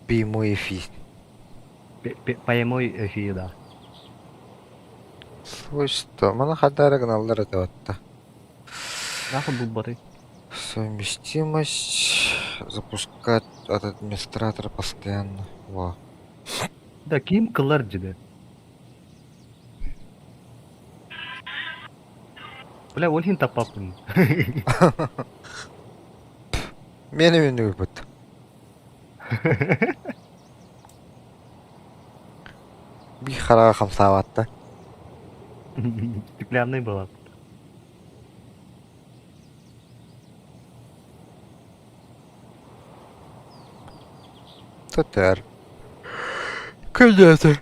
Прямой эфир. Прямой эфир, да. Свойства. Маны хадара гыналлар этэ батта. Нахуй булбатый. Совместимость. Запускать от администратора постоянно. Во. Да ким кылар дьиде. Бля, ол иһин таппаппын. Мени мени Биир хараҕа хамсаабатта. Стеклянный была. Тотар. Күлдөөтө.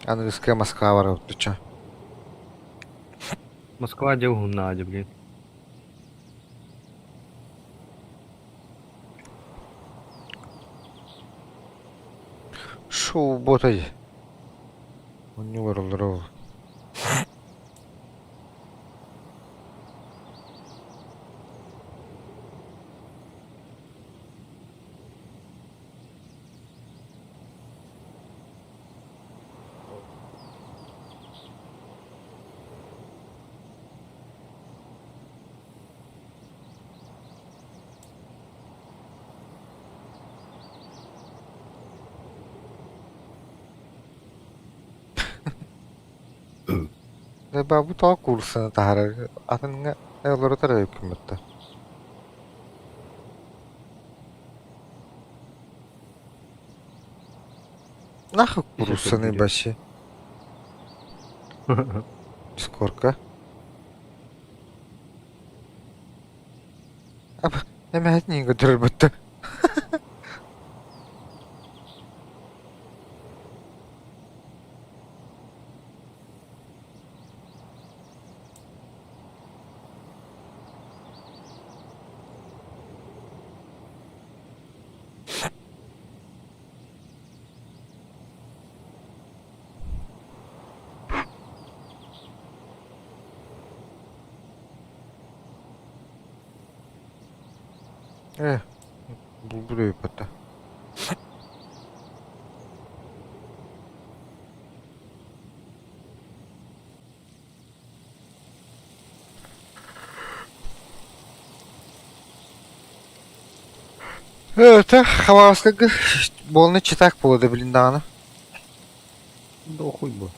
Аныгыскы Москва барабыт Москва дьэ уһуннаа дьэ блин. Шоу ботай. Онньулар олорор. Бу тоҕо куурусаны таһаарар атыҥҥа олорутар эбиккин батта. Нахуй куурусаны вообще? Скорка? Эмэһэтин көрдөрөр батта. Э, булбут эбиппит Это Хабаровскайга буолны читак буолуо да билин даҕаны. Да хуй бу.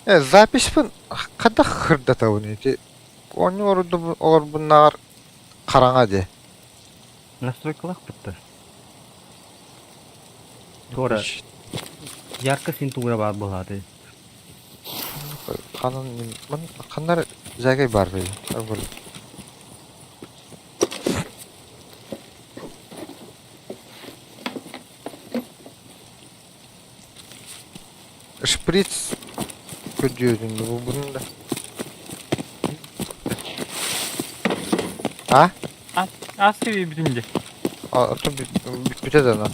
Э, записпын хайдах хырдатабын ити оонньуу олорбуннааҕар хараҥа дии. Настройкалаах бытта. Туора ярко син тугура баар буолааты. Ханан ханнар зягай бар бей. Шприц көрдүөтүн булбутун да. А? Ас бүтүн дьэ. Оттон бүппүтэ да на.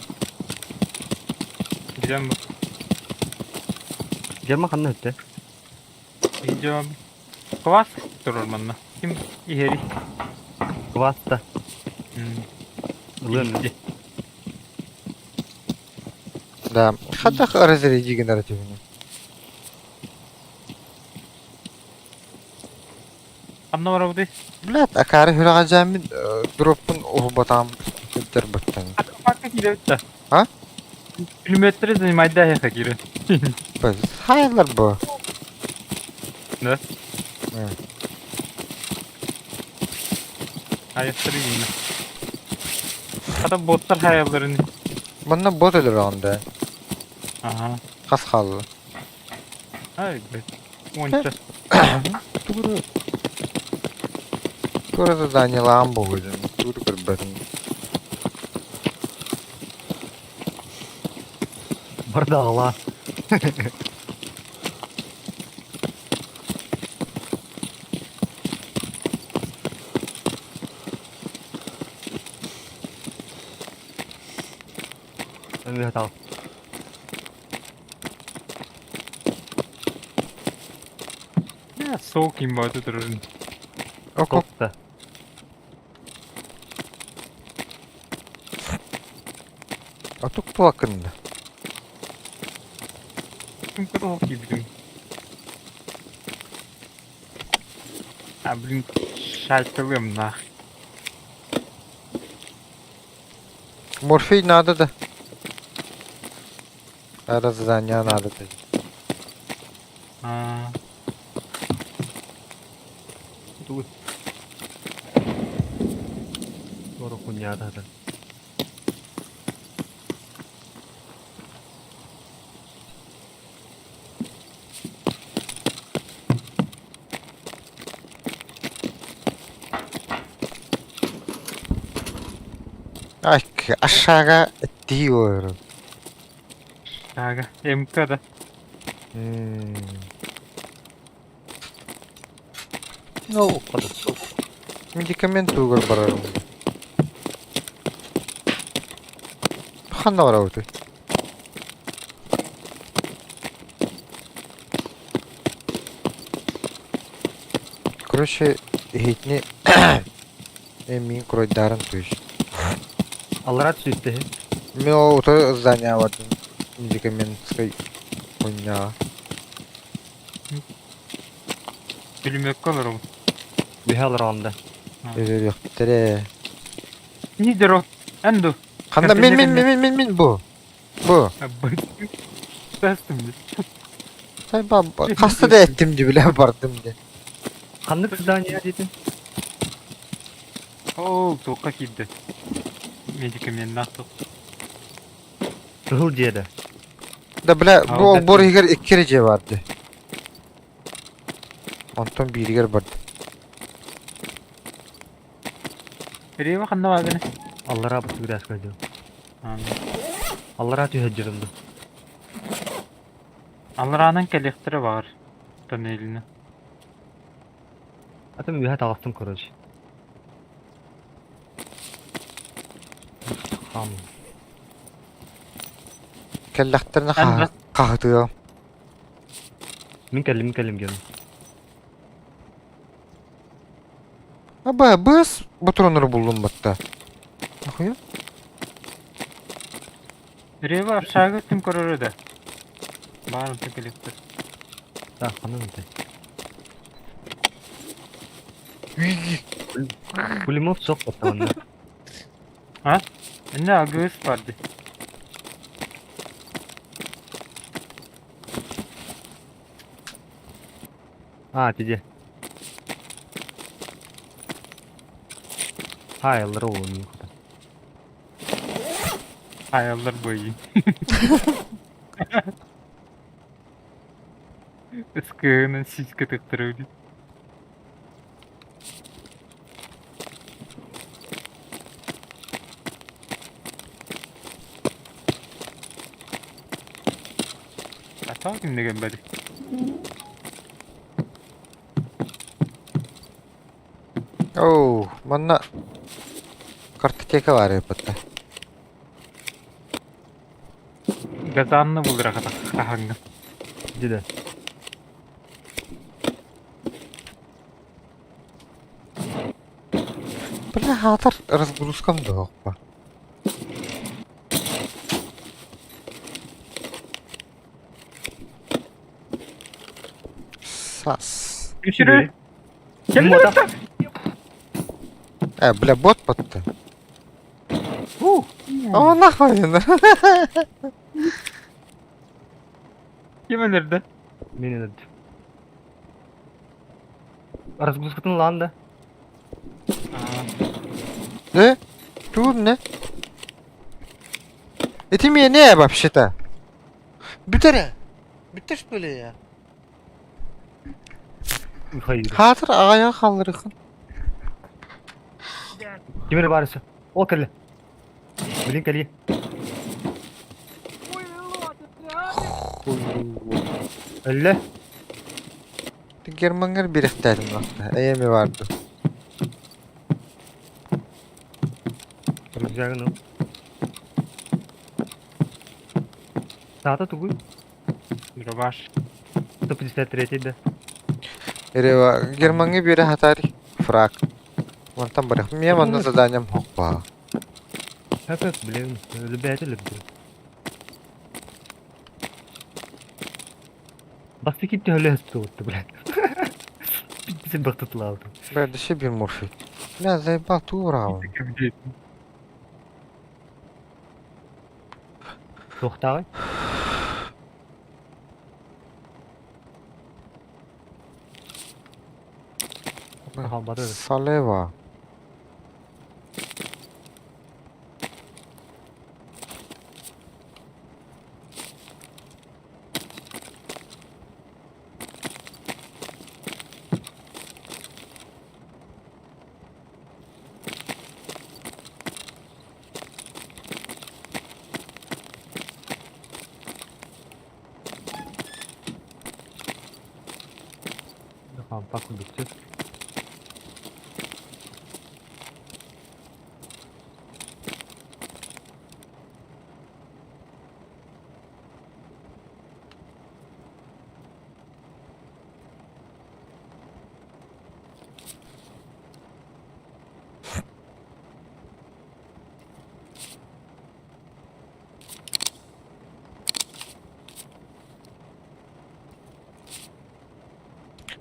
Билэн бу. Дьерма ханна өттө? Видео. Квас турар манна. Ким иһери? Кваста. Ылыам дьэ. Да, хайдах разряди гынар этибин. Ханна барабытый? Блядь, акаары хүрэҕэ дьааммын дроппун уһубатаҕым сылдьар баттан. Акка киирэбит да. А? Пулеметтере занимайда эһиэхэ киирэн. Хайалар бу? Да? Хайахтары гиннэ. Хата боттар хайалларын. Манна бот өлөрөҕүн да. Аха. Хас хаалла? Ай, блядь. Уонча. Тугу Тура заданиелаан буһуйдун, тугу көрбөтүм. Бардаҕалаа. Эмиэ тал. Суох ким баата турарын. Око. Топта. Атук туакында. Ким кытыл киирдим. А, блин, шайтылым нах. Морфий надо да. Ара задание надо да. А, Тугу. Туора куньяата хатан. Ай, aşağı diyorum. Ага, МК да. Hmm. Ну, хата. Медикамент тугар барарым. Ханна барабыты. Короче, иһитини мин куройдарын туй. Аллара түсүстэ. Мен ол утары здание бардым. Медикаментской хуйня. Пулеметка олоробут. Бүһэ олороҕун да. Өрөрүөхтэрэ. Нидеро. Энду. Ханна мин мин мин мин мин бу. Бу. Тастым дии. Сайба хаста да эттим дии билэ бардым дии. Ханнык здание диэтин? Ол туохха киирдэ. Медикаменнаах туох. Кыһыл дьиэ да. Да бля бу А, олбуор иһигэр икки эрэ дьиэ баар дии. Онтон бииригэр барды. Рева ханна баагына? Аллараа бу түгүрээскэ дьон. Аллараа түһэр дьонум да. Аллараанан кэлиэхтэрэ баар. Тоннелина. Атын үөһэ таҕыстым короче. Хам. Кэллэхтэринэ хаһытыам. Мин кэллим, мин кэллим диэн. Аба, быс ботуроннору буллум батта. Нахуя? Рева общага ким көрөрө да. Баар кэлиптер. Так, ханан это? Пулемет суох баттаҕына. А? Инне агыс барды. А, тиде. Хайлар оҕуну хата. Хаяллар бойы. Ыскыынан сиська тыктырыы. Атаа кимнеген бади. Оу, манна картотека баар эбит. Газанны булдыра хаһаҥҥа. Диде. Бля, хаатар разгрузкам дуохпа. Сас. Үсүрү. Мота. Э, бля, бот батты. Уу. О, нахуй. Ким өлөрдө? Мин өлөрдүм. Разгрузкатын ылаан да. Ne? Dur ne? Ити миэнэ вообще-то. Бүтэр ээ. Бүтэр что ли я? Михаил. Хаатыр аҕайа халларыхын. Ким эрэ баар өссө. Ол кэллэ. Билин кэлиэ. Өллө. Германгар бирэхтээтим лахта. Эйэми барды. Рюкзагын ыл. Саата тугуй? Дробаш. 153 да. Эрева Германга биэрэ хатари. Фраг. Мантан барых. Мия манна заданием хоппа. Хөп-хөп, блин, өлүбээтэ өлөрдүм. Бастакы төһөлө өстү блядь. Сен бактытылаабытым. Бля, bir морфий. Бля, заебал тура. Туохтааҕый? Хаалбата да. Салева. Хампа курдук сөп.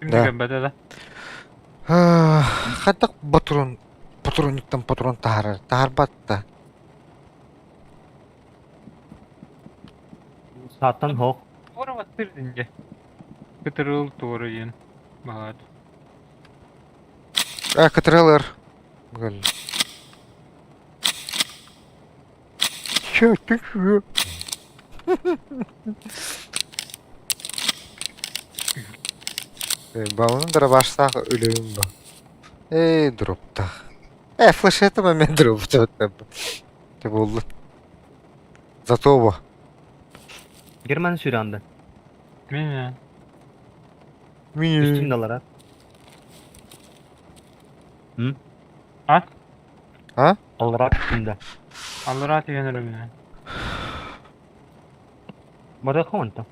Ким Да. көрбөтө да. Хатак патрон патронниктан патрон таһарар. Таһарбат да. Сааттан хоох. Туора баттыр динге. Кытырыл туора диэн. Баҕат. А, кытыралар. Гөл. Чё, ты чё? Балын дробаштах өлөйүм ба. Эй, дроптах. Э, флешета момент дропта. Ты болды. Зато бу. Герман сүрэ Мен Үстүн далара. М? А? А? Аллара үстүндэ. Аллара түһэн өлөмүнэ. Бары хонта.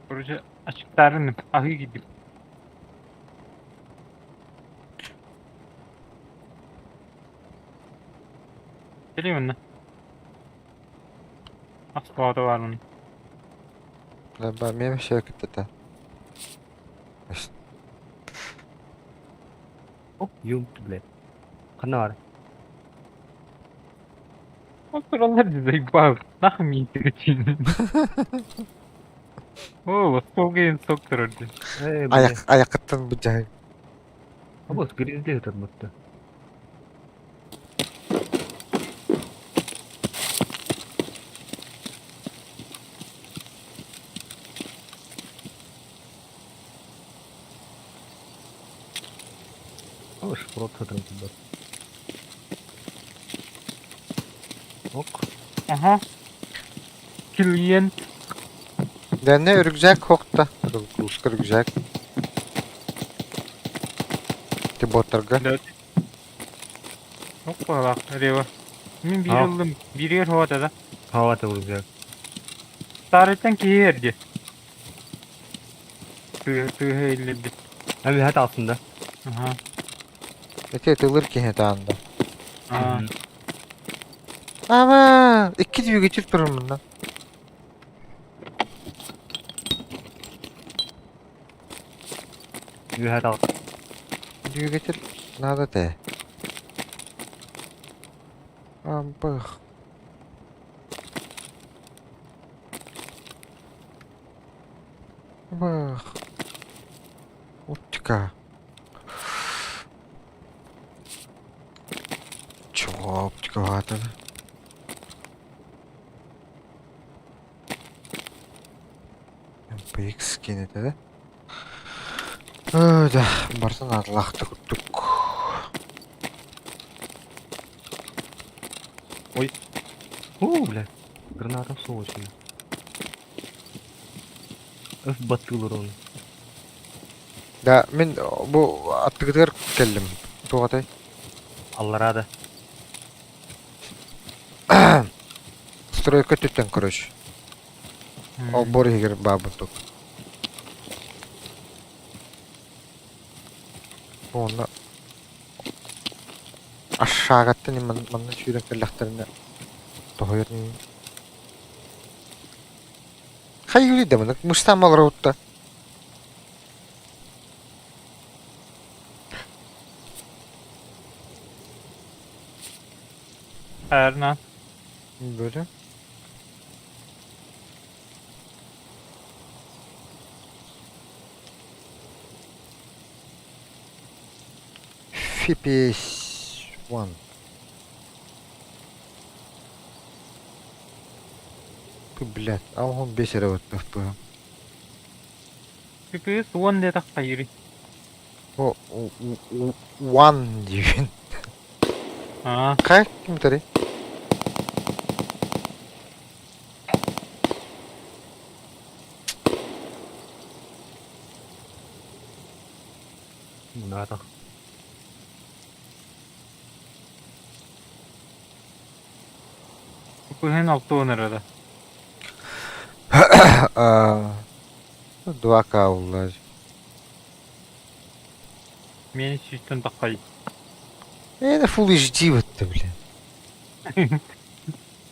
Короче, ачыктарын аһыы киирдим. Кэлиим онно. Ас баҕата баар онно. Ба, мен вообще кытта. Оп, юм, блядь. Ханна бар. Ол тураллар дии заебал. Нахуй миитигин. Оо, остуолга сок турар дии. Э, блядь. Аяк аякыттан бу жай. Абы гризли өтөр бутта. Абы шпрот өтөр бут. Ок. Аха. Клиент. Дәне рюкзак хокта. Русский рюкзак. Ты боттарга. Да. Оппалах, рева. Мин биир А. ыллым, бииригэр хоата да. Хавата рюкзак. Тарыттан киһи эрди. Тыһы тыһы иллирди. Эми хат астында. Аха. Эти тылыр киһи таанда. Аа. Ама, икки двигатель турар мында. Үһәт ал. Двигатель надо те. Ампых. Бах. Оптика. Чего оптика ватана? MPX скин это, да? Э, да, бартан атлахты курдук. Ой. О, бля. Граната сволочь. Өф баттыылар оны. Да, мин бу аттыгытыгар кэллим. Туох этэй? Аллараа да. Стройка өттүттэн короче. Олбуор иһигэр баабын тук. Уонна Ашшаагаттан манна сүүрэн кэллэхтэринэ тоһуйар Хайыы да маны мустаам олоробут да. Эрна. Böyle. FPS 1. Блядь, а он бесер вот FPS. FPS 1 диэтэх хайыырый? О, one диибин. Аа. Хайа ким этэрий? Мунаатах. Кыһын алта эрэ 2К уллар. Миэнэ сүүстэн таххай. Это Full HD вот блин.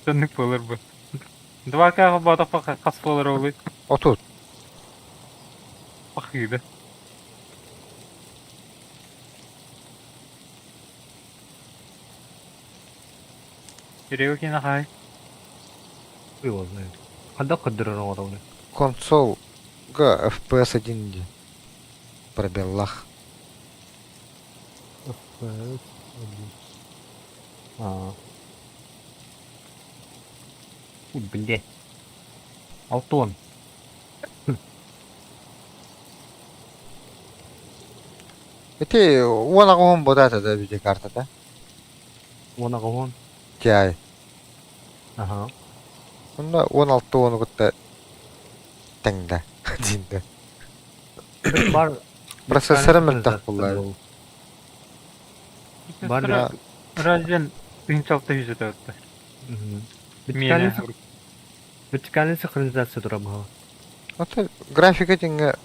Соннук буолар бу. 2К холбоотоххо хас буолар олуй? 30. Пахыыда. Серега киэнэ хаай. Его знает. Ханна көрдөрөр оҥоробун? Консол Г FPS 1 дии. Пробеллах. FPS Аа. Ой, блядь. Алтон. Ити уон аҕыһын бодата да видеокартата. Уон аҕыһын. Ti. Аха. Онно 16 уону кытта тэҥдэ диин Бар Процессора мөлтөх буолла. Бар Ryzen 3600 этэ Миэнэ. Вертикальная синхронизация тура баҕа. Ото графика диҥҥэ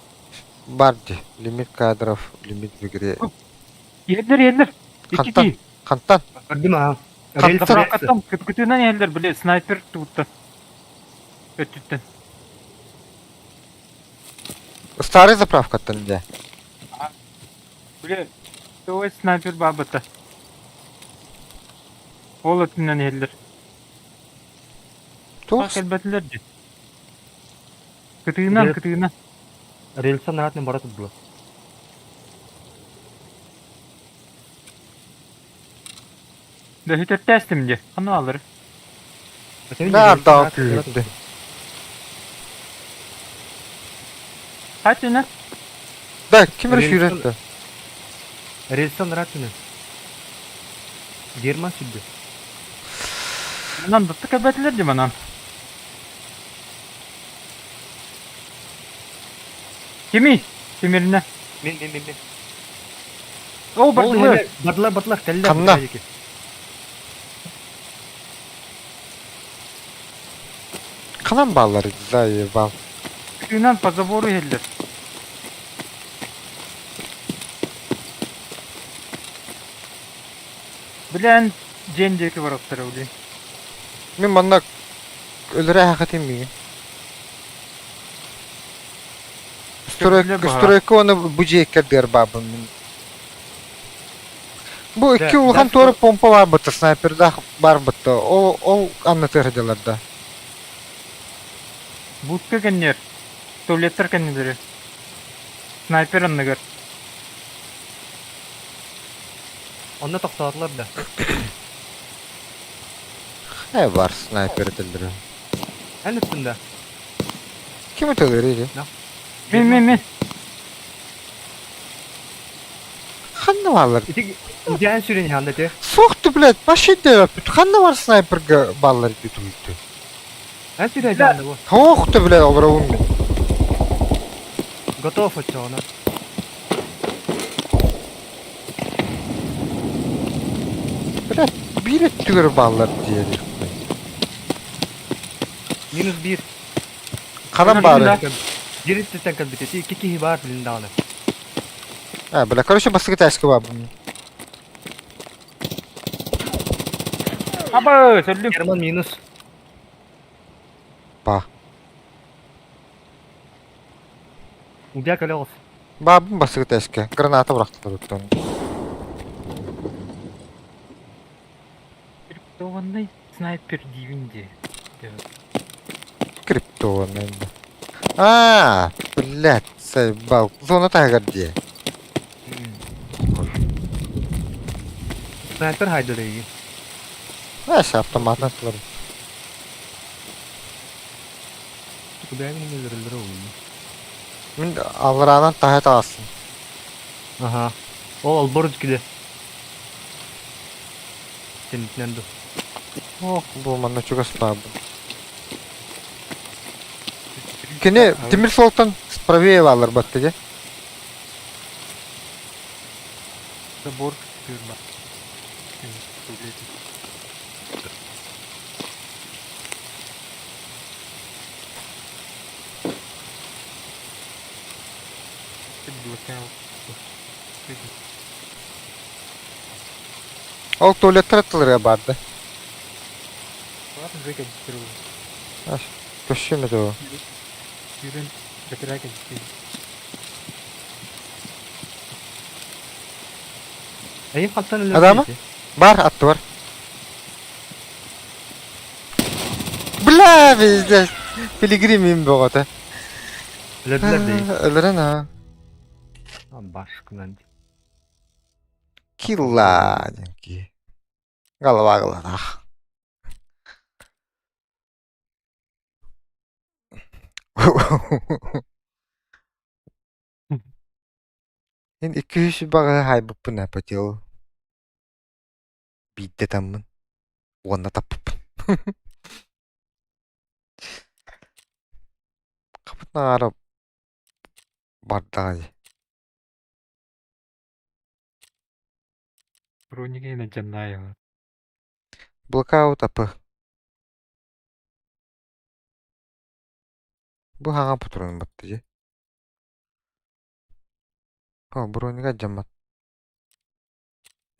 бар дии. Лимит кадров, лимит в игре. Иһэллэр иһэллэр. Икки Хантан? кии. Хантан? Көрдүм аа. Хантан? Заправкаттан кытынан иһэллэр били снайпер тугуттан. Өттүттэн. Старый заправкаттан дьэ. Били той снайпер баабыта. Ол өттүнэн иһэллэр. Туох Кэлбэтилэр дии. Кытыынан кытыынан. Рельса наратны бара турдулар. Дөһүтэртээстим дии. Ханна алары? Да, күүрдэ. Хатына. Да, ким эрэ сүүрэн да. Рельса наратны. Герман сүрдэ. Манан дытты кэлбэтилэр дии манан. Кимий? Тимиринэ. Мен мен мен мен. Оо бардылар. Бардылар бардылар кэллилэр. Ханна? Ханан бааллар заебал. Кытыынан по забору иһэллэр. Билэн дьиэн диэки бараттара улей. Мин манна өлөрө хатым миигин. Көрүллэр баҕа. Стройка оны бу дьиэккэр баабын мин. Бу икки Да, улахан да, туора помпа бар бытта, снайпердаах бар бытта. Ол ол аннытыар дьалар да. Будка кэннер. Туалеттар кэннилэри. Снайпер анныгар. Онно тохтоотулар да. Хайа бар снайпер этэллэрэ. Эн ыттын да. Ким ытылыр или? Мин мин мин. Ханна бааллар? Ити идеал сүрүн ханна те. Суохту, блядь, вообще дэвэппит. Ханна бар снайперга бааллар дии Эн сүрэ дьаанна бу. Туохту, блядь, олоробун мин. Готов оччоҕуна. Блядь, биир өттүгэр бааллар диэри. Минус биир. Ханан баары? Биир өттүттэн кэлбит. Ити икки киһи баар билин даҕаны. А, бля, короче, бастакы тээскэ баабын. Аба, сөллүм. Герман минус. Ба. Убия кэлэ оҕус. Баабын бастакы тээскэ. Граната бырахтылар оттон. Криптованный снайпер диибин дии. Криптованный. А, блядь, заебал. Зона таһыгар дии. Снайпер хайдыр эйигин. Знаешь, автоматынан тылар. Кубягин өлөрөллөр оҕуйу. Мин аллараанан таһа таҕыстым. Аха. Ол олбор киле. Тэнитинэн ду. Ох, бу манна чугас баабын. Кини тимир суолтан правее бааллар батты дии. Забор күтүр ба. Ол туалеттар аттыларыгар баар да. Көссүм этэ ол. Эйин хантан өлөр Адама? Бар, аттыбар. Бля, пиздец. Пилигрим им бөҕөтө. Өлөрдүлэр дии. Өлөрөн аа. Башкынан. Килла диэн киһи. Голова глазах. Мин 200 баҕаһы хаайбыппын ээ по делу. Биирдэ таммын уонна таппыппын. Хапытын аҥаара бардаҕа дии. Бронигина Джанаева. Блокаут АП. Бу хаҥа патрон батта дии. О, бронига дьаммат.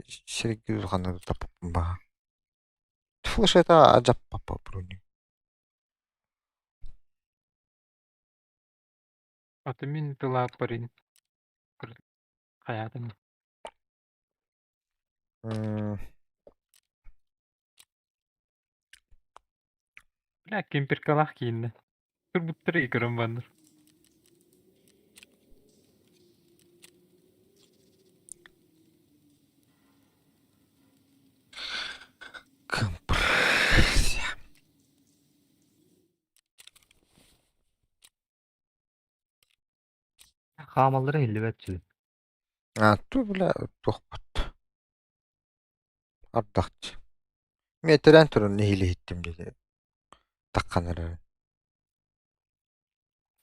Сирги улаханнык таппыппын баҕа. Флешета адьаппаппа броник. Аты мин тылааппарин хайаатын Бля, кемперкалаах кииннэ. Турбуттара көрөн баннар. Компрессия. Хаамаллара иһиллибэт сү. А, ту бля туохпут. Ардахчы. Миэтэрэн туран нэһиилэ иһиттим диэтэ. Таххан эрэр.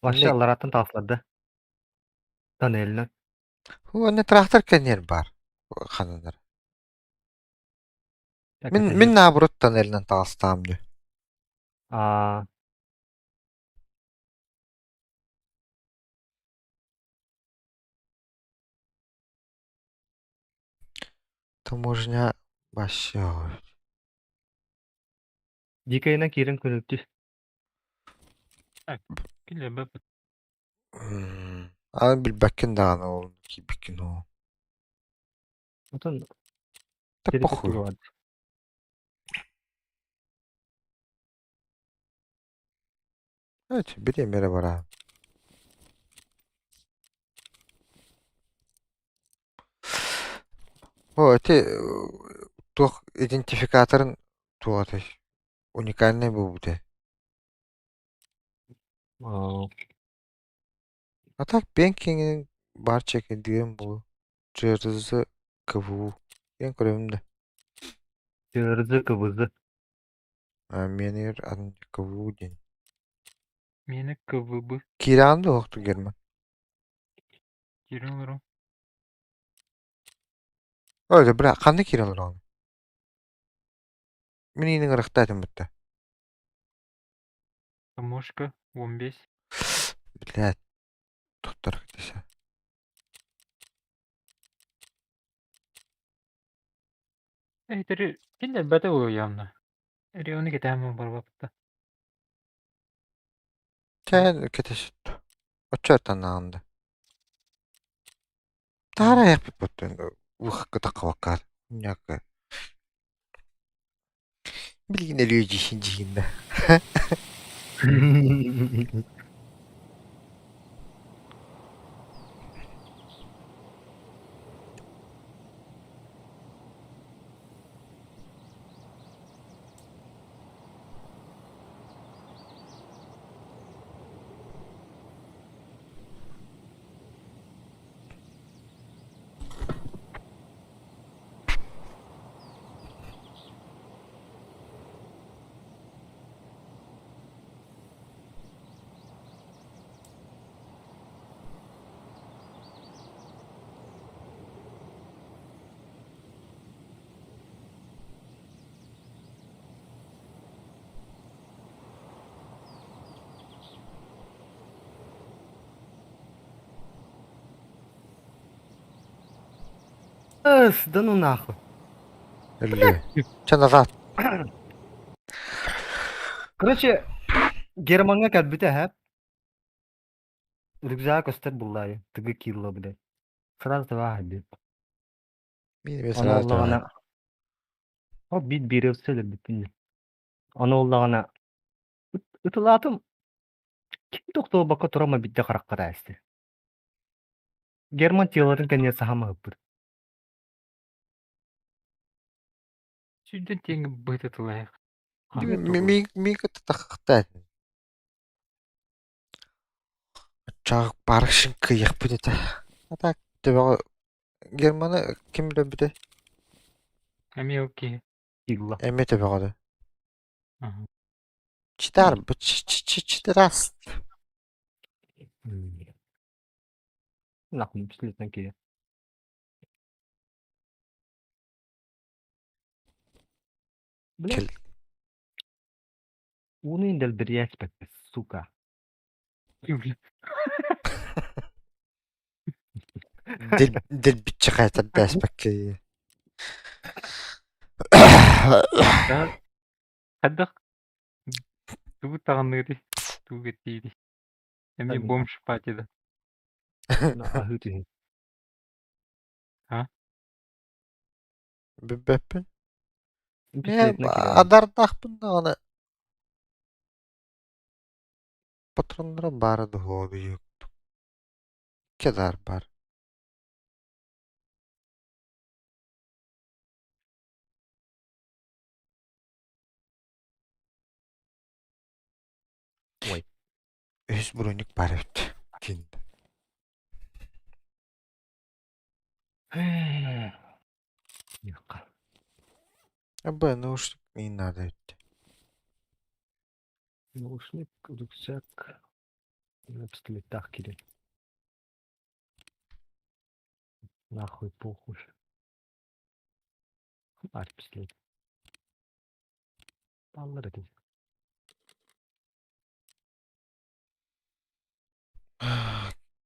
Вообще аллараттан таҕыстылар Тоннельынан. Уонна трактор кэнниэр баар. Хананар. Мин мин наоборот тоннелинэн таҕыстаҕым дии. Аа Таможня вообще Дикайынан киирэн көрүлтү. Аны билбэккин даҕаны ол киирбиккин оо. Отон Да похуй. Эт бириэмэ эрэ бараа. О, ити туох идентификаторын туох этэй? Уникальнай буолбута. Аа, А так Бенкиҥин баар чекэдиэм буолуо. ЧРЗ КВУ диэн көрөбүн да. ЧРЗ КВЗ. А миэнигэр атын КВУ диэн. Миэнэ КВБ. Киирэҕин да уһукту Герман? Киирэн олорон. Ой, бля, ханна киирэн олороҕун? Мин иинин ырахтаатым бытта. Таможка 15. Блядь, туттар кытыса. Эйтери кинилэр бата явно. Рионы кэтээн барбапта. Чэ, кэтэсит. Оччоттан Таара яппыттан кытаккабаккар. Няка. Билигин өлүө дьиһин дьиһиннэ. Эс, да ну нахуй. Өллүө. Чэ назад. Короче, Гермаҥҥа кэлбитэ эһэ. Рюкзак көстөр буллаайы. Тыгы киирла, блядь. Сразу тываа дип. Мин эмиэ Ону сразу оллаҕына ол биир биир өлөрбүппүн. Ону оллаҕына ытылаатым ким тохтообокко турама бидде харахха таайсты. Герман телатын кэнниэ саһамаһыппыт. Сүүрдэн тиэҥҥэ быһытытылаах. Мин кытта таххахтаат. Чаҕ барышын кыйахпыт этэ. А так төбөҕө Германы ким өлөрбүтэй? Эмиэ ол киһи. Килла. Эмиэ төбөҕө да. Аха. Читар читараст. Нахуй пистолетынан киһи. Блядь. Кэл. Ууну индэлбирийээспэккэ, сука. Дэлбиччи хайатардааспакка. Хайдах тугу таҕынныырый? Тугу кэттиирий? Эмиэ бомж пати да. Аһыы түһүн. А? Бүппэппин. Пистолетынан киирэн. Адардаахпын даҕаны патроннара баара дуһуо Кедар бар. Ой. Үһүс броник бар эбит. Кин. Юхка. Абы наушник не надо эбит. Наушник, рюкзак. Пистолеттаах киирэн. Нахуй похуй. Баар пистолет. Бааллар этим.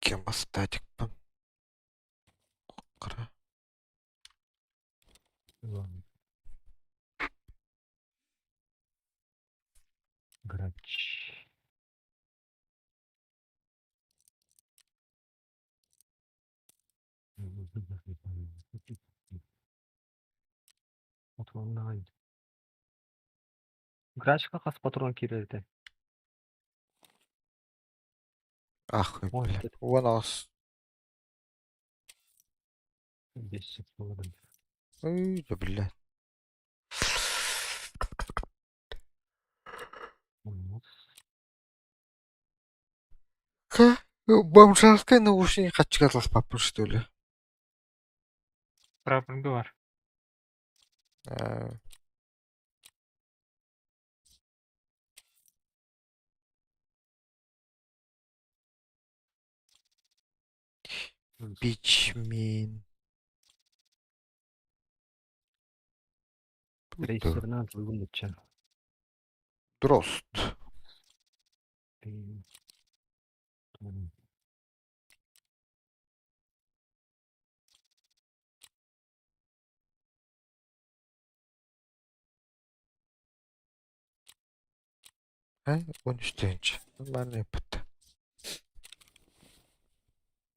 Гемостатикпын. Кыра. Грач. Патроннаҕай. Грачка хас патрон киирэр этэ? Ах, Ой, бля. Уон аҕыс. Бес буоларын. Ой, да бля. Бомжарскай наушник хаччыга таласпаппын что ли? Прапорга бар. А, Бичмин. Рейсерынан туйгун дучча. Дрозд. 13 тыһыынча. Нормально ыппыт.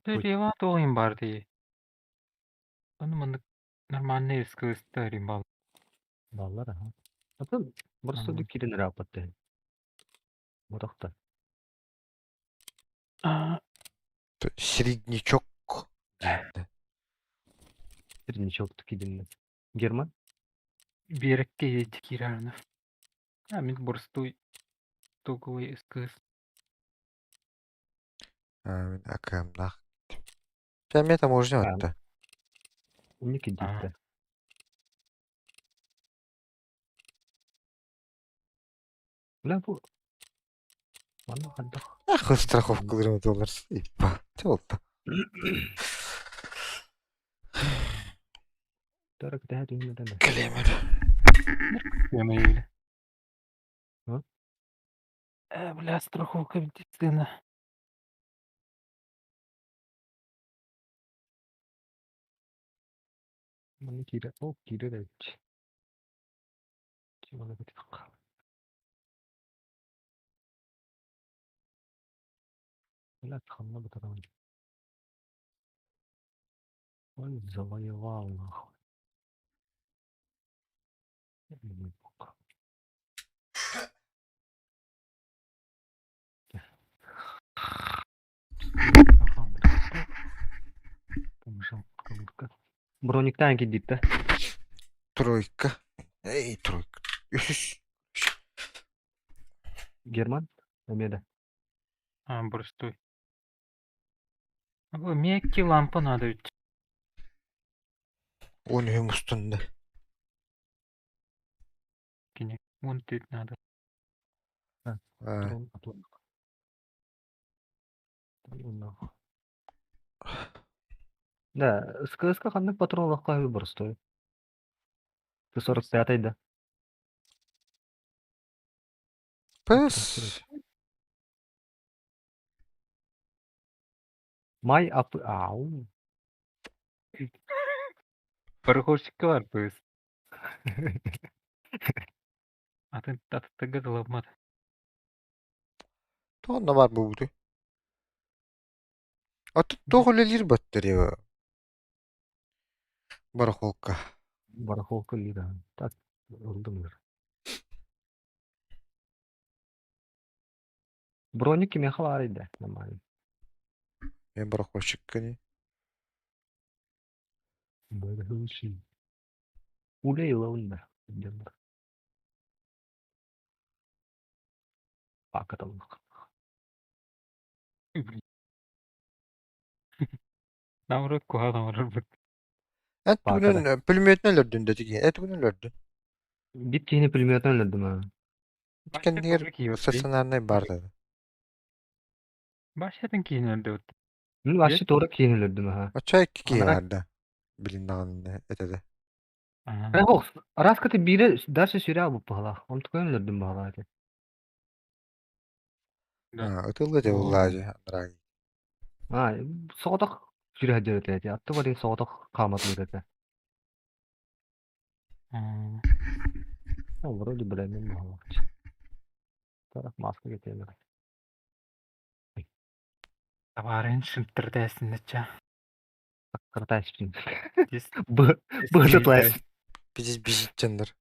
Рева туох бар дии. Ону маннык нормальный СКС-та бал. Баллар аха. Атын просто Мгм. кирин раппатты. Мотохта. Среднячок диэн. Среднячок кидинне. Герман? Биэрэккэ киирарнов. А мин борстуй тугуй СКС. А, мин АКМ-наах. Чэ, эмиэ таможня А. отта. Уни кидитте. Бля бу. Манна хаддах. Ах, страховкаларым доллар. Иппа. Чэ болта. Тарак тэһэ түһүнэтэн. Клемер. Эмэйли. А? Бля, страховка медицина. Манна киирэ. О, киирэ эбит. Чего бит. Бля, хамна бутаран. Он завоевал нахуй. Не мог. Брониктан кидитте. Тройка. Эй, тройка. Үһүс. Герман? Эмеде. А, борстуй. Бу мягкий лампа надо ведь. Он үһүм устунда. Кини. Вон тут надо. А, Трон атланк. Да, СКС ханнык патрон лахка борстой. Т-45 да. Пэс. Май ап... Ау. Пароходчик бар быз. Атын татыга талапмат. Туонна бар бууту. Аты туох үлэлиир баттар барахолка. Барахолка лида. Так, ылдым. Броник кимиэхэ баар да, нормально. Мен барахольщикка не. Барахолщик. Улей лаунда. Диэн Пака там. Намры куха намры быт. Эн Пака тугунан пулеметинэн өлөрдүн да тиги. Э тугунан өлөрдүн. Бит киһини пулеметынан өлөрдүм аа. Кэннигэр стационарнай бар да. Башатын кийин өлдө. Мин вообще туора киһини өлөрдүм аха. Оччо икки киһи Анара- бар да. Билин даҕаны этэ Ох, раскаты биирэ дальше сүрэ бу паһалаах. Он такой өлөрдүм баһалаах этэ. Да. Ытылла дьэ буллаадьы анарааги. А, соҕотох сүрэ сылдьар этэ этэ. Атты барин соҕотох хааматылыр этэ. Ну, вроде бля мен баһалаах. Тарах маска кетемер. Табарын шынтырдасыныча. Карташпин. Дес. Б Б тлайс. Пиздец бизитчендер.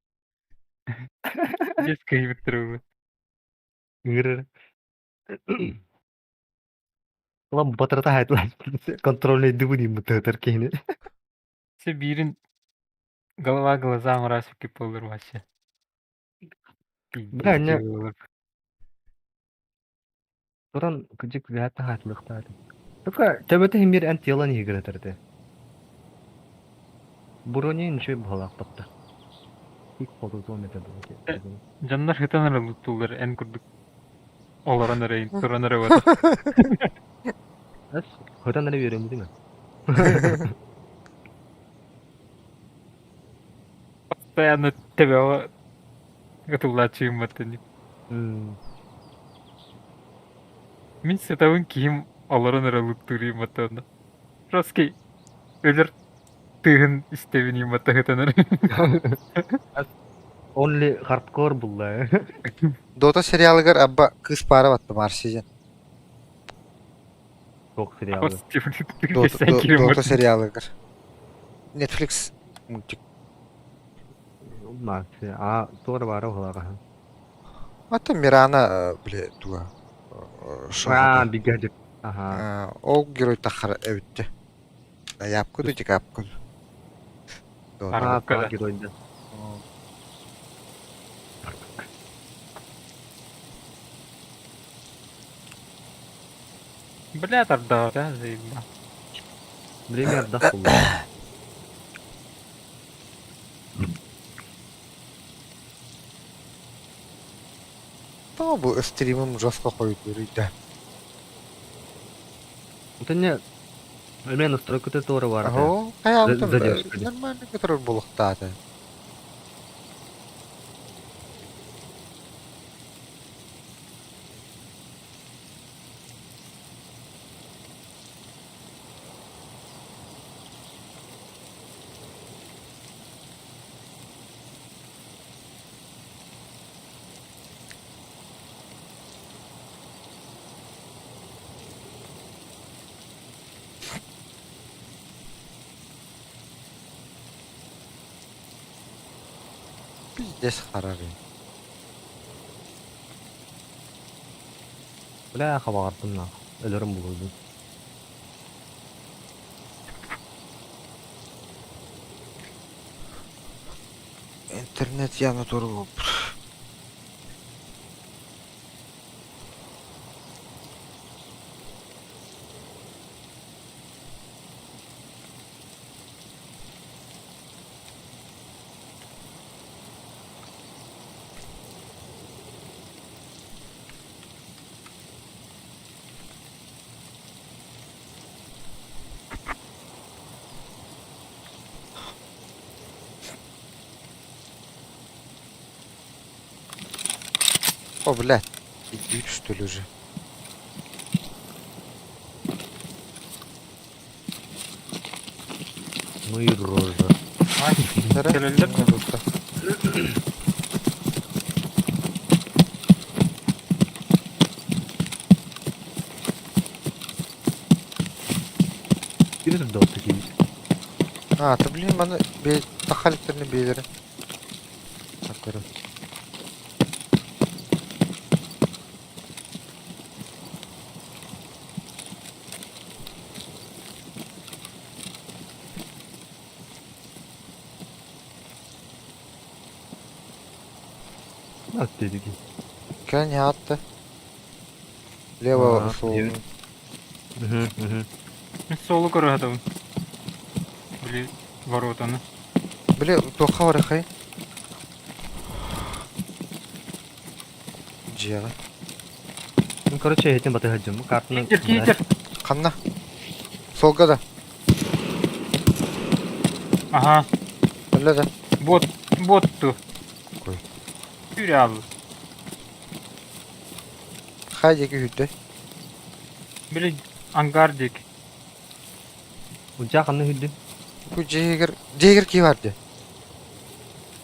Дес кайбыттыры. Ыҥырыр. Лам батырата хайтлай. Контрольный дыбын иммутатар киһини. Се бирин Голова глаза мурашки буолар вообще. Бля, Пиздец не буолар. туран кыдьык үөһэ таһаатылыахтаах этим. Только төбөтө иһин биир эн тело иһигэр этэр этэ. Броня ничего быһалаахпатта. Ик хотутуом этэ буолуо. Дьоннор сытан эрэ луттууллар эн курдук олорон эрэ туран эрэ буолар. Эс, хытан эрэ үөрэммитим ээ. Постоянно төбөҕө ытыллааччы гымматтан Мин сытабын киһим олорон эрэ луттуур гымматтан Роский өлөр тыаһын истэбин гымматта сытан эрэ. Only hardcore булла. Дота сериалыгар Абба кыыс паара батта Марси диэн. Туох сериалы? Дота, Дота сериалыгар. Netflix мультик. Марси, а туора баара уһалаҕаһын. Ата Мирана, бile туга Аа, бигэдик. Аха. Ол герой таххар эбитте. Даяпка ду дикапка ду. Аа, геройда. Бля, тарда, да, заебал. Время отдохнуло. Тоҕо бу стримым жестко хойутууруй да? Это не... Эмиэ настройката туора баар этэ. Оо, хайаабытым Задержка. нормально көтөрөр буолуохтаата. Пиздец харарый. Бля, хабаҕартым нах. Өлөрүм булуйдум. Интернет явно туругу. О, блядь. Иди, что ли, уже? Ну и рожа. Кэлэллэр Кири турдуҕа киһи. А, ты, блин, маны тахаликтерни биэлери. Көрө. Ат диэки. Кэлэн атты. Лево Аа, сол. Мгм, мгм. Мин суолу көрө сатабын. Били воротаны. Били, туохха барыхай? Дьиэҕэ. Ну, короче, этим батыһадьым. Картаны... Киитер, киитер. Ханна? Суолга да. Ага. Өллө да. Бот, бот ту. Кой. Сүүрэ Хай диэки сүүрдэ. Били ангар диэки. Удьаа ханна сүүрдүн? Бу дьиэгэр дьиэгэр кии бар дии.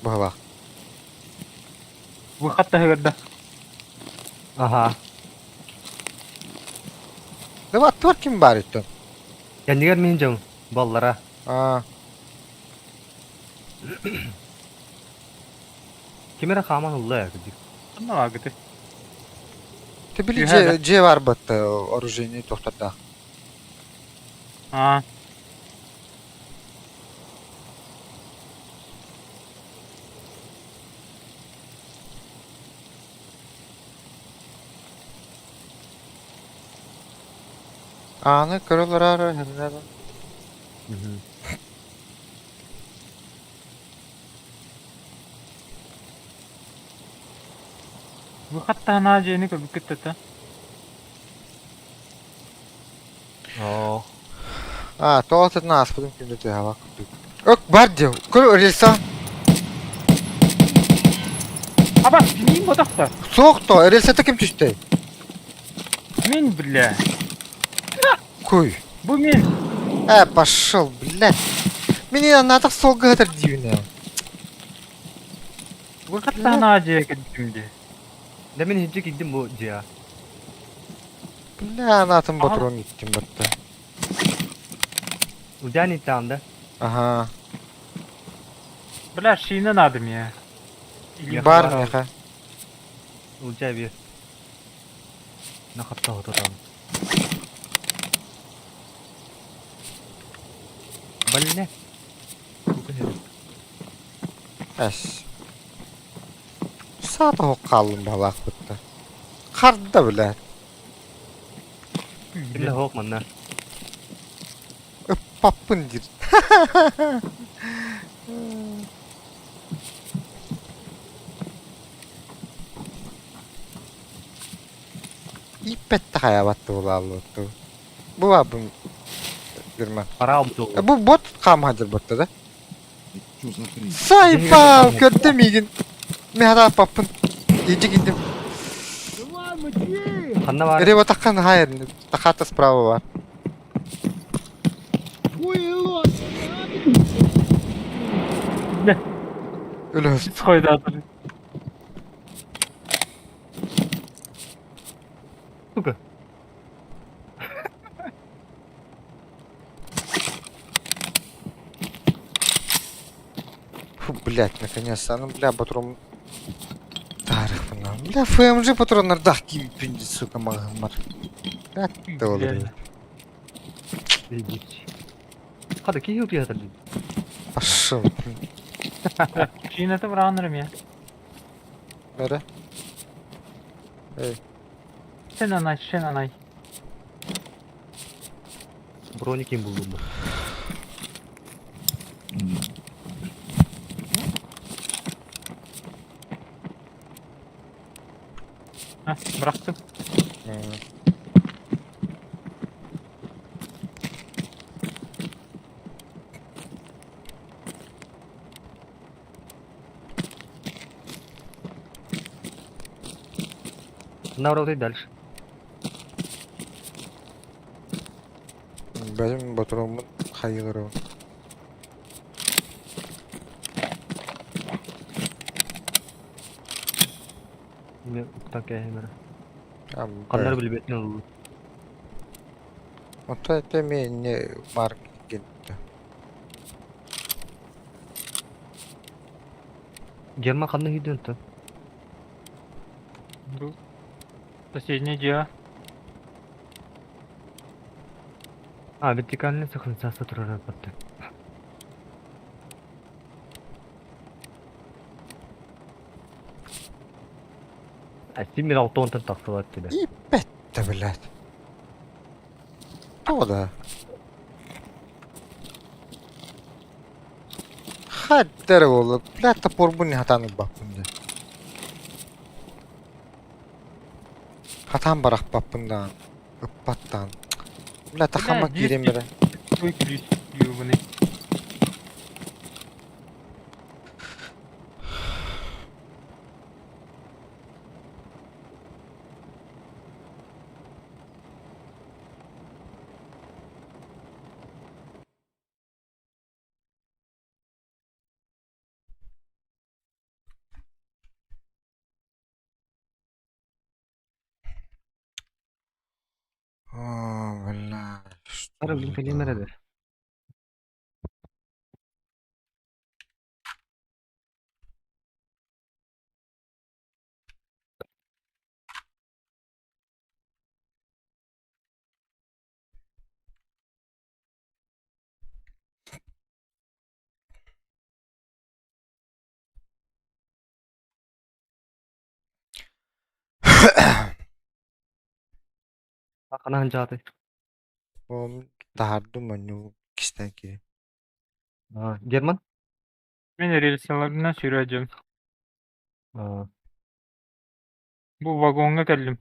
Быһалаах. Выход таһыгар да. Аха. Да аттыбар ким баар иттэн? Кэннигэр мин дьон баллара. Аа, Ким эрэ хааман ылла ээ кырдьык. Ханна баагыты? Ты били Түһэ да. дьиэ дьиэ баар батта оружейный тохтордаах. Аа. Ааны көрө олороор ханна да. Бу хаттаанаа дьиэни көрбүккүт да Оо. А, тоҕо сытын ааспытым күндү тыаһабак курдук. Өк бар диэ, көр рельса. Аба, мин ботохто. Суох то, рельсата ким түстэй? Мин, бля. Куй. Бу мин. Э, пошел, блядь. Мин анатах суолга сытар диибин ээ. Бу хаттаанаа дьиэ кэлбитим дии. Да мин иһирдьэ киирдим бу дьиэҕэ. Бля, анатын ботурун иттим батта. Удьаан ииттэҕим да. Аха. Бля, шина надо мне. Миэхэ Бар баар. миэхэ. Улдьаа биэр. На хапта ототон. Балне. Эс. Саата хоқ хааллым баҕалаах бытта. Харда, блядь. Кимде хоқ манна. Ыппаппын диир. Ииппэтте хайаабат буолааллыбыт Бу баабын гырма. Параал Бу бот хаамаһадыр ботта да. Сайпал көрдө миигин. Мен харааппаппын. Иджи киирдим. Ханна баар? Рево таххан хайр. Тахата справа бар. Өлөс. Хойдаатыр. Сука. Фу, блядь, наконец-то. Ну, бля, патрон. Тарых Бля, ФМЖ патроннардаах киирбин, сука, маҕаһыммар. Бля, Бля. Хата киһи утуйа Пошел. Шината быраҕаннарым я. Бары. Эй. Сен анай, сен анай. Броникин булдум бу. Heh, bıraktım. На и дальше. Бэйэм ботуруоммун хайыыларым. Мен уктан кээһимэр. Ханнары билбэтин ыллым. Онто это эмиэ баар гинтэ. Герман ханна киирдин оттон? Бу соседний дьиэ. А, вертикальный сохраниться турар батты. А син алты онтон тахсыбат диде. Иппетте, блядь. Тоҕо да? Хаттер буолла. Блядь, топорбун хатаан ылбаппын дии. Хатаан барахпаппын даҕаны. Ыппат даҕаны. Бля, тахама киирэн эрэ. Ой, плюс, ёбаный. О, бля, что Ара билин за кэлиэм дела? эрэ. Ханан дьааты. Таһаардым онньу кистээн киирэн. А, Герман? Мин рельсаларынан сүүрэ дьон. А, Бу вагоҥҥа кэллим.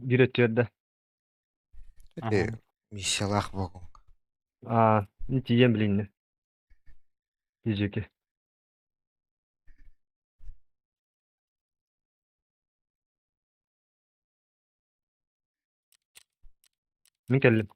Биир өттүгэр да. Ити Аха. миссиялаах буолуҥ. А, тиийэн билиннэ. Тиэжэки. Мин кэллим.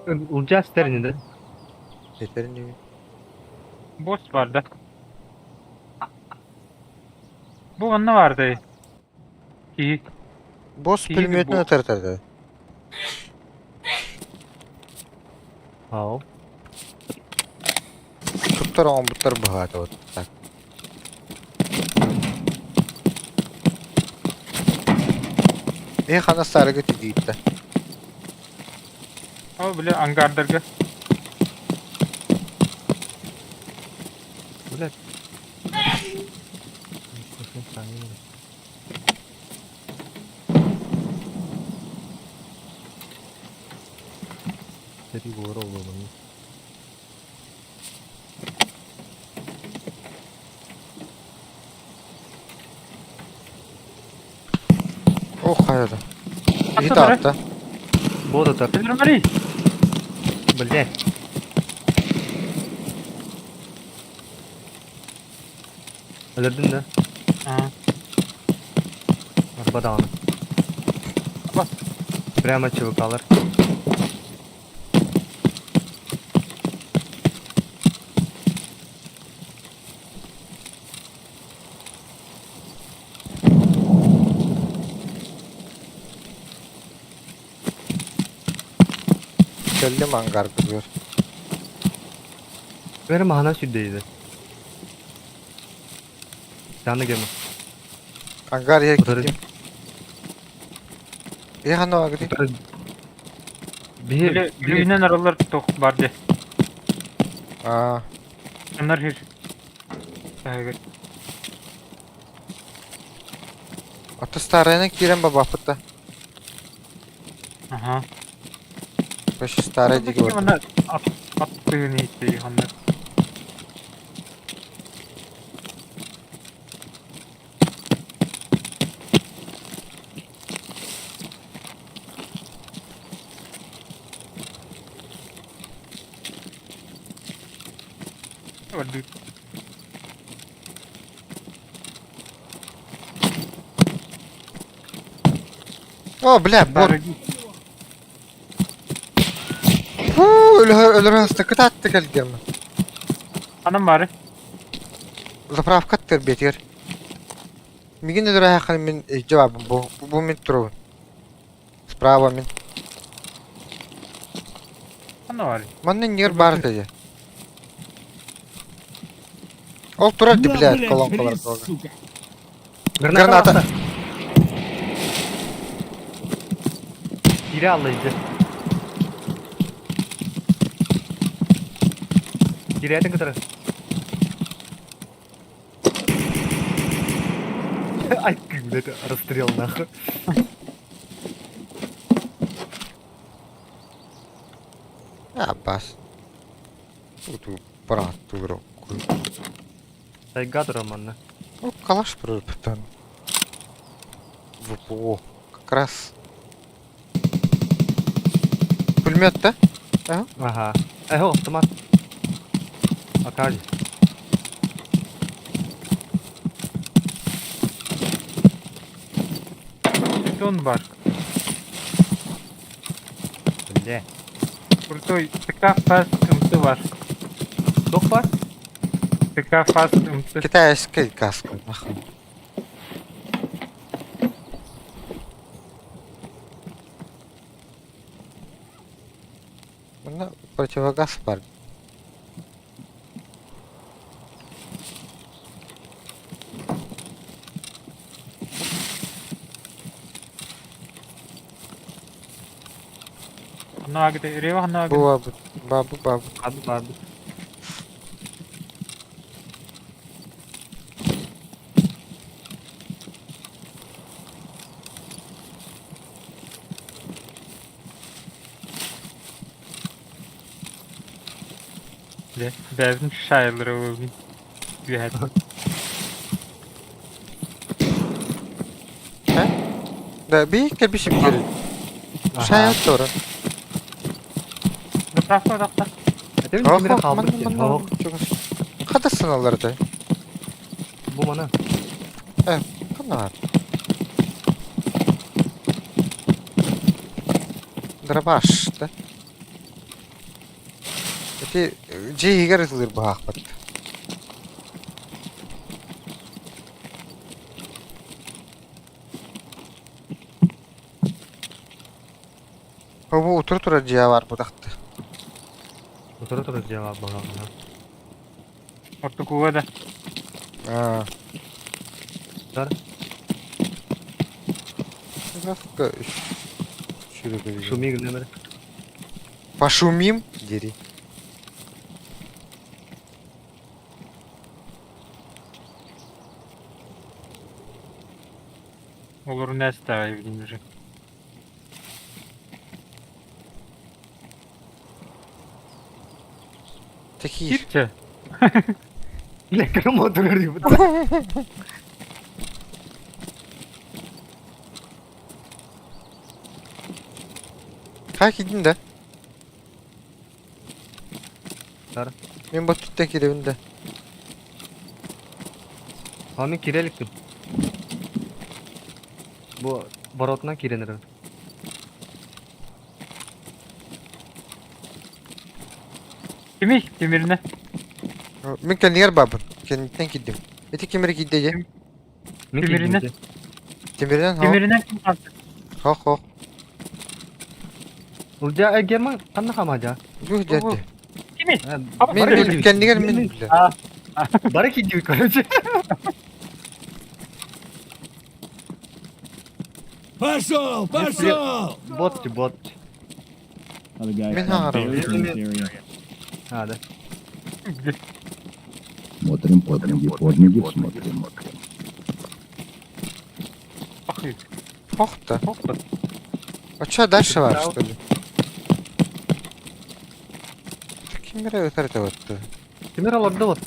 Улдьаа ситэр ини да? Этэр инибин. Босс бар да. Бу онно баардай. Киһи Босс киһи пулеметын бу. ытар Ау. Туттар оҥорбуттар быһаата вот так. Э хана сарыгы тигиитте. Ол били ангардарга. Блядь. Сэрии буолара буолуо. Ох хайа Иһит Атта аатта. Бот атар. Өлөрмөрүй. Блядь. Өлөрдүн да? Аа. Арба даҕаны. Бас. Прямо ЧВКлар. Кэллим ангаргыгар. Бэрэ маһынан сүрдэйди. Саны гема. Ангар иһэр Утары киирдим. Э ханна агри? утары Биһи Били билигинэн араллар тох бар де. Аа. Анар хир. Таһыгар. Ата старайынан киирэн бабаппыт да. Аха. Вообще старай диги бар. Манна ат ат тыгын иһитти ханна. Ордук. О, бля, бор. Фу, өлөр өлөр астыкы татты кэлгем. Анам бары. Заправка тербетер. Мигин өлөр хахан мин жавабым бу. Бу мин турабын. Справа мин. Ханна бары. Манна нер бар деді. Ол турар ди, На, блядь, блядь, колонкалар бери, тоже. сука. Граната. Biri allayıcı. Кирээтин кытары. Ай, блядь, расстрел нахуй. А, бас. Тут брат туру. Тайга манна. Ну, калаш потом. ВПО. Как раз. Пулемет, да? Ага. Эхо, автомат. Акажи. Питон бар. Бля. Крутой ТК Fast МТ бар. Док бар? ТК Fast МТ. Китайская каска, нахуй. Противогаз бар. Ханна Рева ханна Бу бабы, бабы, бабы. Бабы, бабы. Бэбин шайлары ылбын. Үөһэт. Да, би кэлбишим кири. Шай тура. Заправка тахта. Это мин кимире хаалбыт диэн. Оһох. Хата сыналар да. Бу мана. Ханна. Дробаш, да? Ити дьиэ иһигэр ытылыыр быһаахпыт. Бу утура турар дьиэ баар бутахты. Утура турар дьиэ баар быһаахпыт. Ортокуга да. Аа. Дар. Заправка Шуми гыннар. Пошумим, дери. Олор нэстэ билин уже. Такие. Кирче. Бля, кырым отырар деп. Как идин да? Дар. Мен бот түттен киребин да. А мен киреликпин. Бу воротынан киренер. Кими? Тимирine. Мен кэннигэр бабын. Кэнниттэн киирдим. Ити кимири киирдэ дьэ? Мен Тимиринен. киирдим. Тимиринэн хоох. Тимиринен ким kaldı? Хоох хоох. Улдьа Герман ханна хамаадьа? Дух дьэрдэ. Кими? Мен мен кэннигэр мин билэр. Бары киирдибит, короче. Пошел, пошел! Бот, бот. Other guy Мен found хаҥарабын. berries in this area. А, да. Смотрим под ноги, под ноги смотрим. Ах, Хоох да. Хоппа. А что дальше бар, что ли? Кимире өтөр вот. Тимир олорду вот.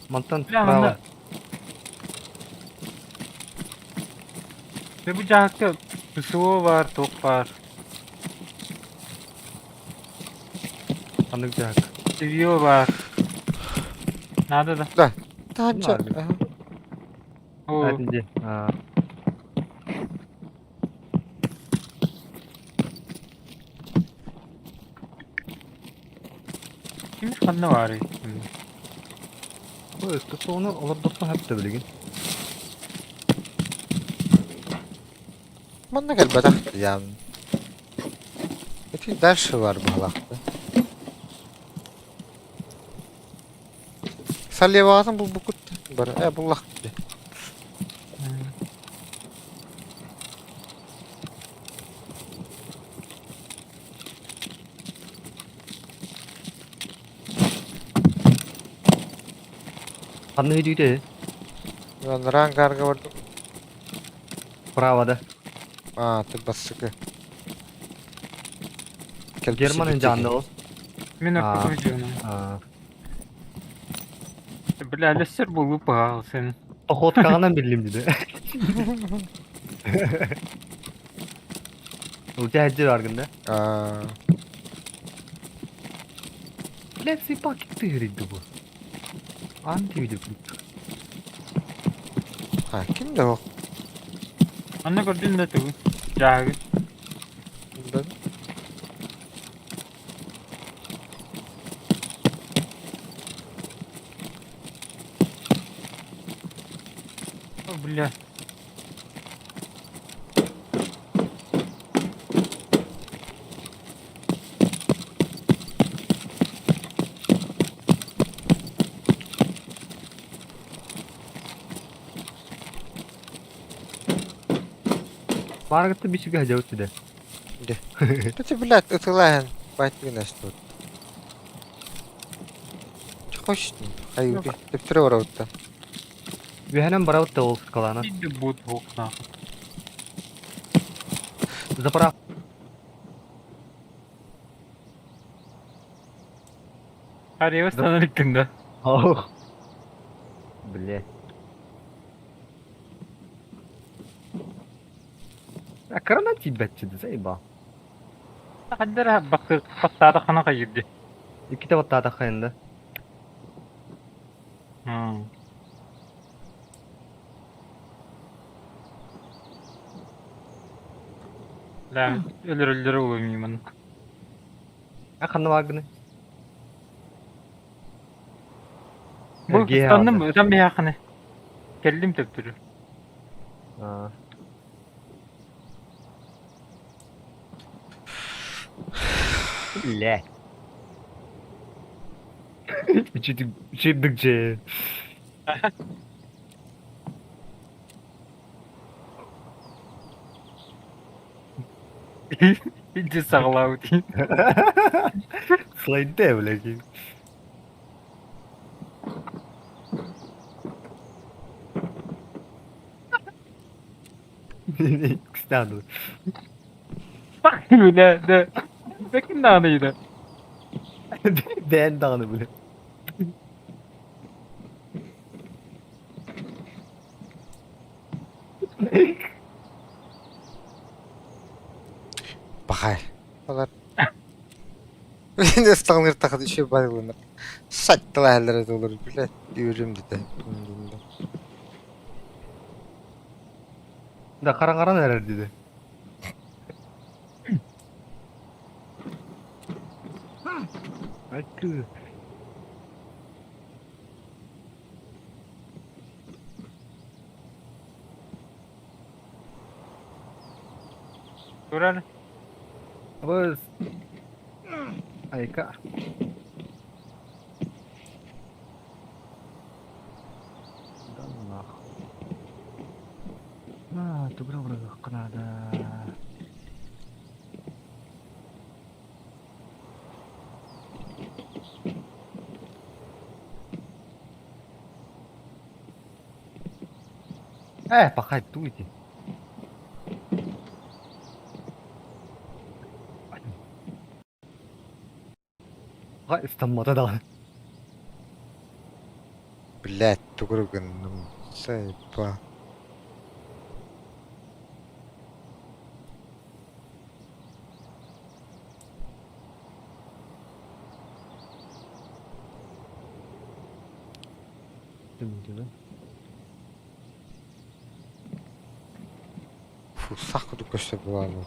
Мантан Бля, справа. манна. Ve bu cahakta ПСО var, top var, Ханнык жаак. seviyor var. Надо да. Таанча. Нормально. О, Әтинде. А, ким ханна var? Ой, соны олордохтон хэпте билигин. Манна кэлбэтэх ян. Ити дальше бар баһалаахта. Саллебаҕатын булбуккут бар. Э буллах. Ханны үйдүйде. Рангарга бардым. Право да. А, ты бассыкы. Германын жанында ол. Мен А. ортокуга А, Бля, лессер болуп пағал сен. Походкаҕынан биллим диде. Улдьа әддер аргында. А, Бля, сипак тыгырыйды бу. Анти видео. а, ким да ол? Анна көрдүн да тугу. Жаагы. Да. О, бля. Бааргытта бичигэ садьабыт сидэ. Де. Ты, блядь, ытылаһын байтыгын тут. Че хочешь? Ай, төптөрө барабытта. Үөһэнэн барабыт да ол скалана. Иди бут бук нахуй. Заправ. Арева станаликкин да. Ох. Блядь. А корона тебя отсюда заебал. Хаддара бакы баттаата хана кайырды. Иккитэ баттаатахха да. Да, өлөр-өлөр улумимын. А ханна бааргыный? Бу Эргиэ ыстанным, аҕалла. ытан биһиэххини. Кэллим төптөрү. Аа. Бля. Үчүгэй дьэ. Иди саҕалаабыт. Слайдэ, блядь. Кстати. Бля, да. Бэкин даҕаны Бэйэн даҕаны, бля. Пахай. Олар. Мен ыстаҕыныр тахат еще барылыныр. Саттыла әлләре олар, блядь, үрүм дите. Да хараҥаран эрэр диде. Айты. Турар. Абыс. Айка. Да нах. А, тугра надо. Э, пахать туйте. Ыстаммата даҕаны. Блядь, тугур гынным. Сайпа. Фу, сах курдук көстөр буолаабыт.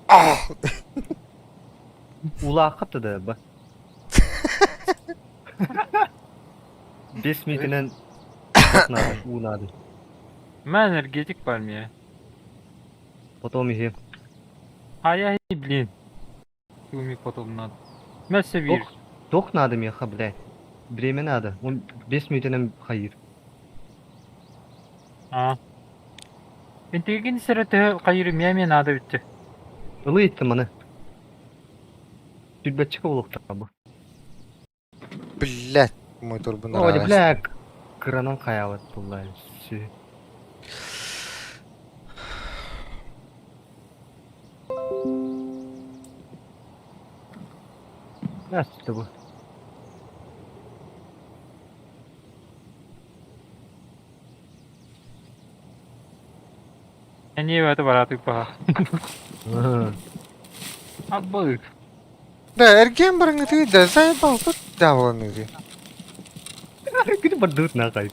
Ah! Улааххат да ба. Бес мүнүүтэнэн уу наада. Мэ энергетик бар мия. Потом иһи. Ай-ай, блин. Туми потом надо. Мәссе бир. Тох надо миэхэ, блядь. Время надо. Он бес мүнүүтэнэн хайыр. А. Интигин сэрэ төһө хайыр мия надо бүтте. Ылы иттим аны. Түрбэтчик буолуохтаах бу. Блядь, мой турбун О, бля, кыранан хайаабат буолла. Сү. Настя бу. Эни это бараты па. Абы. Да, эргиэн барыҥҥытыы да заебал тут дааланыгы. Күнү бардыбыт нахай.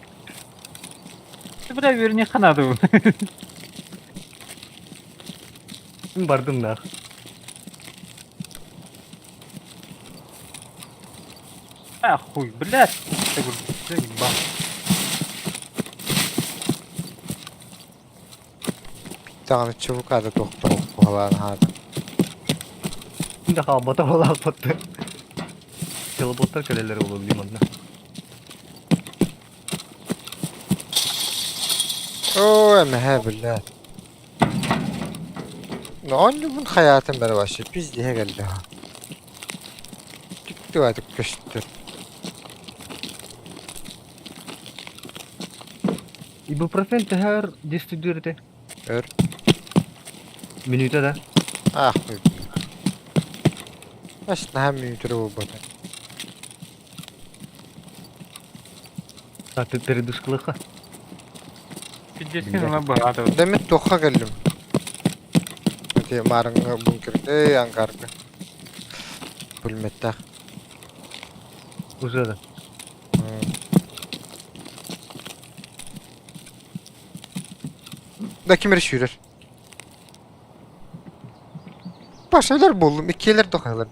Ты бля верни ханаду. Бардым нах. А хуй, блядь. Ты говоришь, Даҕаны чубукаада туохтар куһалаан хаата. Да хаалбата буолааппатты. Телеботтар кэлэллэр буолуо билим онно. Оо, эмэһэ, блядь. Оонньуубун хайаатым эрэ вообще пиздиһэ кэллэ аһа. Түктү көстөр. Ибупрофен төһө өр дистүдүүр этэ? Өр. Мүнүүтэ да? Аах Ас наһаа мүнүүтэрэ буолбата. А ты передышкалыха. Пиздецкин она богата. Да мен туохха кэллим? Ити маарыҥҥа бункерды, ангарга. Пулеметтээх. Уже да. Да ким эрэ сүүрэр. Паша өлөр буоллум, иккиэлэр да хайалар.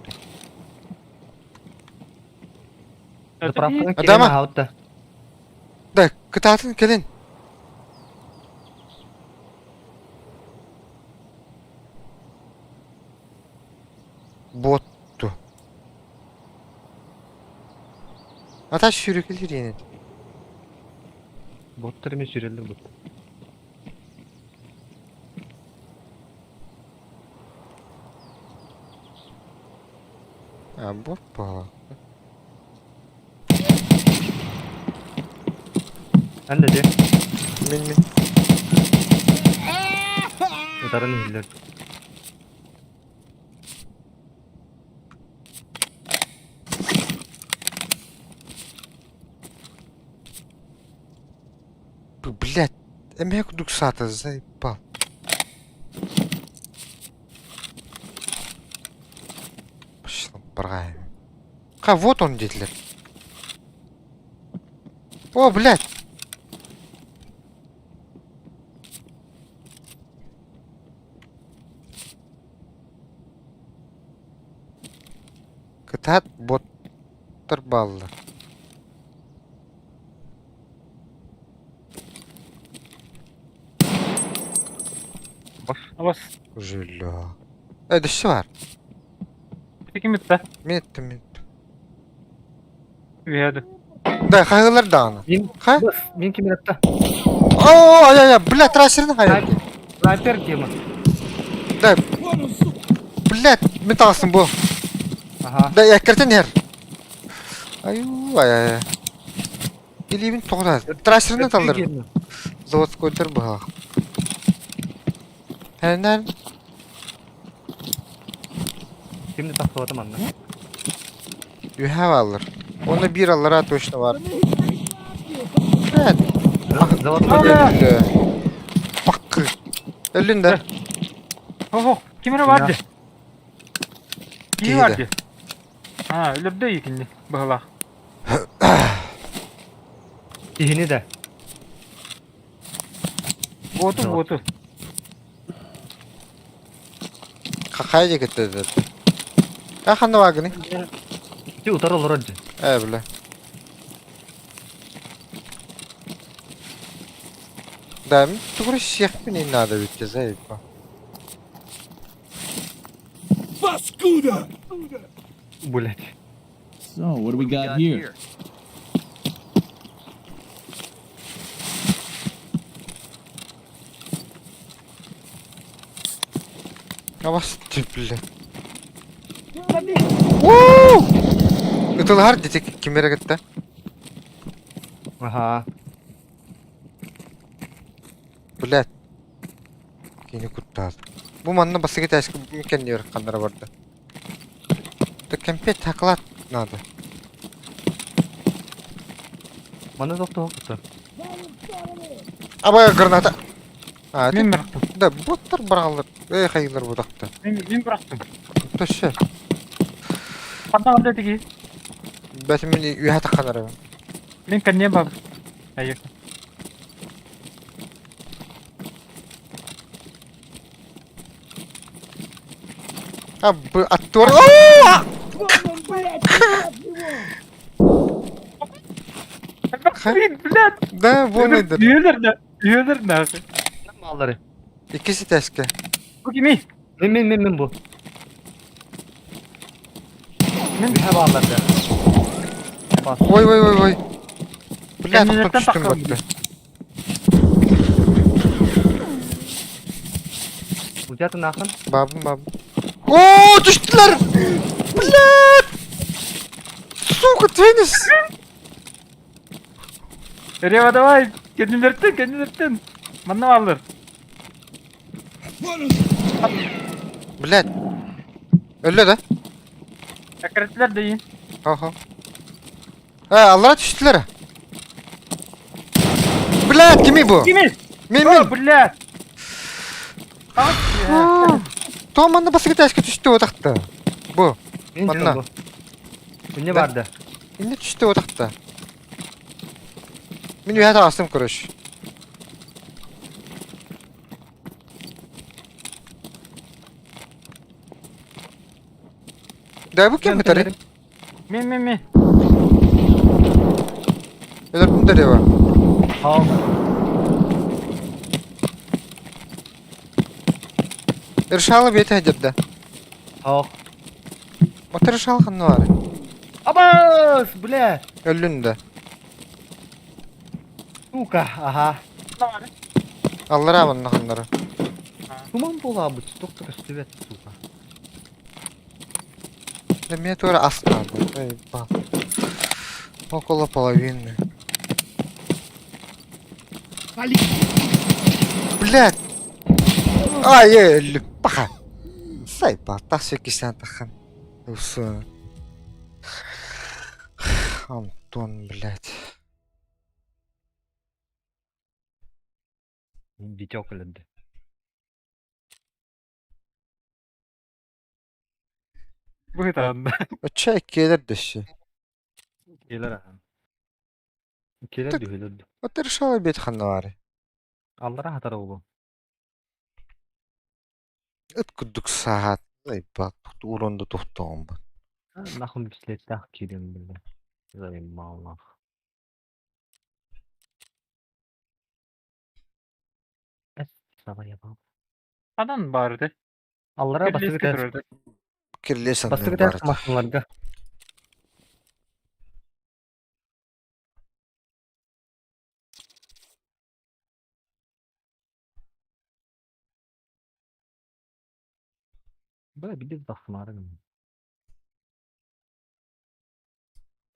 Заправканы кэлэн Адама. аһаабыт Да, кытаатын кэлин. Буотту. Ата сүүрүкүлүр иэнин. Боттар эмиэ сүүрэллэр бут. А, бот буолла. Эн да дьэ. Мин мин. Утарын иһиллэр. Блядь, эмиэ курдук саата заебал. Пошла баргаем. Ха, вот он диэтилэр. О, блядь! Кытаат боттар бааллар. Абас. Жилье. Э, дөссө бар. Ким итте? Мин эттим, мин эттим. Үһәді. Да, хаһыылар даҕаны. Мин Ха? мин ким итте? О, ай ай ай, бля, трассерны хайа. Снайпер тема. Да, блядь, мин таҕыстым бу. Ага. Да, эккиртэн иһэр. Аю, ай ай. Илиибин тоҕута. Трассерны таллар. Заводскойдар быһалаах. Хэннэр Ким да тахсыбата манна. үһэ бааллар. Оны биир аллараа точно бар. Блядь, Заводской. өллө. Паккы. Өллүн да. Ого, ким эрэ бар дии? Кии Киһи бар да. дии. А, өлөрдө икинни быһалаах. Киһини да. Буоту Да. буоту. Какая диэки А ханна баагыный? Ти утары олорор дьэ. Э, бля. Да, мин тугу сиэхпин надо ведь, заебал. Паскуда! Блять. So, what do we got here? Абас бля. Уу! Ытылыһар дити ким эрэ кытта. Ага. Блядь. Кини куттаат. Бу манна бастакы этээскэ кэннигэр ханнара барда. Да кэмпиэт хаклаат надо. Манна тохтоо кутта. Аба граната. А, Мин бырахтым. да боттар баралар. Эй, хайылар будакта. Мин мин бырахтым. Төссө. Ханна алды тиги? Бәтим мин үһэ тахханара. Мин кэнниэ баб. Айы. А, б аттуар. Блин, блядь. Да, вон эдэр. Үөлэр да. Үөлэр нахуй. Маллары. Иккис этээскэ. Бу кимий? Мин мин мин мин бу. Мин Үһэ бааллар да. Бас. Ой, ой, ой, ой. Бля, Кэннилэртэн тоқтон түстүм таххам. батты. Утята нахрен. Бабын бабын. О, түстүлэр! Блядь! Сука, теннис! Рева давай! Кэннилэртэн, кэннилэртэн! Манна бааллар. Блядь. Өллө да? Эккирэтилэр да иин. Ага. Э, аллара түстүлэр. Блядь, кими бу? Кими? Мин О, мин. блядь! Тоҕо манна бастакы этээскэ түстэ утахта? Бу. Мин Манна. бу. Инне Да. барды. Инне түстэ утахта. Мин үөһэ таҕыстым, короче. Да бу ким бытары? Мин, мин, мин. Өлөрдүм да дева. Хау. Решала бете дедді. Хау. Ото решала ханна бар. Абас, бля. Өллүн да. Сука, ага. Аллара манна ханнара. Туман буолаабыт, туох да көстүбэт, сука. Да мне тоже ас надо. Эй, ба. Около половины. Блядь! Ай, өллүм. Паха. Сайпа, тас кисен тахан. Усы. Антон, блядь. Витек өлөрдө. Быһытаан. Оча иккиэлэр дөссө. Келер ахан. Келер Так. дүһүлөрдө. Ото решала бет ханна бары. Аллара хатар оҕу. Ыт курдук саат. Ай, ба, уронда тухтоҕум ба. Нахуй пистолеттаах киирэн биллэ. Заебал нах. Эс, заебал. Ханан баар этэ? Аллара бастакы Кирлиэскэ этээс турар этэ. Кирле санныыр бастакы бар этээс массыналарга. Бля, билир тахсымаары гынным.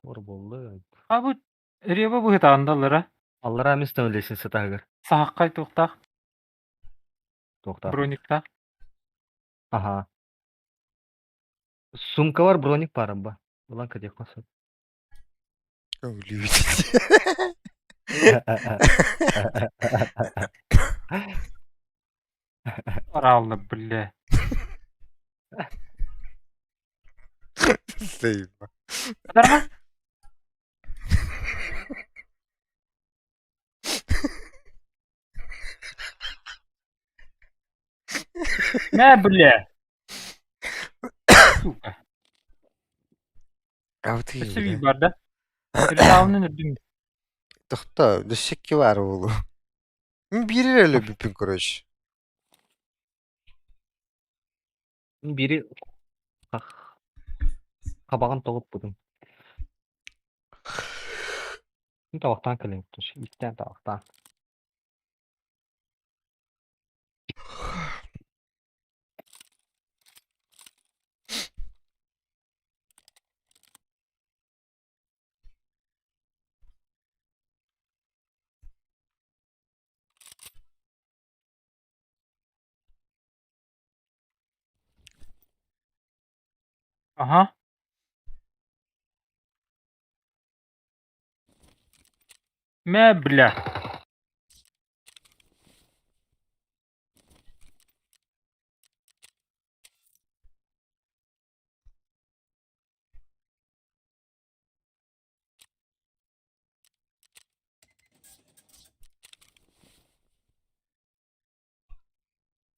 Туора буолла. А бу Рева быһытаанда аллара. Аллара эмис лестница таһыгар. Саһаххай туохтаах, Туохтаах. брониктаах. Аха. Сумкалар броник баар ба. Ылан кэтиэххэ сөп. Көҥүлүүбүт. Араалла, бля. Заебал. Дарма? Мэ, бля. Сука. А вот и, Өссө биир бля. бар да? Решалынан үрдүм. Тохто, дөссөкки бар буолу. Мин биир эрэ өлбүппүн, короче. Бири хабаҕын тоҕуппутум. Табахтаан кэлэн истээн табахтаан. Аха. Мэ, бля.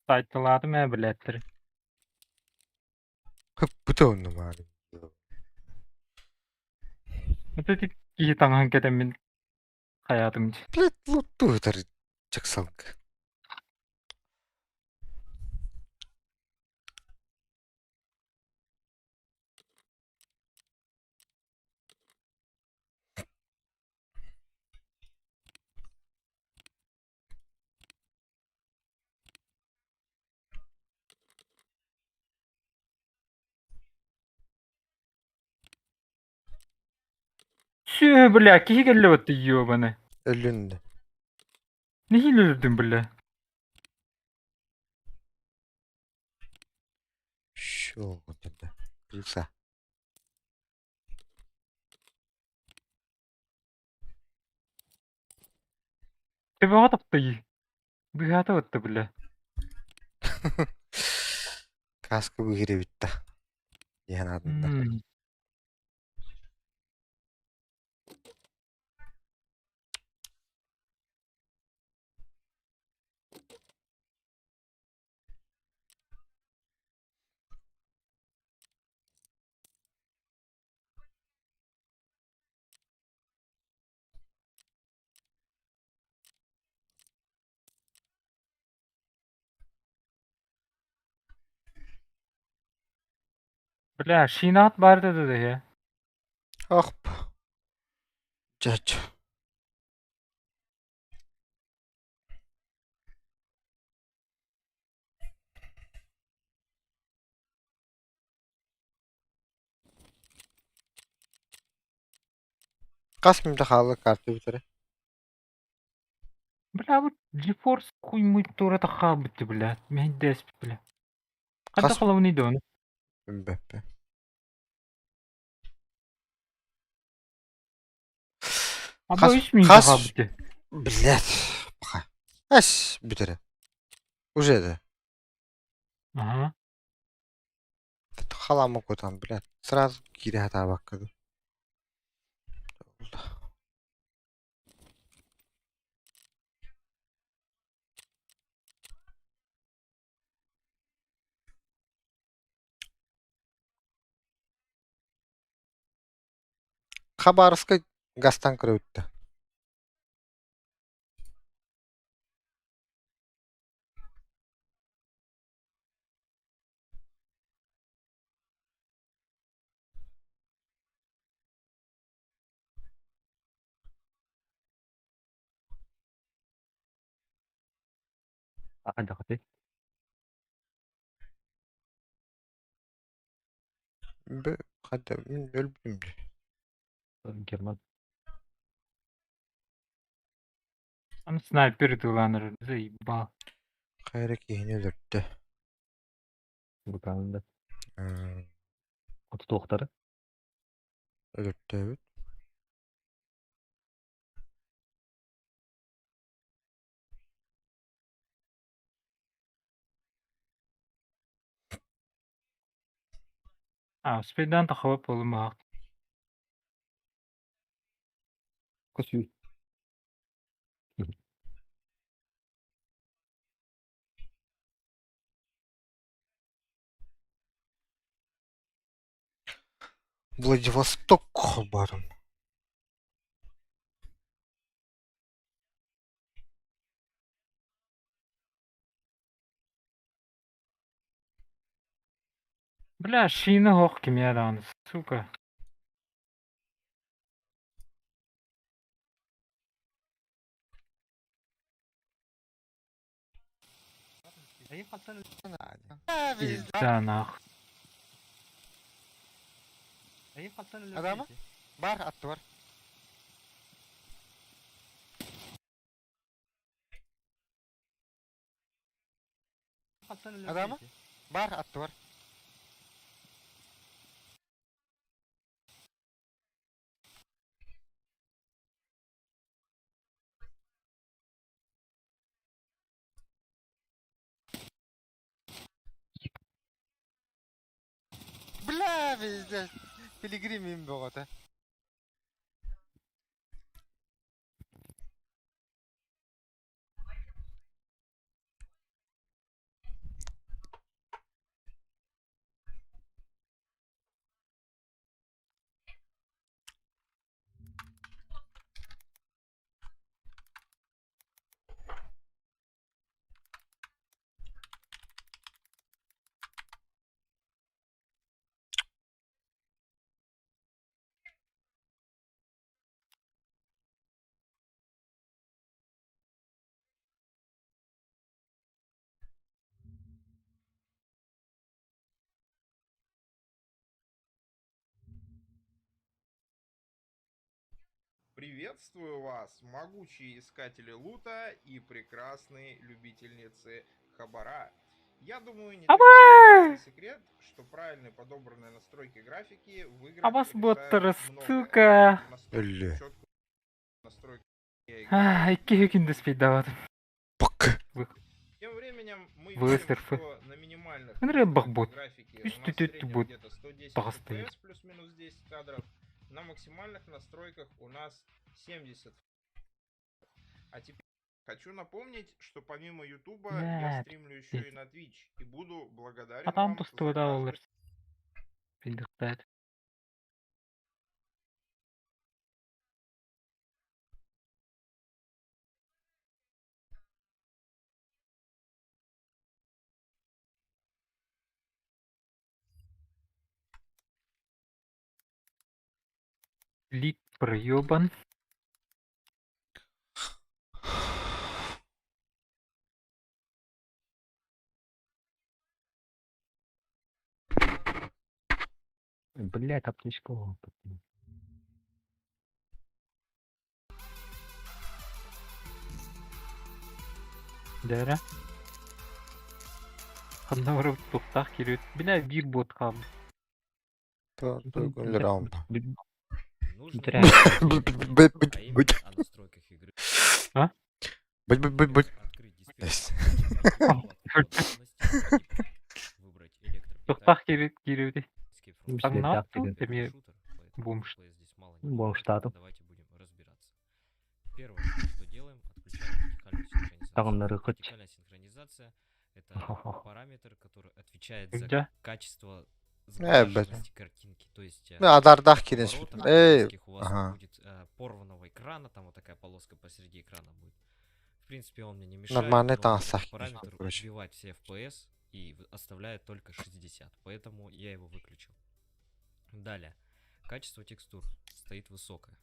Сайтылаатым ээ, блядь. Хыппыта онно маары. Это ти киһи таҥаһын кэтэммин хайаатым дии. Блядь, луттуу ытар чаксалга. Сүөһү, бля, киһи кэллэ батты, ёбаны. Өллүн да. Нэһиилэ өлөрдүм, бля. Шо, вот это. Крыса. Төбөҕө таптайыы. Быыһаата батта, бля. Каска быыһыр эбит да. Диэн аатында. Бля, шинаат баар да да Ох. Чач. Хас мүнүүтэ хаалла карта бүтэрэ? Бля, вот GeForce хуй туора хаалбыт бля. Мэһэйдээспит бля. Ханта Хас холобуный да ону? Мбаппе. Аба Хас үс мүнүүтэ хас хаалбыт. блядь. Пока. Эс бүтэрэ. Уже да. Ага. Халамы кутан, блядь. Сразу киирэ сатаабакка дуу. Хабаровскай гастан көрөбүттэ. Хайдахый? Б хата мин өлбүтүм дии. Герман. Аны снайпер ытыалаан заебал. Хайра киһини өлөрдө. Букаанда. М, Отутуохтары. Өлөртөөбүт. А, успейдаан тахабап буолумаах. Көсүү. Владивосток холбоотум. Бля, шина хоқ кимиэ даҕаны, сука. Пизда нах. Адама? Бар аттыбар. Адама? Бар аттыбар. Бля, пиздец. Пилигрим им боҕото. Приветствую вас, могучие искатели лута и прекрасные любительницы хабара. Я думаю, ни для кого Абаа! не секрет, что правильно подобранные настройки графики в играх Абас решают буоттара, многое. сука! Настройки Өллө. чётко настройки я играю. Аа, икки күндүс пейдаватым. Пак. Тем временем мы Вы видим, СРФ. что на минимальных Андрей настройках Бахбот. графики Пусть у нас ты в тут среднем будет где-то 110 пахостый. FPS плюс-минус 10 кадров, на максимальных настройках у нас 70. А теперь хочу напомнить, что помимо Ютуба я Бля, стримлю еще пиздец. и на Twitch и буду благодарен Атам вам за тустуу да каждый олар. Билдиктер. Лик проебан. Блять, аптечку. Дәрә. Ханна барып туктак килеп. Бля, бир бот калды. Раунд. Нужно Зря. Б- б- а именно б- о настройках игры. А? Б- б- б- б- Открыть Есть. диспетчер, выбрать Туктак килеп килеп. электрический Таңнап Блядь, эме шутер, поэтому бомж. FPS здесь мало не Бомж бывает. штату. Давайте будем разбираться. Первое, что делаем, отключаем вертикальную синхронизацию. Тагыннары хоть. Вертикальная синхронизация это параметр, который отвечает за Где? качество Э, бля. сглаженности картинки. То есть Адардах кирен поворотах Эй, резких у вас ага. будет порванного экрана, там вот такая полоска посреди экрана будет. В принципе, он мне не мешает, Нормальный но там этот сах, параметр короче. убивает все FPS и оставляет только 60, поэтому я его выключил. Далее, качество текстур стоит высокое.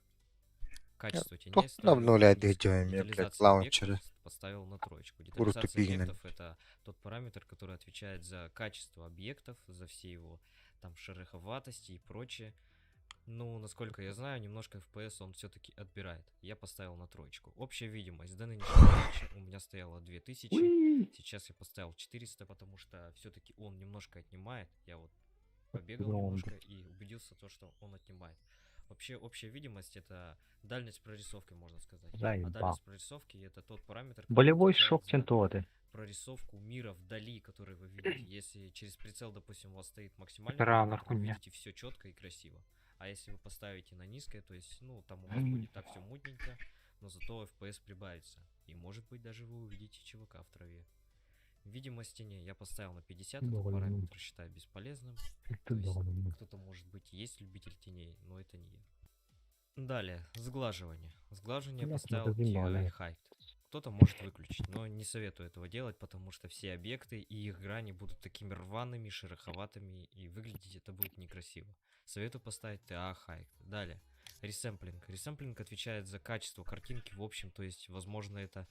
Качество теней Тух ставлю обнуляет низкое. видео, мне, блядь, Детализация лаунчеры. объектов поставил на троечку. Куру Детализация тупигина. объектов это тот параметр, который отвечает за качество объектов, за все его там шероховатости и прочее. Ну, насколько я знаю, немножко FPS он все-таки отбирает. Я поставил на троечку. Общая видимость до нынешнего патча у меня стояла 2000. Сейчас я поставил 400, потому что все-таки он немножко отнимает. Я вот побегал Ну, он немножко и убедился то, что он отнимает. Вообще, общая видимость это дальность прорисовки, можно сказать. А Заебал. дальность прорисовки это тот параметр, который Болевой отвечает шок за чентоты. прорисовку мира вдали, который вы видите. Если через прицел, допустим, у вас стоит максимальный Ранер параметр, вы хуйня. видите все четко и красиво. А если вы поставите на низкое, то есть, ну, там у вас будет так все мутненько, но зато FPS прибавится. И может быть даже вы увидите ЧВК в траве. Видимость тени я поставил на 50, этот Довольно. параметр считаю бесполезным. То есть кто-то, может быть, есть любитель теней, но это не я. Далее, сглаживание. Сглаживание я Блядь, поставил магазин TI малый. Height. Кто-то может выключить, но не советую этого делать, потому что все объекты и их грани будут такими рваными, шероховатыми, и выглядеть это будет некрасиво. Советую поставить TA Height. Далее, ресэмплинг. Ресэмплинг отвечает за качество картинки в общем, то есть, возможно, это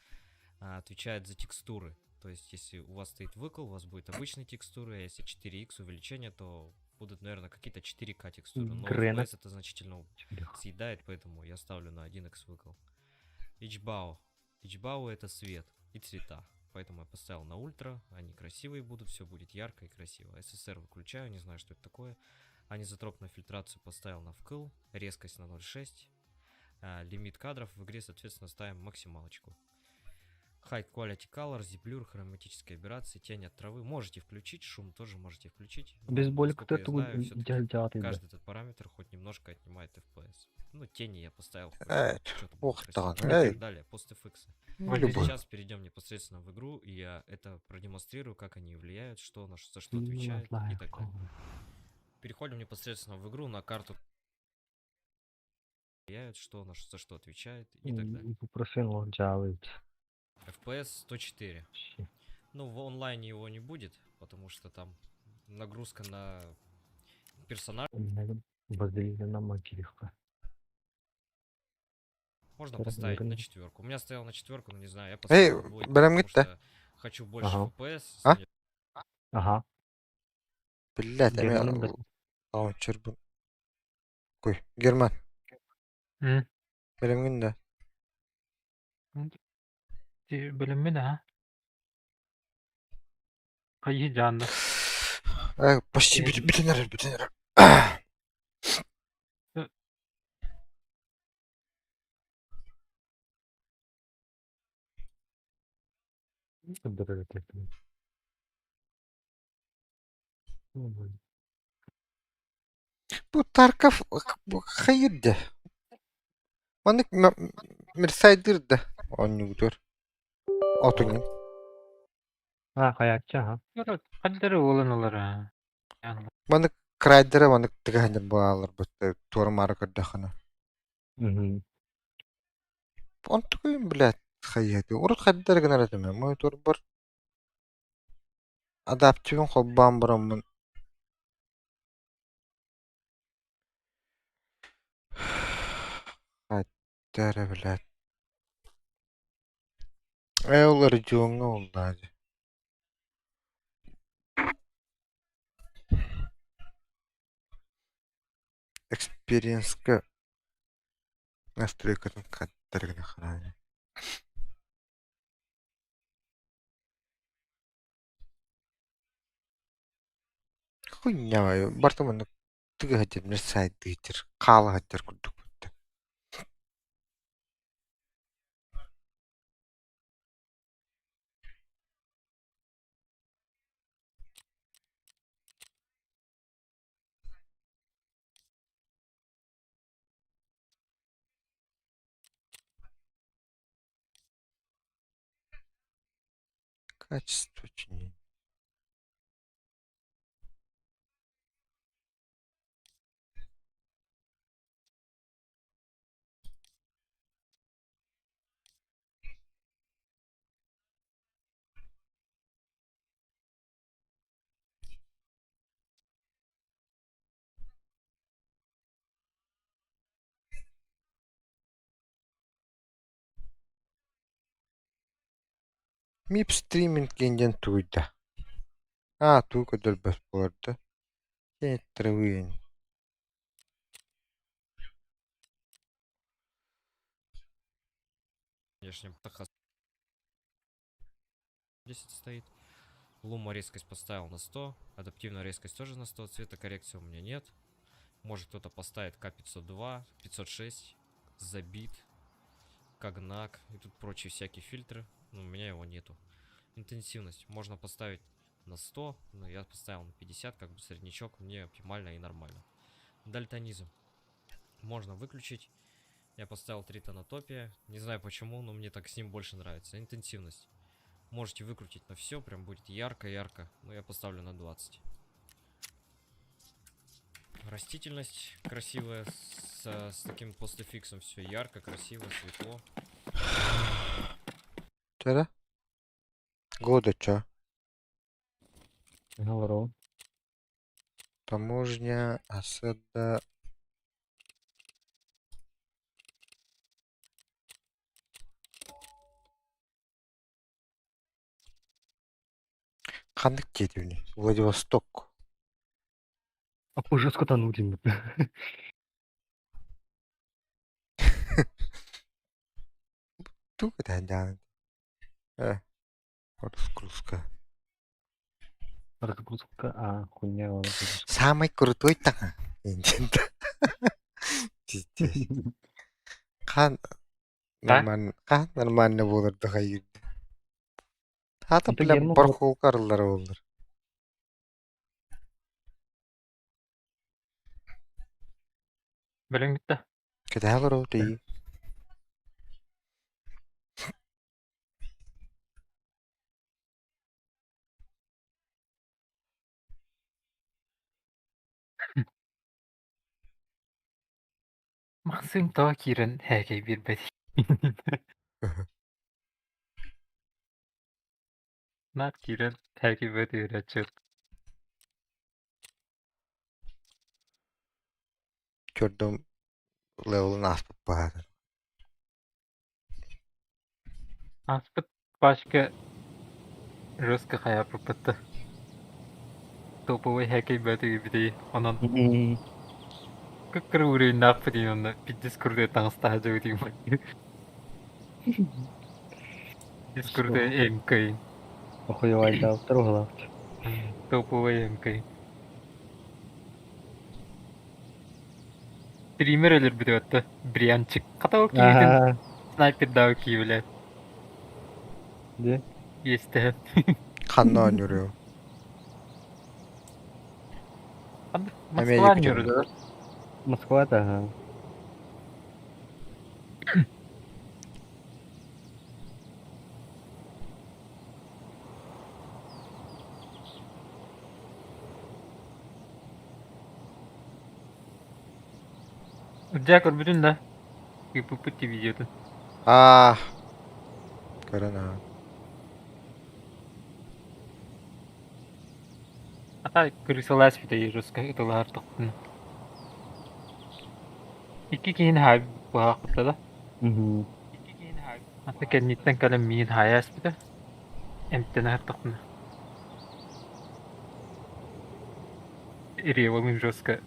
отвечает за текстуры. То есть, если у вас стоит выкл, у вас будет обычные текстуры, а если 4х увеличение, то будут, наверное, какие-то 4К текстуры. Но Грена. FPS это значительно съедает, поэтому я ставлю на 1x выкл. HBAO. HBAO это свет и цвета. Поэтому я поставил на ультра, они красивые будут, все будет ярко и красиво. SSR выключаю, не знаю, что это такое. Анизотропную фильтрацию поставил на вкл, резкость на 0.6. Лимит кадров в игре, соответственно, ставим максималочку. High Quality Color, Z-Blur, хроматические аберрации, тень от травы. Можете включить, шум тоже можете включить. но, Бейсболь насколько я кто знаю, всё-таки тут каждый этот параметр хоть немножко отнимает FPS. Ну, тени я поставил. хоть Эй, чё-то было ох красиво. там, эй. Далее, PostFX. Ну, любой. Сейчас перейдем непосредственно в игру, и я это продемонстрирую, как они влияют, что на за что отвечает и так далее. Переходим непосредственно в игру на карту. Влияют, что на за что отвечает и так далее. Ibuprofen делает. FPS 104. Ну, в онлайне его не будет, потому что там нагрузка на персонажа. Базилина могилка. Можно Второй поставить на уровень. четверку. У меня стоял на четверку, но не знаю, я Эй, поставил на двойку, берем потому гитте. что хочу больше Ага. FPS. А? мне Ага. Блядь, Герман эме лаунчер бу. Кой, Герман. М. Бэлэмҥин да? Бэлэммин аа. Хайыы дьаанна. Почти бүтэн эрэр, бүтэн эрэр. Бу Тарков хайыыр да? Маннык мерсайдыыр да оонньуутугар. Отуҥҥун. А, хайааччы аха. Ханнары уолан ылар аа. Маннык крайдара маннык тыгаһыннар буолалар бутта туора-маары көрдөххүнэ. Онтукуйум блядь хайыһыты. Урут хайдары гынар этим мониторбар адаптивын холбоон бараммын хайдары блядь. Ээ ол Родиоҥҥа буоллаҕа дии. Экспириенска настройкатын хаттар гына харааны. Хуйня барыта маннык тыгыһа сайдыытыр, хаалаһыттар курдук Качество очень. Мип стриминг диэн тугуйда? Аа, тугу көрдөрбөт буолар да? Травын. Внешне 10 стоит. Лума резкость поставил на 100. Адаптивная резкость тоже на 100. Цветокоррекции у меня нет. Может кто-то поставит К502, 506, Забит, Когнак и тут прочие всякие фильтры. Но у меня его нету. Интенсивность можно поставить на 100, но я поставил на 50, как бы среднячок, мне оптимально и нормально. Дальтонизм можно выключить. Я поставил 3 тонатопия. Не знаю почему, но мне так с ним больше нравится. Интенсивность. Можете выкрутить на все, прям будет ярко-ярко. Но я поставлю на 20. Растительность красивая, с таким постфиксом. Все ярко, красиво, светло. Чара? Года чё? Hello. Таможня, осада. Ханнык диэтибиний? Владивосток. А жестко тонуть. Тугу этэ Э, разгрузка. Разгрузка, а, хуйня. Ладно. Самый крутой таҥа. Пиздец. Хаан нормально, хаан нормально буолар да хайыырды. Хаата Это бля герман бархолка арыллара буоллар. Бэлэмҥит да? Кэтэһэ олоробут эйии. Максим тоҕо киирэн һээкэй биэрбэтий? Наар киирэн һээкэйбэт үөрээччи Көрдüm левелын ааспыт баһаатын. Ааспыт пачка жестко хайааппыппыт да. Топовый һээкэйбэт үһүбүтүй онон. Кыккыры уровеннаахпыт иин онно пиздец крутой таҥастаах дьабытыым. Пиздец крутой МК. Охуевайдаабыттар уһулаабыт. Топовый МК. Стример өлөрбүтэ батта Брианчик. Хата ол киһитин Аа, снайпердаабы кии билэ. Дьэ. Иэстэһэн. Ханна оонньууруй? Москва Америка ньурда. Москвата, аха. Дьэ көрбүтүн да. Ыыппыппыт видеотун. Аа. Көрөн аа. Ата крысалаас бүтэ жестко ытылаһар тохтун. Икки киһини хаай быһаахпыта да. Мгм. Ата кэнниттэн кэлэн миин хаайааспыта. Эмтэнэ сыртахпына. Револын жестко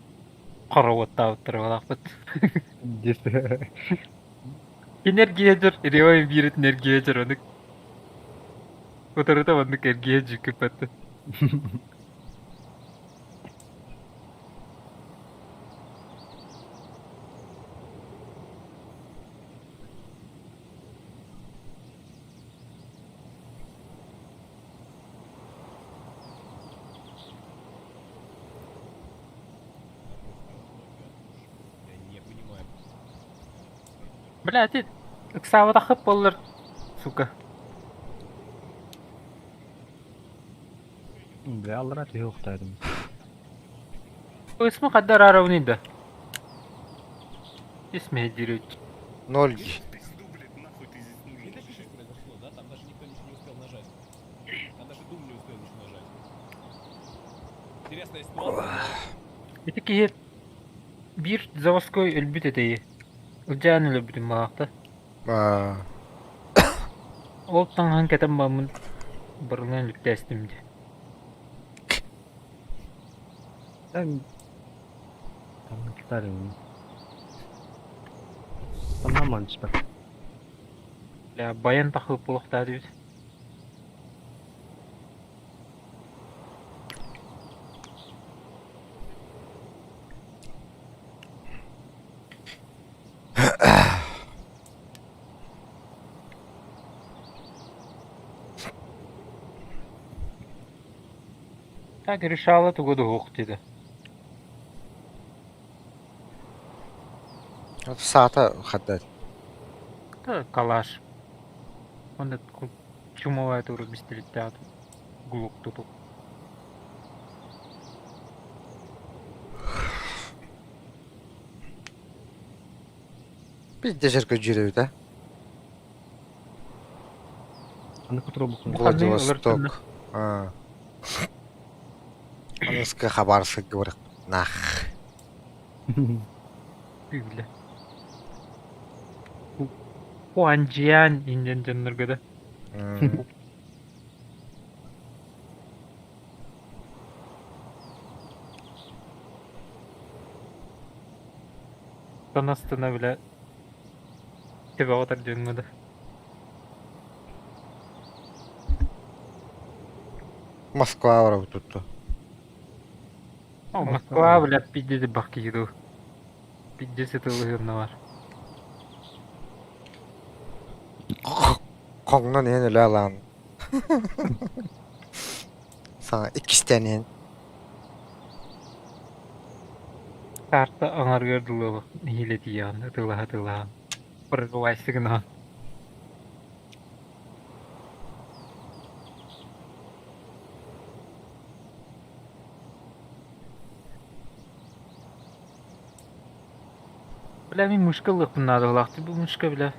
хороводтаабыттара балаахпыт. Дьэ. Энергиядыр, Рева биир энергиядыр, ону утарыта маннык эргийэ дьүккүппэттэ. Бля, ти ыксаабатаххыт буоллар, сука. Бля, аллара түһэ охтаатым. Ысмы хаддар аравный да. Исмэйдиир Ноль. Произошло, да? Там даже никто ничего не успел нажать. Там даже Doom не успел ничего нажать. Интересная ситуация. Ити киһи биир заводской өлбүт этэйи. Ылдьаан өлөрбүтүн маахта. Аа. Ол таҥаһын кэтэн бараммын барыларын өлүктээстим дии. Там... Там китарым. Там наманчпа. Бля, баян тахып буолуохтаах диэбит. Так решала тугу да суох диэтэ. Саата хадда. Да, калаш. Онно чумовая тура пистолеттээх глок туту. Пиздец көрдүүр эбит аа. Аны кутура букун. Владивосток. Аа. Аныска Хабаровска говорят. Нах. Бля. Хуанджиан иннен дьоннорго да. М. Танастына бля Тебеҕэ дьоҥҥо да. Москва барабыт тутtu. О, Москва, бля, пиздец бах киһи дуу. Пиздец ытылыһыанна бар. Хоҥнон иһэн өлө алаан. Саҥа иккистээн иһэн. Карта аҥарыгар дылы нэһиилэ тиийэҕин ытыалаһа ытыалаһа. Прорывайся гынаҕын. Бля, мин мышка ылыахпын наадалаах бу мышка, бля.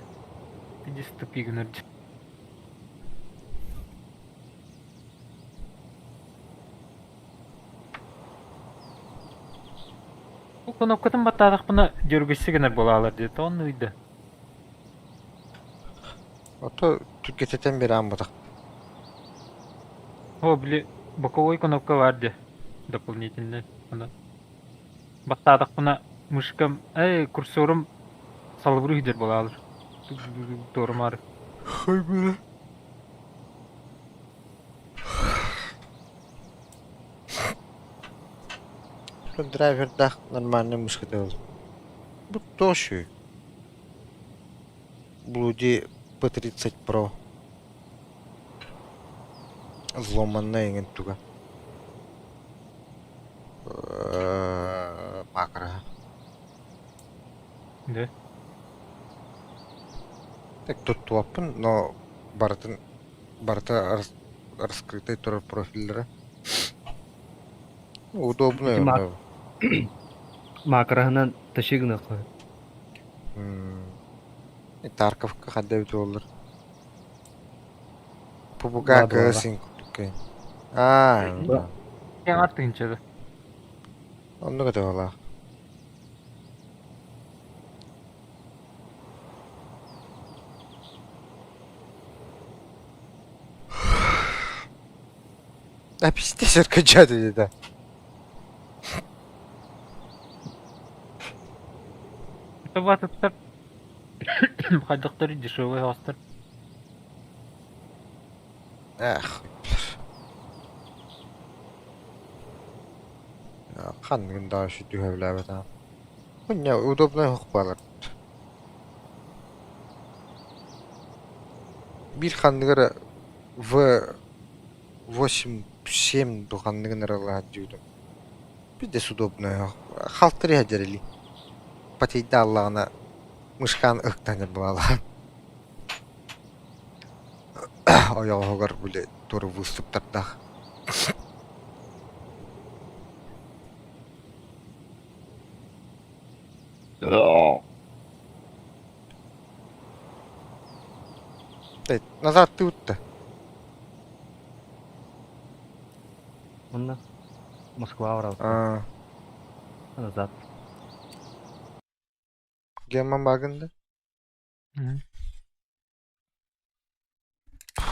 Пиздец тупи гынар дии. Бу кнопкатын баттаатахпына дергайся гынар буолаалар дии, тоҕо ыйда. Ото түргэтэтэн биэрээн батах. О, били, боковой кнопка баар дии. Дополнительный. Аны баттаатахпына Мышкам, эй, курсорум салыбыры иһдэр буолаалар. Туорумаары. Хой бля. Драйвердаах нормальный мышката был. Бу тошу. Блуди P30 Pro. Взломанная эҥин туга. Макро. Да. Так туттубаппын, но барытын барыта раскрытай турар профиллара. Удобно. Ити Макроһынан тащи гыныахха. Тарковка хадда эбит буоллар. Пупука кысын курдук. Аа, Кэҥ тыынчада. оннук этэ буоллаах. А пиздец өркөчөөтү деді. Ватыттар хайдахтар дешевый хостар. Эх. Ханныгын да сүтүһэбилээбэтэ. Мунньа удобнай оһох буолар. Биир ханныгар В 8-7 ду ханныгын ыралаһар дьиибитим. Пиздец удобнай оһох. Халтырыйа дьэрили. Потейда аллаҕына мышкаан ыктанар буолалаан. Ойоҕоһугар били туора выступтардаах. Назад ты да. Онно Москва барабыт. Назад. Герман Багында.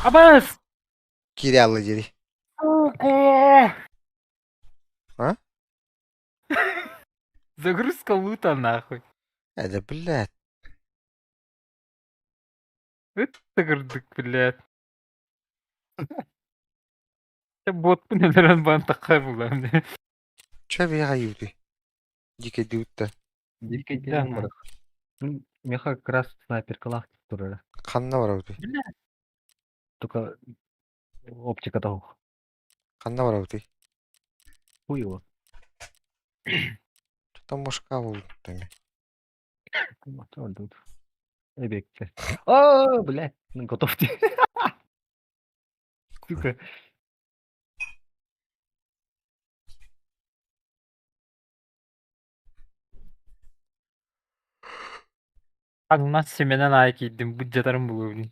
Абас! Кирялы дири. А? Загрузка лута нахуй. Это, блядь. Это кырдык, блядь. Бот нэлэрэн бан такай булам. Че бияга юды? Дике дүүтта. Дикий ден Меха как раз снайперкалаах турара. Ханна барабыты? Только оптика того. Ханна барабыты? Хуй его. Там мушка болуттами. Тут. Эбекте. О, блядь, ну готов ты. Сука. Аҥнас симэнэн аайы киирдим, былдьатарым булуо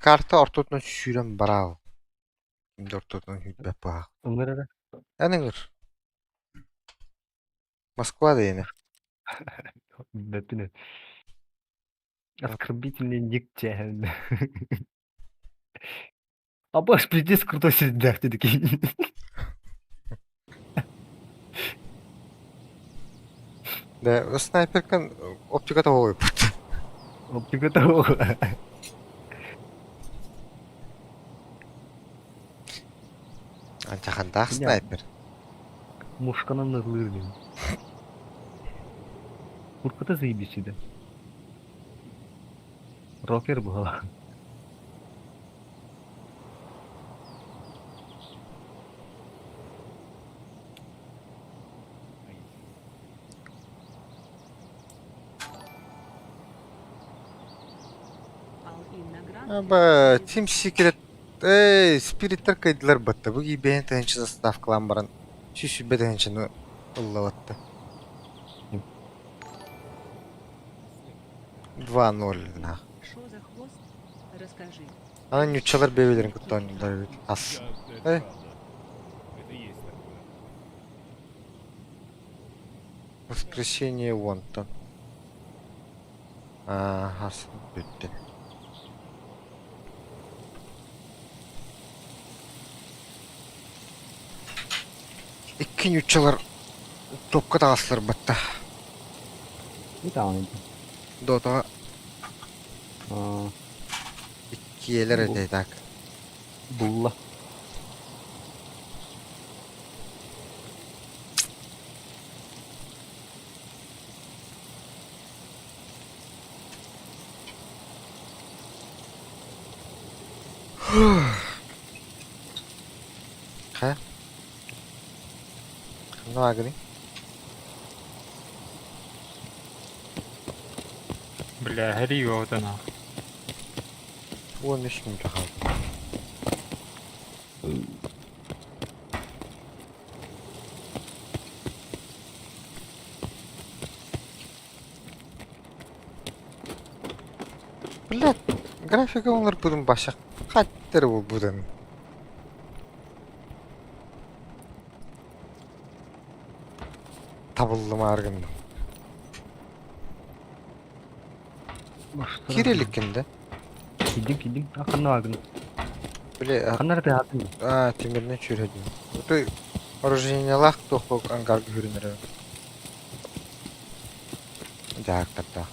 Карта ортотунан сүүрэн бараал. Ким да ортотунан сүүрбэт баҕа. Ыҥыр эрэ. Эн ыҥыр. Москва да иэнэ. Бэппин Оскорбительный ник чэһэн. Абаш пиздец крутой сирдээх такие. Да, снайперкан оптиката оҕуйбут. Оптиката оҕо. Анчахандаах снайпер. Мушканан ыллыыр дим. Мушката заебись да. Рокер буолла. Аба, Team Secret эй, спириттэр кыайдылар батта. Бу бэйэн тыһынча заставкалаан баран 120 тыһынчаны ыллабатта. 2-0 нах. Шо за хвост? Расскажи. Аны ньуччалар бэйэлэрин кытта оонньууллар эбит. Ас. Я, это Э? правда. Это есть такое. Воскресенье Вонтон. Ага, бүттэ. Икки ньуччалар топка таҕыстылар батта. Итаҕын Дотаҕа Аа, иккиэлэр этэ так. булла. Ха? Ханна бааргыный? Бля, хәрий оҕотон аа. 13 мүнүүтэ хаалла. Блядь, графика оҥорбутун баша хаттер буолбутун. Табыллымаар гынным. Киирэ иликкин да? Киирдим, киирдим. А, ханна бааргын? Били, Ханна эрэ тыаһаатыҥ? а, тимиринэн сүүрһэдим. Ото оружениелаах туох ангарга хүрүнэрэ. Дьаһактардаах.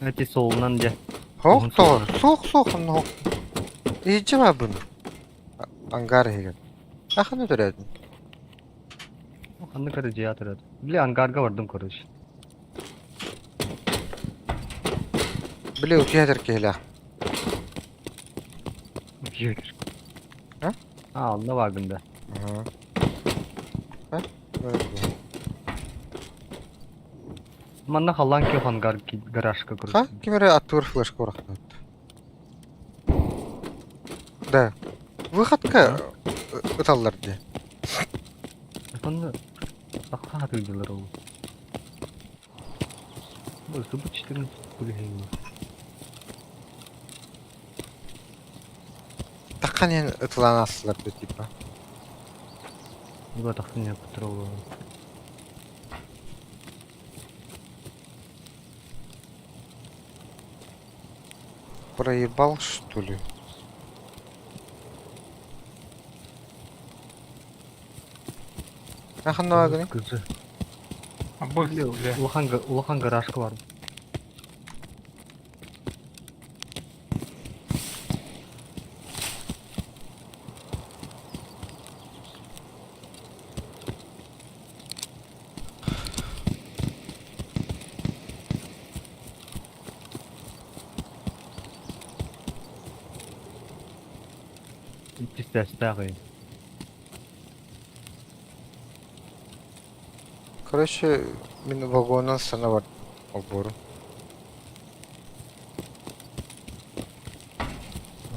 Эти суолунан дьэ. Суох тоҕо? Суох суох онно суох. Иһдьэ баарбын. Ангар иһигэр. Аханы төрөөтүм. Ханнык эрэ дьиэ төрөөтүм. Били ангарга бардым короче. Били утуйа этэр киһилээх. Утуйа этэр. А? А, онно бааргын да. Ага. А? Манна халлаан күөх ангар гаражка Ха? короче. Ким эрэ аттыгар флешка урахтаат. Да. Выходка ыталлар дии. Онно саха атыылдылар ол. Бу субу 14 күлүһүҥ. Таххан иһэн ытылаан аастылар да типа. Либо тахсан иһэн патрулу. Проебал что ли? Аханна бааргыный? Кызы. Абы, бля. Улахан улахан гаражка бар. Иккистээх Короче, мин вагонан сана бар олбуору.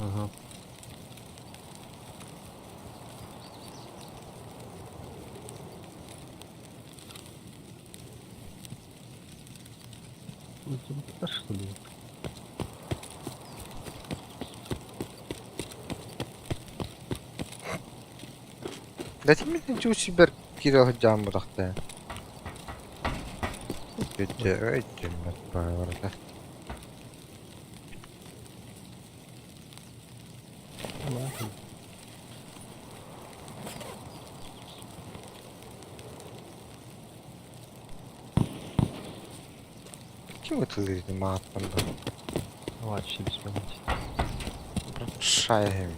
Ага. Да что ли? Да тиммитин чуусибэр киирэ сылдьаан бырахта. Өйдөммөт баарда. Ким ытылыыр мааттан да? Вообще без понятия. Шайхем.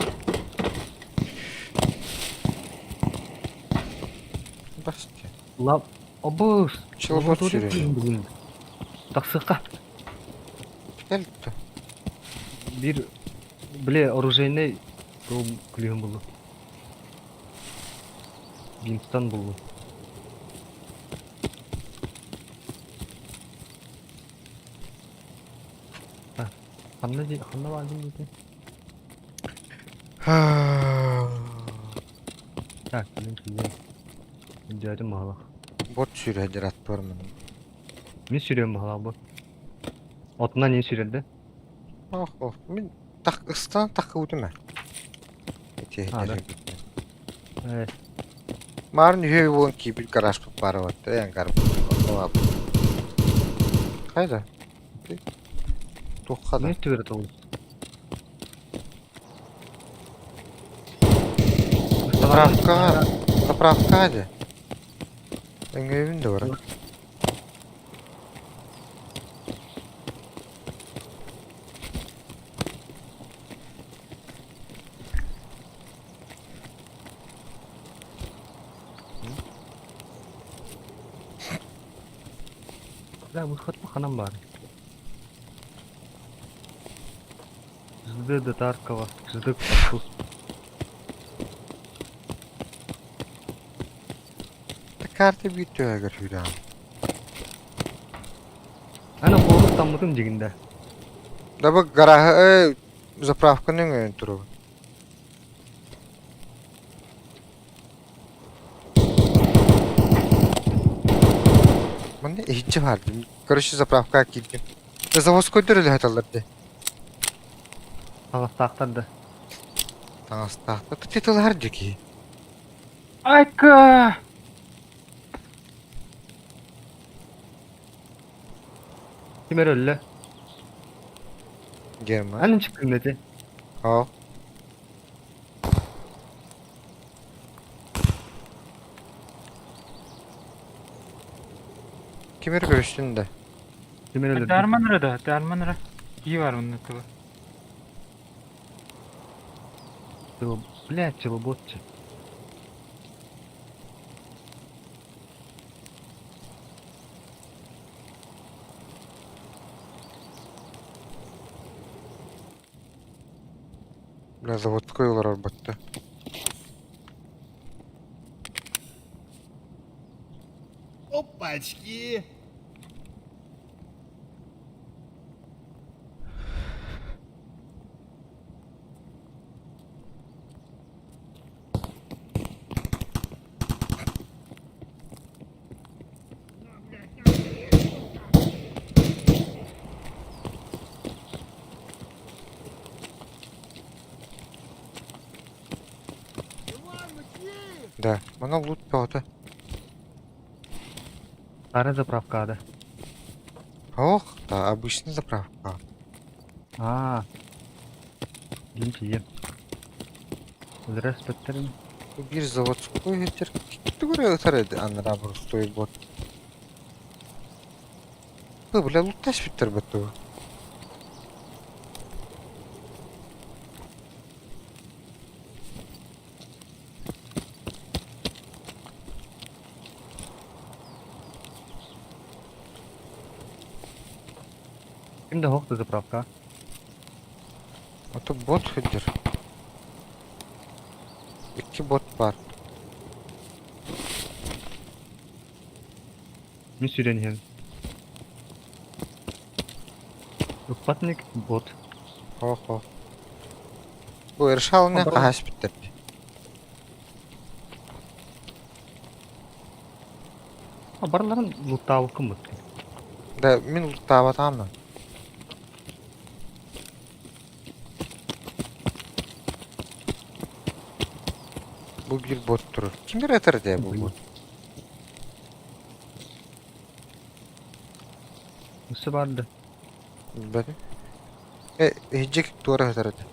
Басте. Лап. Обус. Чылбыр сүрүн. Тахсыхха. Кэлтэ. Бир бле оружейный ол күлүһүн булду. Винстон булду. Ханна ди ханна баар дии Так, блин, киһи. Дьээдим баһылах. Бот сүүрэ аттыбар мин. Мин сүүрүөм баһылах бу. Отунан не сүүрэрдэ? Ох, ох, мин тах ыстан таххыбытым ээ. Ити А, да. Э, Марын үһүө буолан киирбит гаражпыт баара барта, эн гарбыт. Хайда? Туохха да? Не түгэр толуй. Заправкаҕа, заправкаҕа дии. Өҥөйбүн да баран. Да, выход ханан баар. Жды до Таркова, жды к посту. Карта биир түһэгэр сүүрэҕин. Аны буолук таммытым дьигиндэ. Да бу гарааһы заправканы өҥөйөн туругун. Манна иһиччи баар дии. Короче, заправкаҕа киирдим. Заводскойдар үлэһэтэллэр дии. Таҥастаахтар да. Таҥастаахтар. Тытылаһар дии киһи. Айка! Ким эрэ өллө? Герман. Аны чыккын ити. Оо. Ким эрэ көрүстүн да. Ким эрэ өлөрдүн. Дарман эрэ да, Дарман эрэ. Кии бар онно тыла. Блядь, челоботчы. Бля, заводской олорор батта. Опачки! Да, мана лут бөҕөтө. Ара заправкада. Ох, да, обычный заправка. Аа. Дим тиийэн. Өлөрөспөттөрүн. Бу биир заводской иһитэр тугу эрэ ытар эди анараа боростуой бот. Бу бля луттаспыттар баттыбы. Ким да хоох да заправка. Ото бот сылдьар. Икки бот баар. Мин сүүрэн иһэбин. Ыппатник бот. Хо-хо. Бу Иршалны хаһаспыттар дии. Барыларын луттаабыккын бут. Да, мин луттаабатаҕым. Бу биир бот турар. Ким эрэ этэр дээ бу бот? Өссө баар да. Билбэтим. Э, иһдьик туора сытар этэ.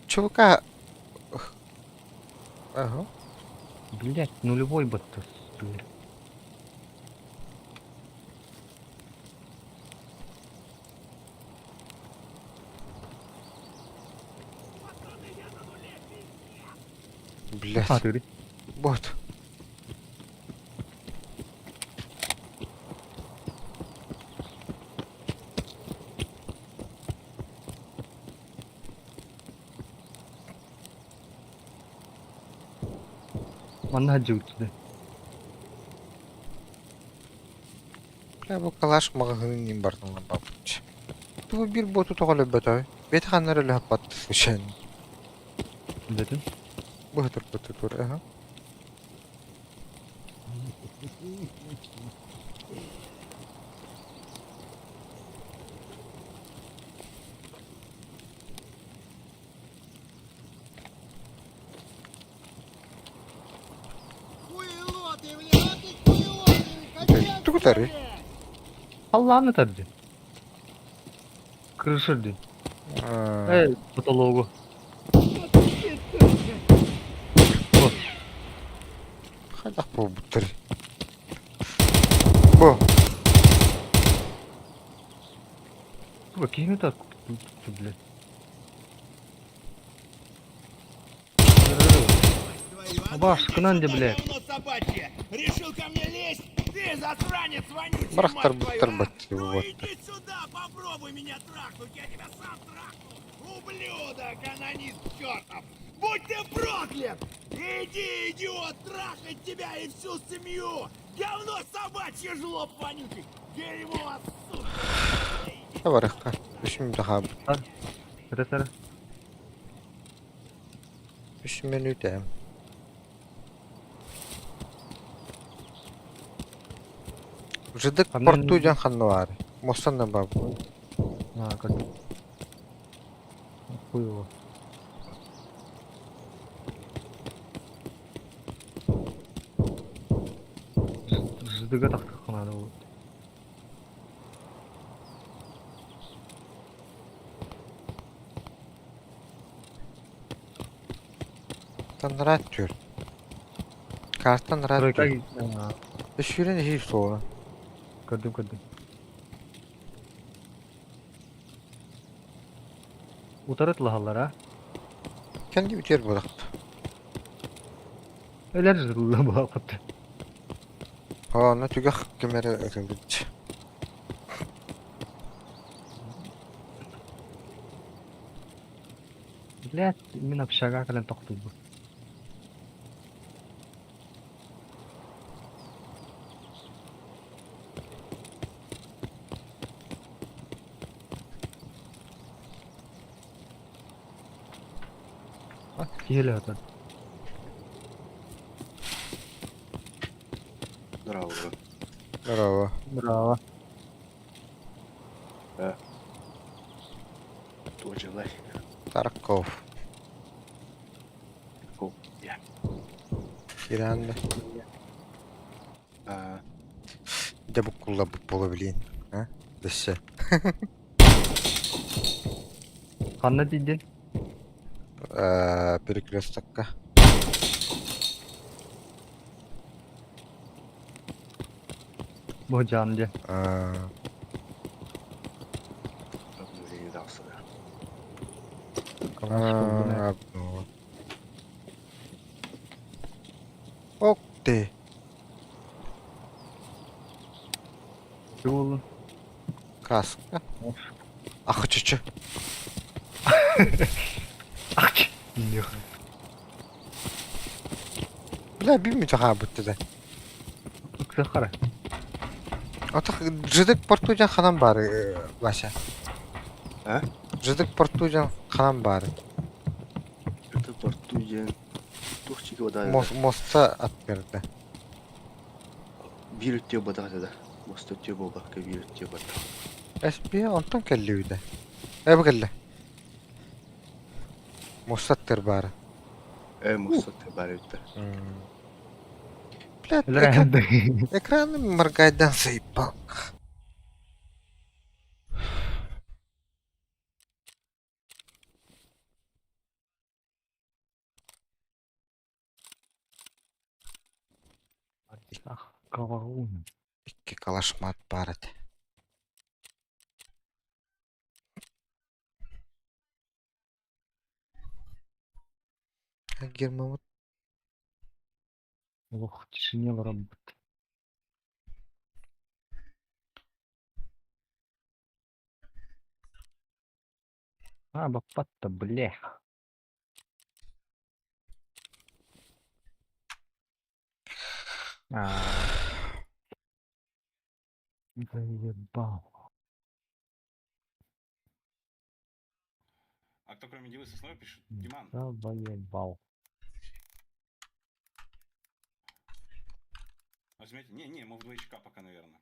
ЧВК Ага. Блять, нулевой бот бля. Блять. А, ты Бот. Манна сылдьыбыт Бля, бу калаш маҕаһыынын бардым бабыччы. Тугу биир боту тоҕо өлөрбөтөй? Бэйэтэ ханна эрэ өлөһөппөт случайно. Дэтин. Быһытырбыты тур, аха. Тугутары? Халлааны тарды. Крыша дии. Эй, потологу. Хайдах буолбуттар? Бу. Бу кими так блядь. Башкынан де, блядь. Решил ко мне лезть? Ты засранец вонючий, Барахтар мать твою, буттар а! баттыы Ну вот. иди сюда, попробуй меня трахнуть, я тебя сам трахну! Ублюдок, анонист чертов! Будь ты проклят! Иди, идиот, трахать тебя и всю семью! Говно собачье, жлоб вонючий! Дерьмо, сука! Табарыхха. Үс мүнүүтэ хаалбыт. Это сэр. Үс мүнүүтэ. Жыдык порту дьон ханна баар? Мостан да баар. А, как... Хуй его. Ждыга тахтахха надо будет. Тан түр. Картан рад түр. Сүүрэн иһии суоҕа. Көрдүм, көрдүм. Утары тылаһаллар, а? Kendi biter bıraktı. Өлөр жырылла буолбут. Aa, түгэх кемере ытылдыч. Блядь, мин общага кэлэн тохтуйбут. Киһилэ отон. Здорово. Здорово. Браво. Тоже лайк. Тарков. О, я. Киранды. А, Дьэ буккулларбыт буола билиэн. А? Дөссө. Ханна тиийдин? Э, перекрестокка. Бу дьаам дьэ. Э, обновление дался, да. а, ну. Ок ты. Буоллун. Каска. Ах, чучу. Ах, Нюх. Бля, бимми хаабытты да. Ыксахара. Ата жыдык порту дьан ханан баар, Вася. А? Жыдык порту дьан ханан баар. Это порту диэн туох чиги вода Моста аттырда. биир өттүө бадах да. Моста өттүө буолбакка биир өттүө бадах. SB онтон кэллиүдэ. Э бу кэллэ. Моста аттыр баара. Э, моста өттүө баар эбит да. Бля, экран, экраны моргайдан заебал. Ах, каваун. Икки калашмат баар этэ. Гермамут Ох, тишине работает. А, баппатта, блях. А. Заебал. А кто кроме Димы Сосновой пишет? Диман. Заебал. Возьмете? Не, не, мы в 2 пока, наверное.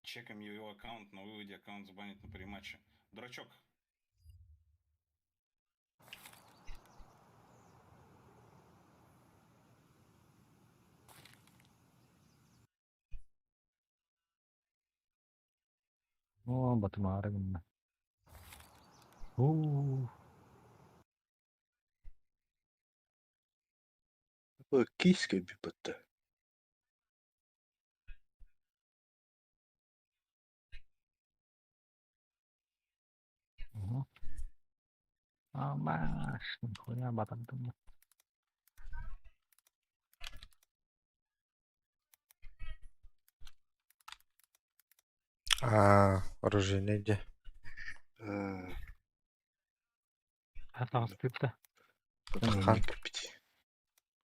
Чекаем его аккаунт, на выводе аккаунт забанит на приматче. Дурачок. Оо, батымаары гынна. Уу. Киискэ бүппэттэ. Ого. Амаш, нихуя батардым. А, оружейный где? Атаҕастыытта. Хан.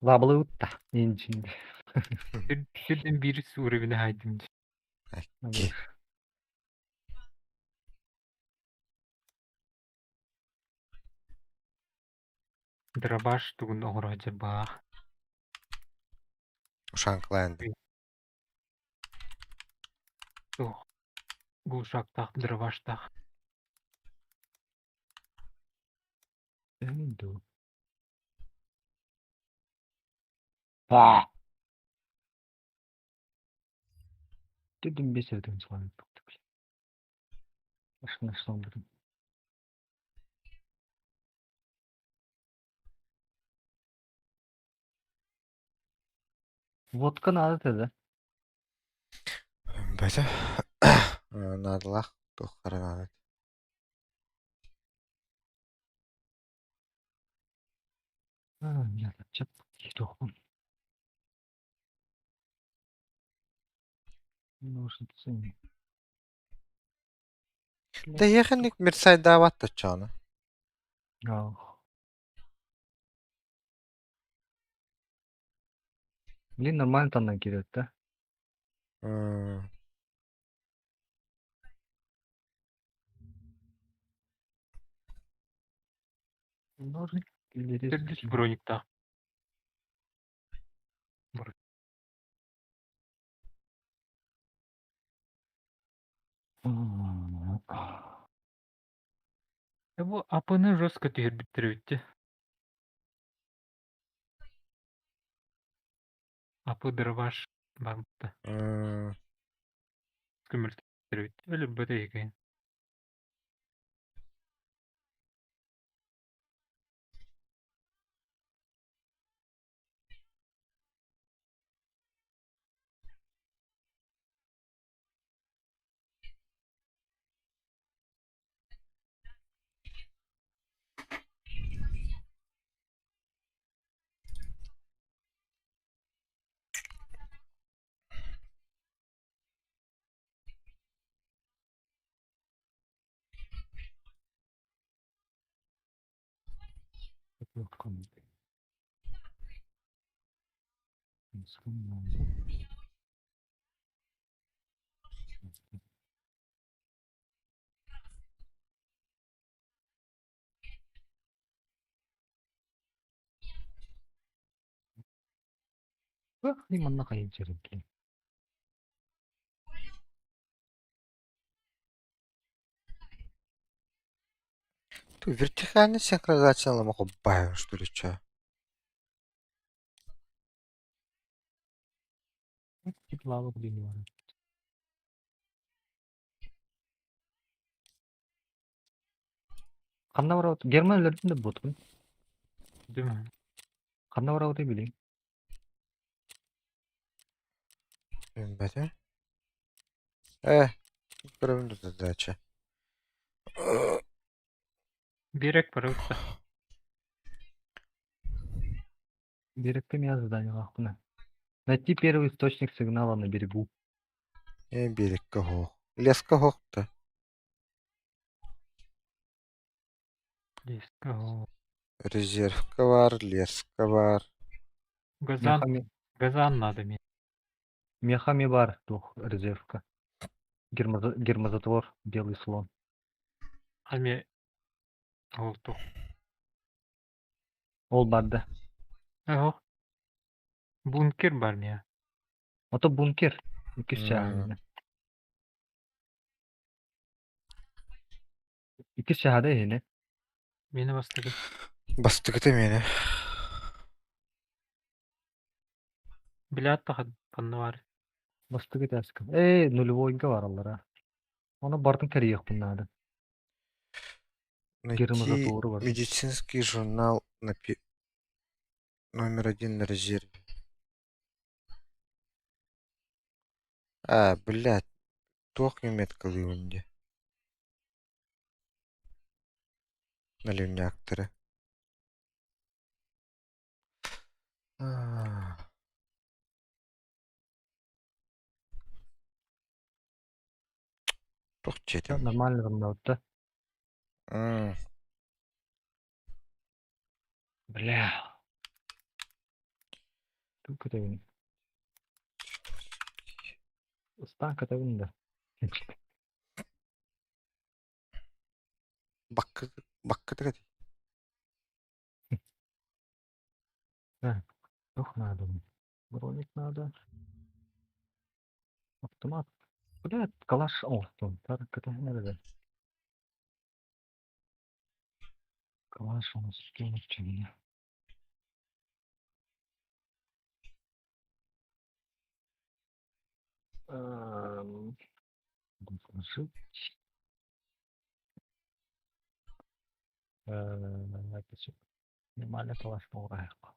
Лабылы утта. Инчин. Сирден биир уровень хайдым. Окей. Дробаш тугун оҥоро дьарбаах. Ушанклайын. Туох глушактаах дробаштаах. Иду. Ба. Дедим бесердим с вами. Нашла блин. Водка надо тогда. Бөтө. Наадалаах туох хара наада. А, я чап Ножницы. Тэйэхэнник мирсайдаабат таччаана. Ах. Блин, нормально там накидывают, да? Ножницы или Төрдүс резки? брониктаах. Бу АП-ны жестко түһэрбиттэр эбит АП дробаш барбыта. Көмөлтөр эбит. Өлөрбөтө эһиги. Манна хайын черепли. Ту вертикальный синхронизация ламаху баем, что ли, чё? Лава блин бар. Ханна барабыт? Герман өлөрдүн да ботун. Дүм. Ханна барабыт билин. Бөтө. Көрөбүн задача. Берек барыбыта. Беректе меня задание лахпына. Найти первый источник сигнала на берегу. Берекке хоох. Леска хоохта. Леска. Резервка бар, леска бар. Газан, Мехами, газан надо мне. мехами бар, дух, резервка. Гермозатвор, белый слон. Ами ол тух. Ол барда. Ох. Бункер бар мия. Ото бункер. Икки шахада. Икки шахада ehine. Мени бастыгы. Бастыгыта мени. Билят тахат ханна бар. Бастыгы таскын. Э, нулевойга бар аллара. Оны бартын кэрийиэхпин наада. Найти Гермозатору бардым. медицинский журнал на номер один на резерве. А, блядь, туох меткалыыбын дии. Наливняктары. Аа. Туох дьиэтин? Нормально там да. Бля. Тук көтөбүн. Ыстаан көтөбүн да. Баккы баккытыга дии. Так, туох надо? Броник надо. Автомат. Бля, калаш оҥостон. Тар көтөһүн эрэ. Калаш оҥостон чэҥҥэ. Буду сложить. Это всё. Нормально калаш оҥоруохха.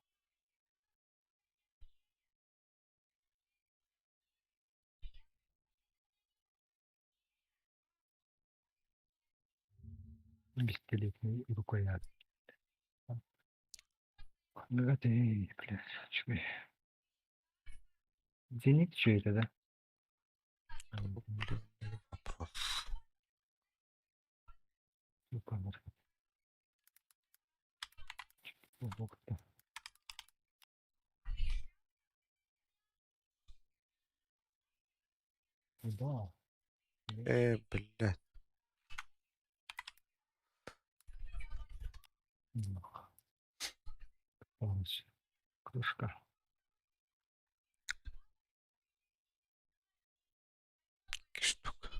Бестолетний рукоять. Ну это, блядь, чё. Зенит что это, да? Блин, вопрос. Ну, камера. Ух ты. Да. Блядь. Нах. Полностью. Крышка. Штука.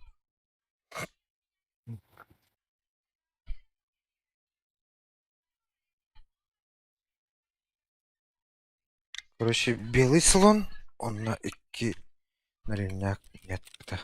Короче, белый слон, он на икки наливняк метката.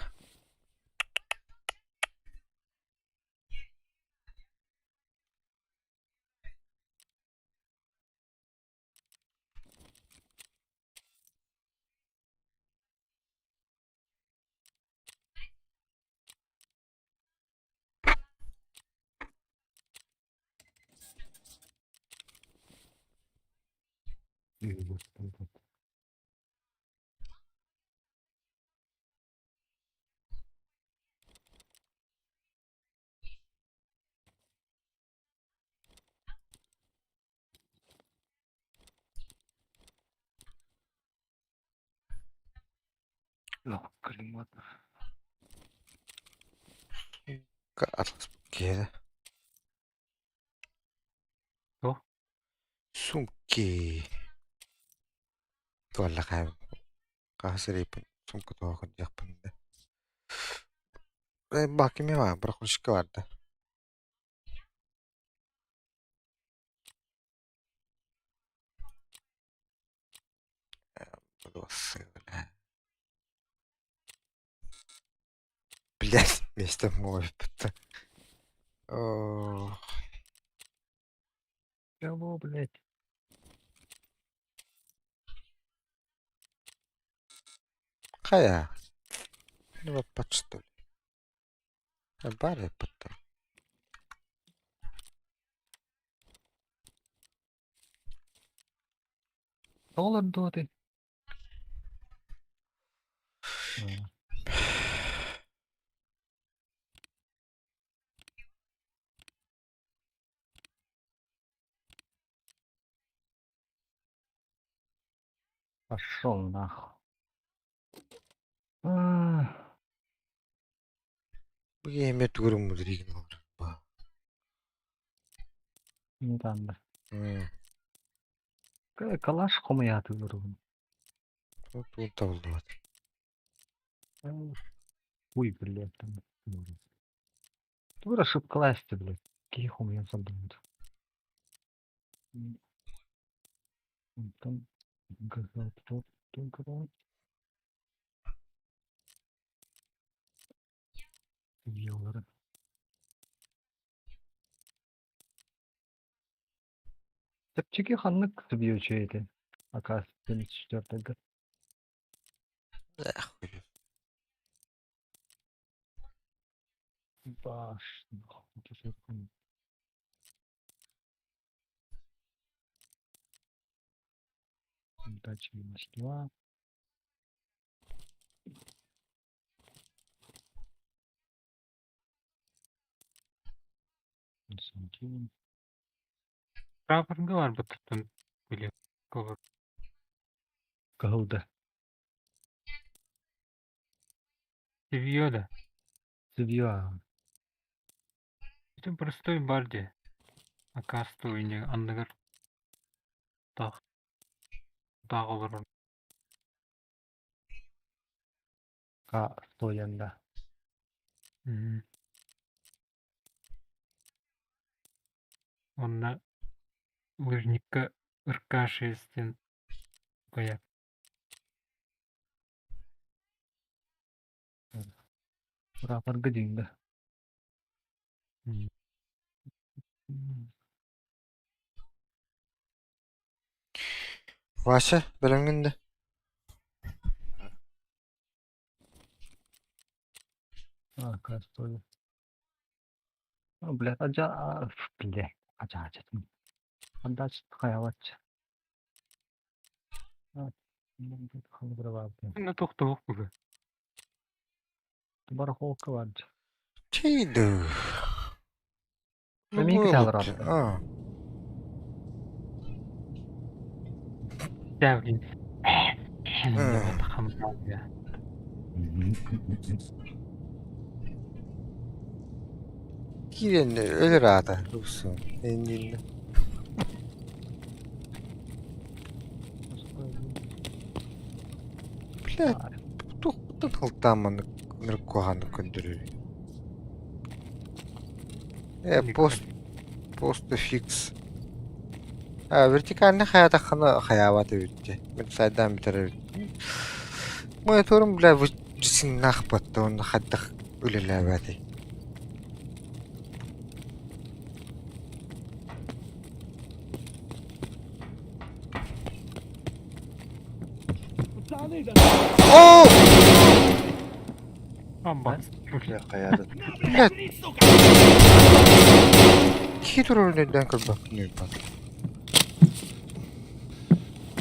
И вот там вот. Ох, климат. Атлас киһи. Что? Сумки. Туаллаха хаһыс сумка туох диэхпин да. Баки баар, барахолщикка баар да. Бля. Блять, место может. Ох. Кого, блядь? Хайа. Ну вот что ли. Бары потом. Доллар доты. Пошел нахуй. А, Бу эме тугурум мудригин олор. Ба. Не там, да. М. Калаш хомуйааты көрөбүн. Тугун табылдыбат. Ой, блядь, там. Тура шипкаласты, блядь. Киһи хомуйан сандымыт. Там газопровод. Видеолары. Чэпчэки ханнык субъечу эти? АК-74 Эх, хуй. Баш. Дача минус 2. Константин. Прапорга барбыттан били кылыр. Кыһылды. Севье да. Сывья. Это простой барди. Акастуйне анныгар тах таах олорор. К стоянда. Мм. Онно лыжникка РК-6 диэн бая. Прапорга дьиҥдэ. М. Вася, бэлэмҥин да? А, К стоя. А, бля, адьа, бля, адьа, Отдача хайалаччы. Онно тохтоох быһыы. Барахолка бар. Чейду. Эмиэ Любой кытаалар лучше. аата. А, Даа блин. М. Хамсаага. Киирэн өлөр аата. Русу. Эннин. Бля, туохтан халтааманы ныркуһаны көрдөрөр. Э, пост пост фикс. А, вертикальный хайатаххана хайаабат эбит. Мин сайдаан бүтэр эбит. Мониторум, бля, дьиҥнээх батта уонна хайдах үлэлээбэтий? Оо! Амба. Бля, хайаатын. Блядь! Киһи турарын өйдөөн көрбөппүн уйбат.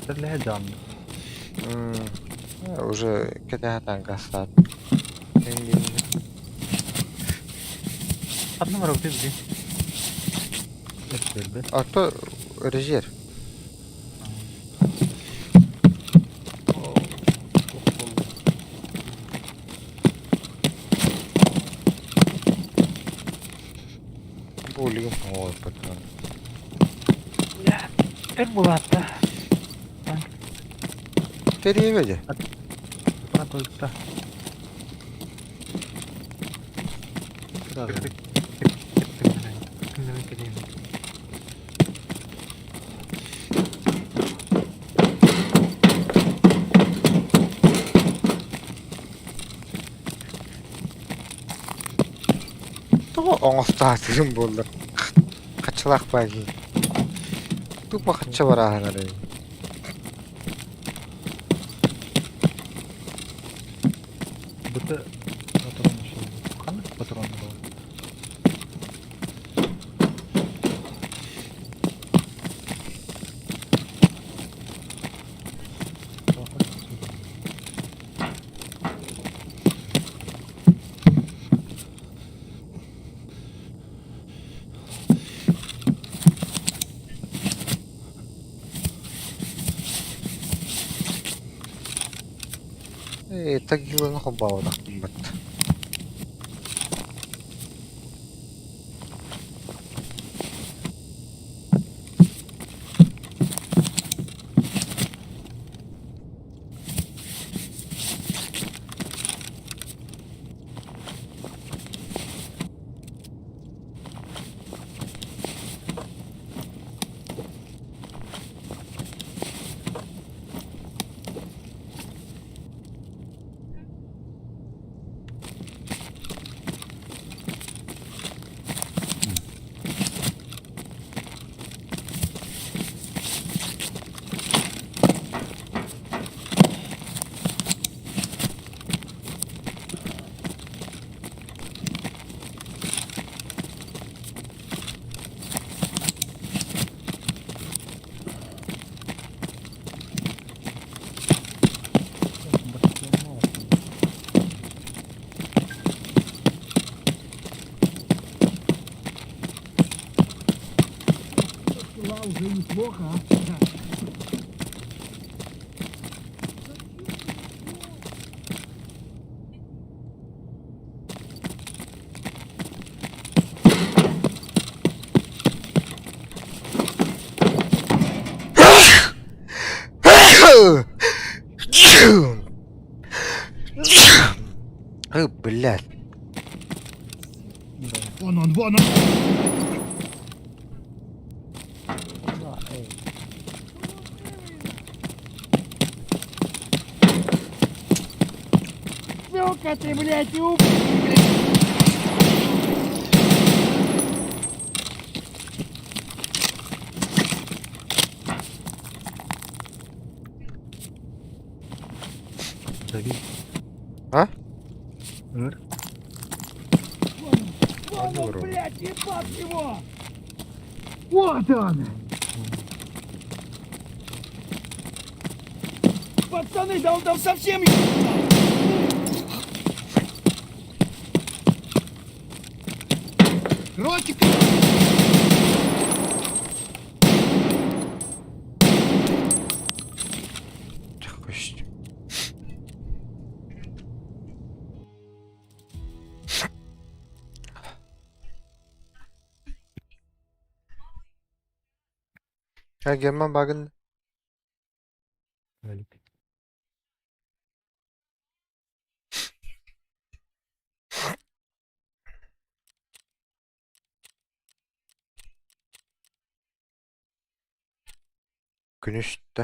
Тэрлэһэ дьаамна. Уже кэтэһэ таҥкастаат. Одну барабыты блин. Өттөрбөт. А то резерв. Бу билигин оҥорбуттар. Эр булаатта. Тэрийэбэ дьэ. Только. Тоҕо оҥостоотугум буоллар хаччылаах баайгын. Тупо хачча барааһын эрэ. Быты патрон еще. Ханнык патрон был? Ээ, тагиланы холбооботохпун бат. Неплохо, а? Ы, блядь. Вон он, вон он! Сука ты, блядь, уб... Зови. А? Ыр. Вон он, блядь, ебать его! Вот он! Пацаны, да он там совсем Короче, Көстүм. Я Герман Багын. Валик. Күнүстэ.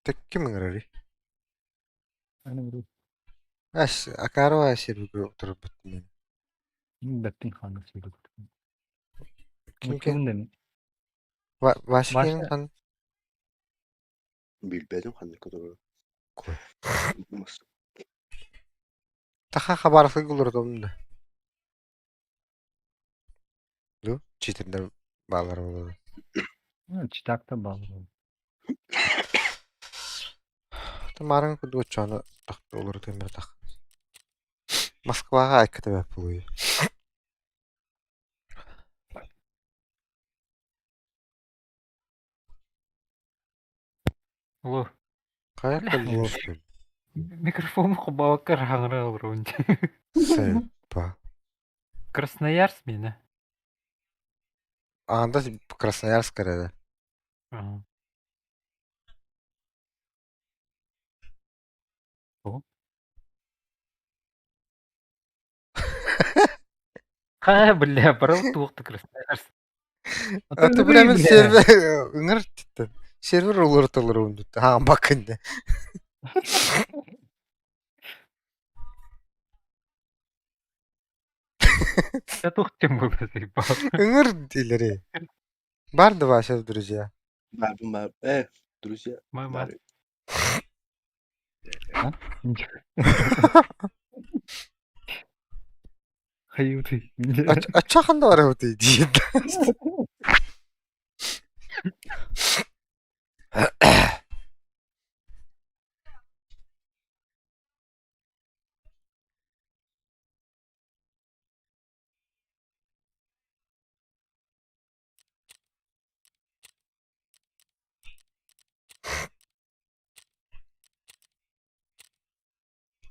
Тэкки мыҥырарый? Аны бу Ас акаарва сиргэ утарбыт мин. бэттин хааны сыйдык. Ким Ким дemi? Вася Вася. ким хан? Билбэтим ханнык которую. Таха хабарсы кулурдum да. Ду читердер балар болду. Читакта бал. Тамарын куду чаны тахты олор темир тах. Москвага айкыта бап булуй. Алло. Кая көлүн. Микрофон хубалыкка раҥара олорон. Сепа. Красноярск миэнэ. Анда Красноярск эрэ. Ага. Ха, бля, барыл туохта Красноярск. Аты билэмин сервер ыҥыр титтен. Сервер олор толор ундут. Ха бакында. Я туох тем был заебал. Ыҥыр дилери. Бар да ваши друзья. Бар, бар. Друзья. Мама. Хаюты. Ачаханда бар бут диет.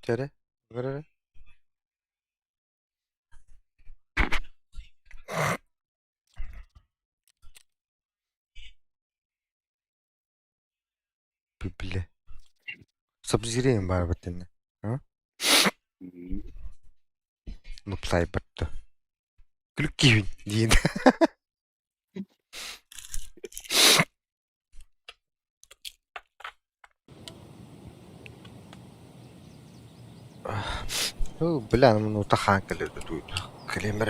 Чere. Ыҥыр Бile. Сабзирен бар бутын. Нуплай бартты. Күлүк киһин диин. Бля, ну тахан кэлэр туйду. Кэлэмэр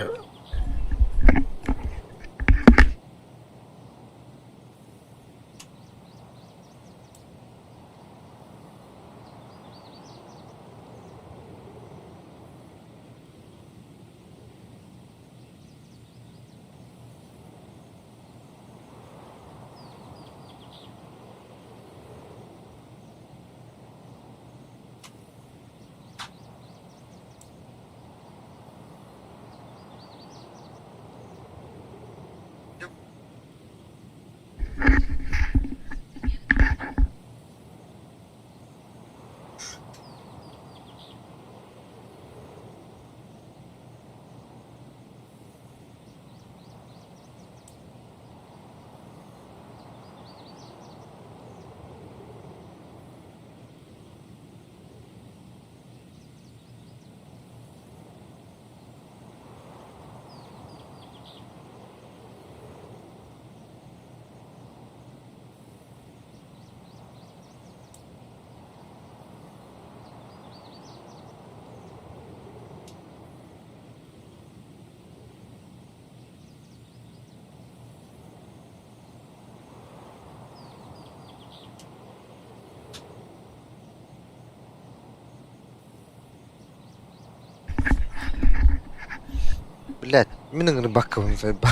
Блядь, мин ыҥырбаккабын сайба.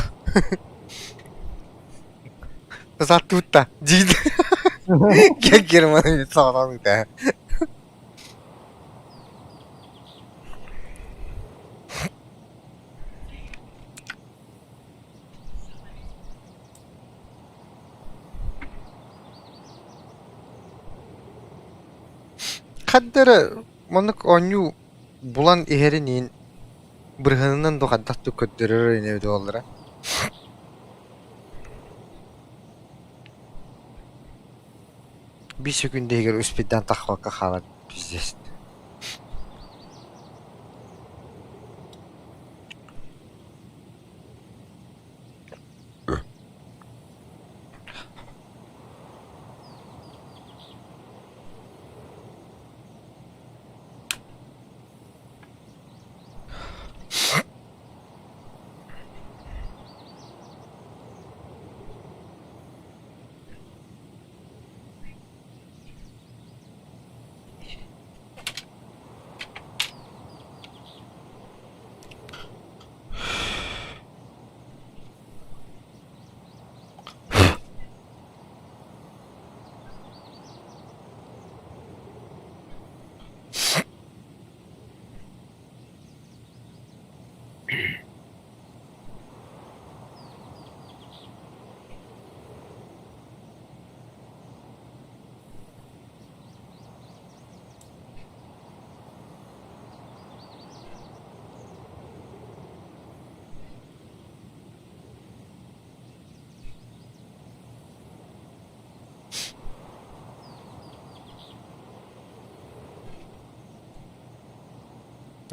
Саттуутта диид. Герман саҕалаан ыта. Ханна эрэ маннык оонньуу булан иһэрин иһин бырыһыанынан да хайдах да көрдөрөр ини эбитэ буоллара. Биир сөкүүндэ иһигэр успейдаан таххыбакка хаалар пиздец.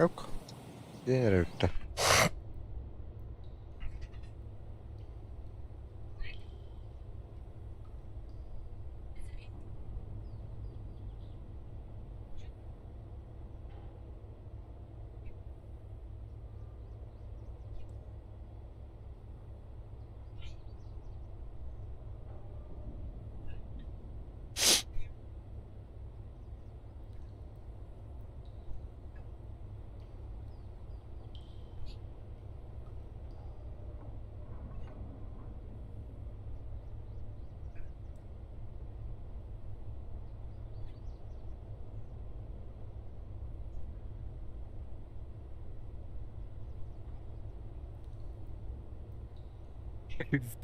Yok. Yine bitti.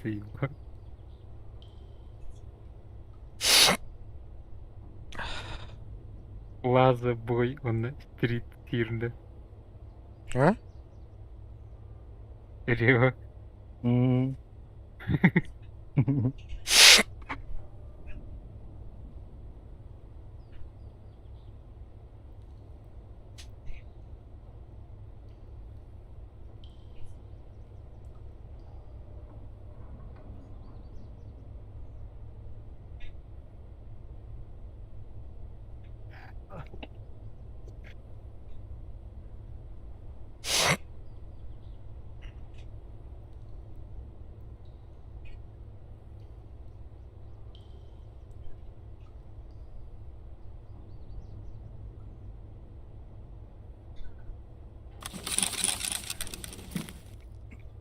Заебал. Лаза бой он стрит тирде. А? Рево.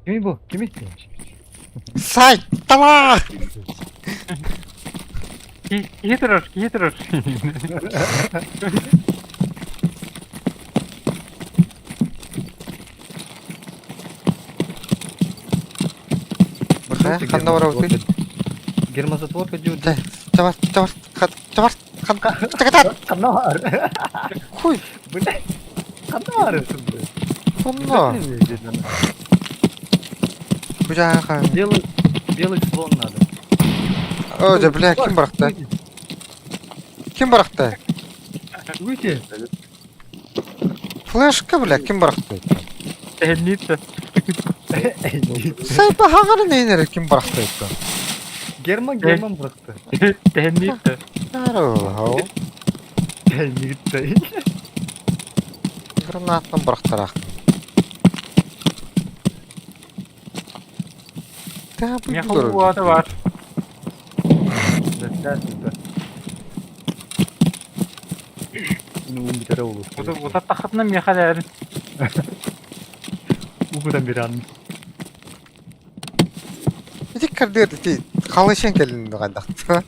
Кимий бу? Кимий? Сай! Тала! Киһи турар, киһи турар. Ханна барабытый? Гермозатворка диир. Тавар, тавар, тавар, ханна, Ханна баар. Хуй. Блядь. Ханна баар Ханна. Бля, Белый, белый слон надо. О, да бля, ким бырахта? Ким бырахта? Выйти. Флешка, бля, ким бырахта? Эннита. Сайпа хаҕарын эйнere ким бырахта? Герман Герман бырахта. Эннита. Арылау. Эннита. Гранатан бырахтарах. Да, Меха уота бар. Да, да, да. Ну, бүтэрэ олус. Утаттахытына меха дәрин. кутан бирэҕин. Ити кардыыр ити халышен кэлин хайдахта.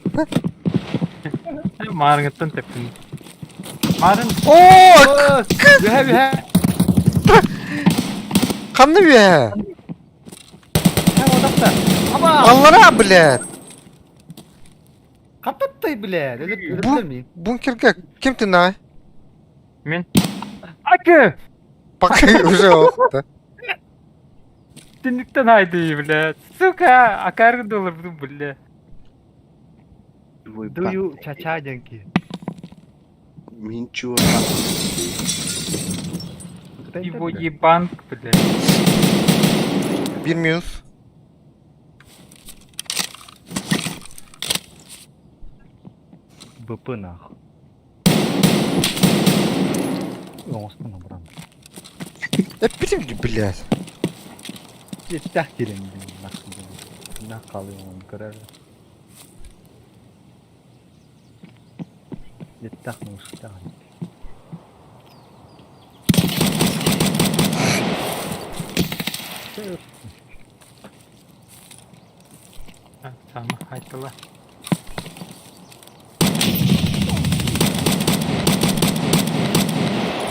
Маарыҥыттан тэптим. Маарын Оо! Үһэ үһэ. Ханна үөһэ? Үһэ одахта. Аба! Аллара, блядь! Хататтай, блядь. Бу Өлөр мин. бункерга ким тынай? Мин. Акы! Пока уже охта. Түннүктэн айды, блядь. Сука! Акары доллар, бля. Твой Do you папа. чача дянки? Мин чего? Его ебанк, блядь. Bir minus. БП нахуй. Оҥостон обран. Эппитим блядь. Иттэх кирин нахуй. Нах халыын көрөр. Иттэх муустах. Сама айтыла.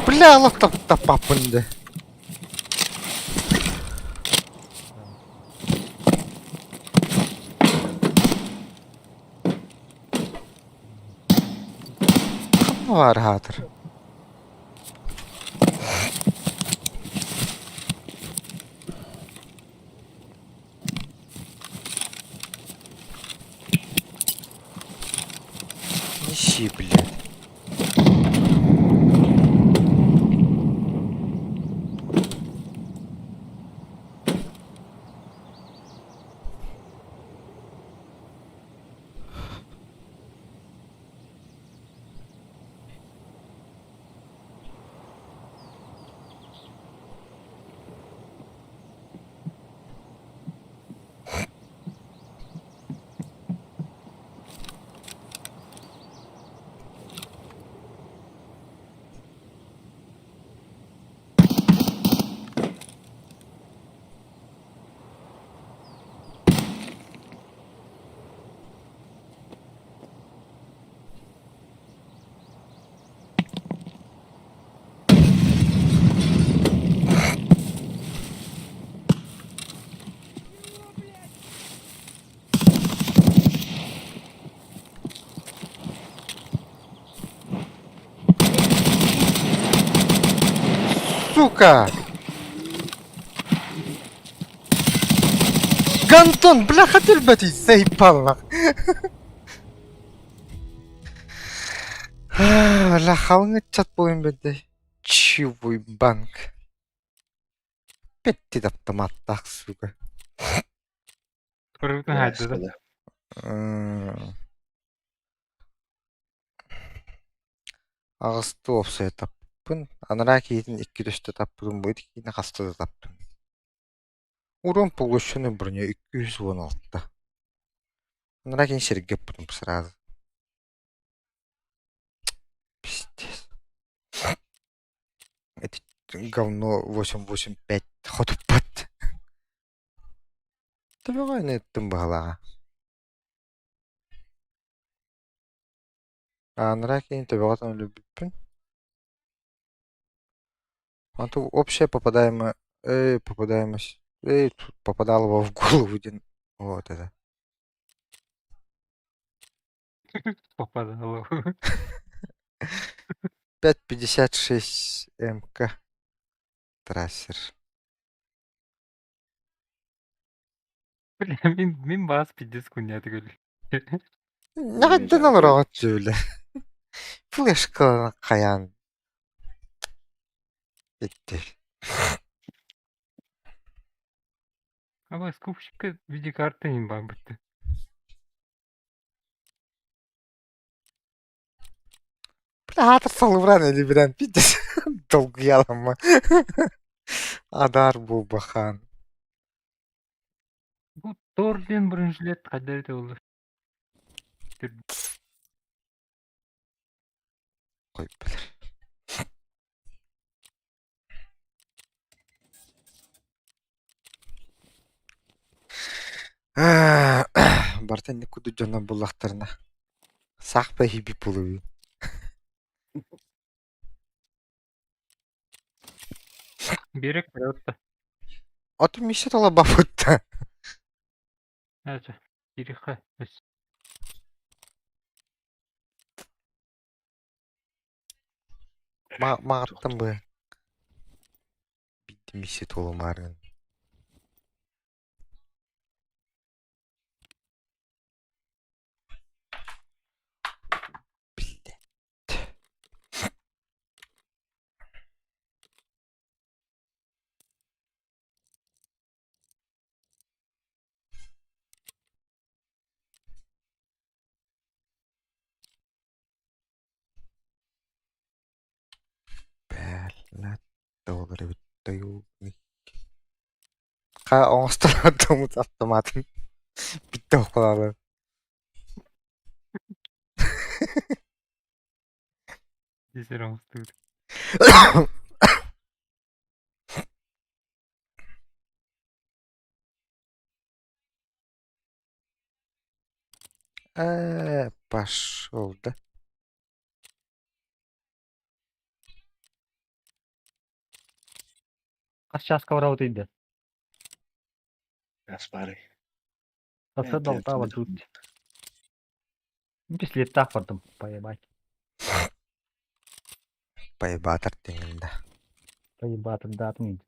Бля, Аллах тап таппаппын Var hatır. Неси, блядь. Сука! Гантон, бляха тельбати, заебал нах. Бля, халыңы чат болын беде. Чивой банк. Петти автоматтах, сука. Көрбүтүн хайды да. Аҕысты уопсайа таппын, анараа киһитин икки түстэ таппытым, бу иккини хаста да таптым. Урон полученный броня 216. Анараа киһини сиргэ ыппытым сразу. Пиздец. Это говно 885 хотуппат. Төбөҕө ыттым баһылааҕа. Анараа киһини төбөҕө өлөрбүппүн. А то общая попадаемая, попадаемость, тут попадал его в голову один. Вот это. Попадало. 5.56 МК. Трассер. Бля, мин мин баас пиздец кунья төгөл. Нагаддан олороҕут дьүүлэ. Флешка хайаан итти. Аба скупщика видеокарта не бар бытты. Бля, аатыр салыбыран элибирэн пиздец. Долгуйаламма. Адар буубахан. Бу Торден бронежилет кайда это болду? Кой билер. Барыта инник курдук дьоннор буллахтарына, саах бэһиибит буолуо. Биэрик көрөт. Ото миссия толорбаппыт. Это, кириха. Маҕаттан быа. Биирдэ миссия туолумаарын. Биллэ. Бээллэт буолар эбит дойууный. Хаа оҥостор ортомут автоматын бүттэ оххолоолор. Десер оҥостубут. Ээ, пошел, да? Хас чааска барабыт ыйда? Аспарый. Сарсыарда алтаҕа бардыбыт. Пистолеттаах бардым, поебать. Поебатор диҥин да. Поебатырдаатым.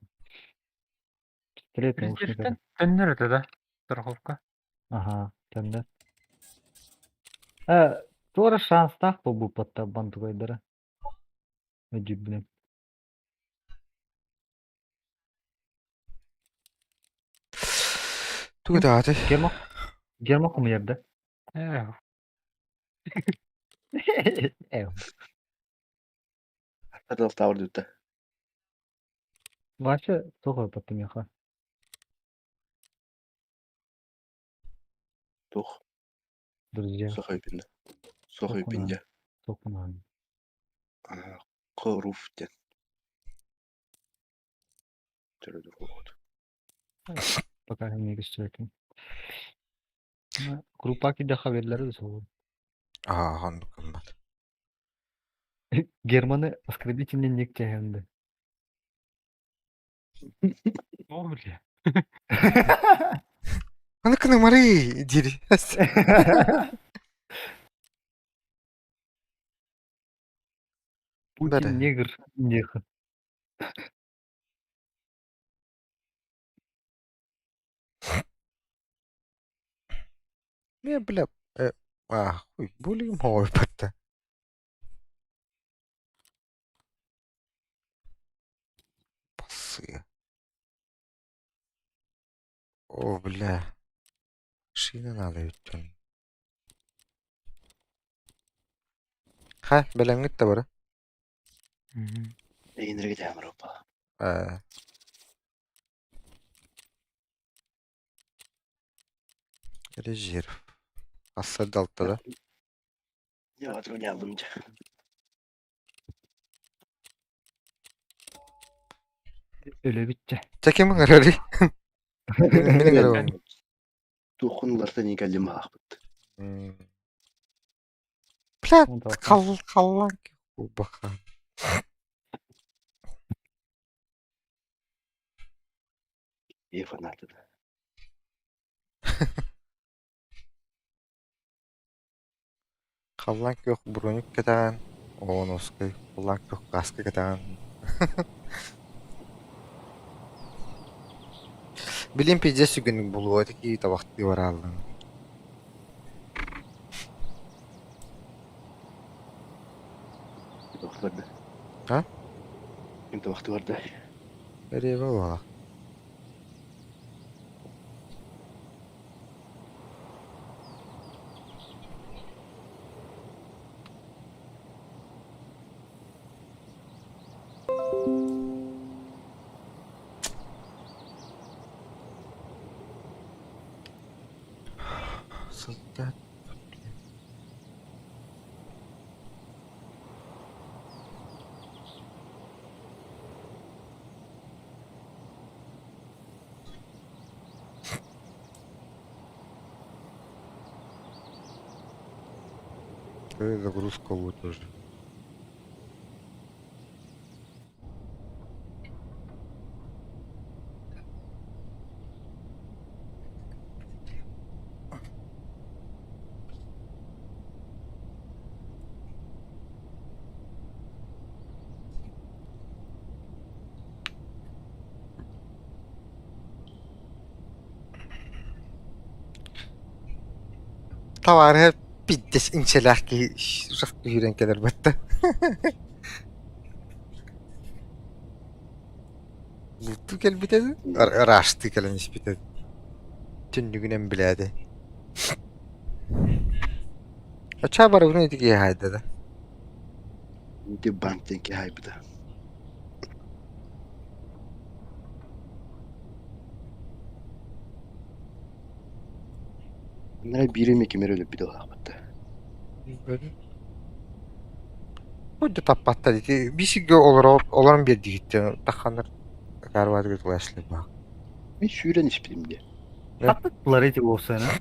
Пистолет наушник. Төннөр этэ да, страховка. Аха, төннөр. Э, туора шанстаах буолбуппат бантугайдара. Өйдүүбүнэн. Тугу даҕаты? Гермак Гермак хомуйар да? Э, Э, Аталтаабыр дutta. Вася туох ыыппат миэхэ? Туох? Друзья. Сохойпинда. Сохойпинда. Туоххунаан. Коруф диэн. Төрөдүр буолуот. Пока не көстүбэккин. Группа киирдэххэ биэрэллэрэ да суоҕун. Аа, оннук гыммат. Германы оскорбительный ник чэһэнди. О, бля. Аны кынымары дири. Путин негр неха. Мен бля, а, хуй, булим хоойпатта. Пасы. О, бля. Шина надо өттөн. Ха, бэлэмҥит да бары. Эйинэргэ тээмэр оппа. Э, Резерв. Асса да. Я отгонялым дьэ. Өлөбүтчэ. Чаким ыңырары. Мин ыңырабын. Туоххун ылартан иҥкэллим аахпыт. Бля, хал халлан баха. Е фанаты да. Халлан күөх броник кэтэҕин, оҕоноской, халлан күөх каска кэтэҕин. Билим пиздец сүгүн булуо ити табахтыы барааллан. Табахты барда. А? Ким табахты барда? Эриэбэ буола. Солдат. Загрузка будет уже. Табаарыһа пиздец иҥсэлээх киһи сүүрэн кэлэр батта. Бултуу кэлбитэ ыраастыы кэлэн испитэ түннүгүнэн билээди. Оччоҕо барыбын ити киһи хаайда да? Ити банктан киһи хаайбыта. Анараа биир эмэ ким эрэ өлөрбүтэ буолаахпыт да. Хоть таппаттар ити бисигэ олорор олорон биэрдигиттэн тахханар карватыгы тулашлы баа. Мин сүүрэн испитим диэ. Таттылар эти уопсайынан.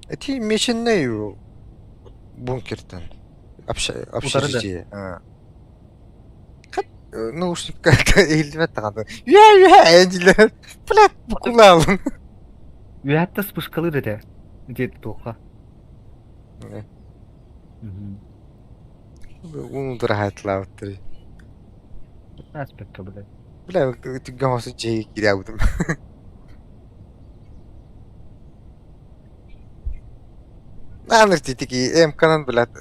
Ити меченный бункертан общежитие. Наушникка иһиллибэт даҕаны. Үһэ үһэ диилэр. Блядь, букулаалын. Үөһэттэ спышкалыыр этэ. Ити туохха. Ууну дураһаатылаабыттар. Аспекка, блядь. Бля, түгэн хосу дьиэгэ киирээбитим. Ааныр титики МК-нан, блядь,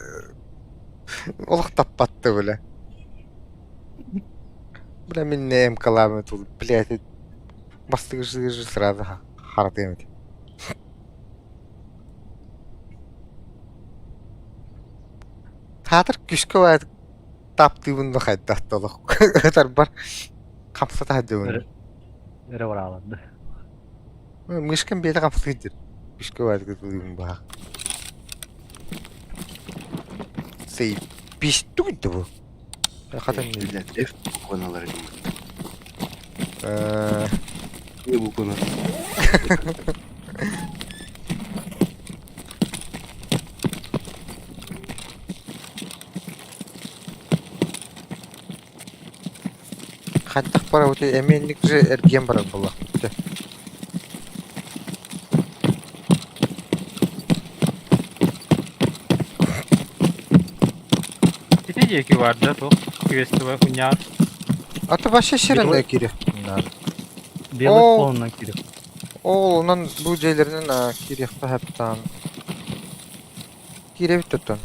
олох таппатты, бля. Бля, мин МК-лаабын тул, блядь, бастыгыр сразу харатыам этэ. Таатыр күүскэ баайдык таптыыбын да хайдах да олох ытарбар хамсата сылдьабын. Эрэ барааланды. Мышкам бэйэтэ хамсыы диир. Күүскэ баайдык ытылыыбын баһа. Сей писту да бу. Хатан Блядь, F букваналары дии. Э Не букваны. Хайдах барабыт эмиэнник же эргиэн барар буоллахпыт. Ити диэки бар да туох квестовая хуйня. А то вообще сиренде киирэх надо. Белый Ол фонна киирэх. ол онон бу дьиэлэринэн киириэххэ сөптөөн киирэбит оттон.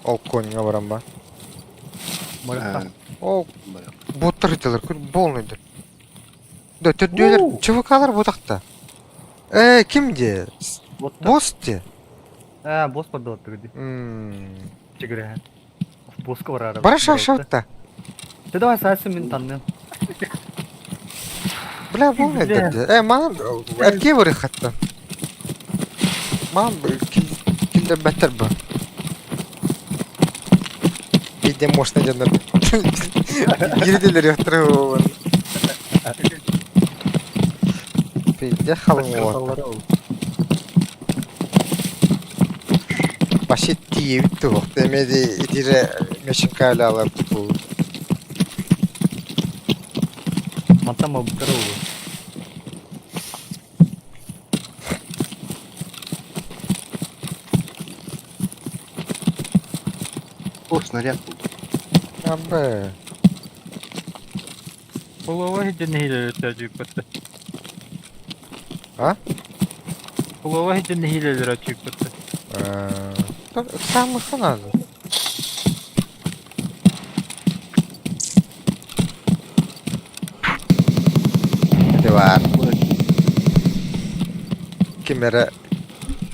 Ол коньга баран ба. Барыта. Ол боттар итилер полныйдыр. Да төрдүөлэр ЧВКлар бутахта. Э ким де? Босс де? Э, босс поддалаттыр ди. Чигире. Босска барара. Бара шашабытта. Ты давай сасын мин танным. Бля, бу не деді. Э, маған эрге бары хатта. Маған килдер бәтер бу. Биде мощный жандар. Гирделер яттыры болған. Пизде халың болады. Башы тиебит туох. Эмеди итире мешинка алар бу. Мантан мабыттар ол. О, снаряд был. Абы. Половой дьэн нэһиилэ А? Половой дьэн нэһиилэ чүүппэттэ. Самый надо. Это бар. Кимере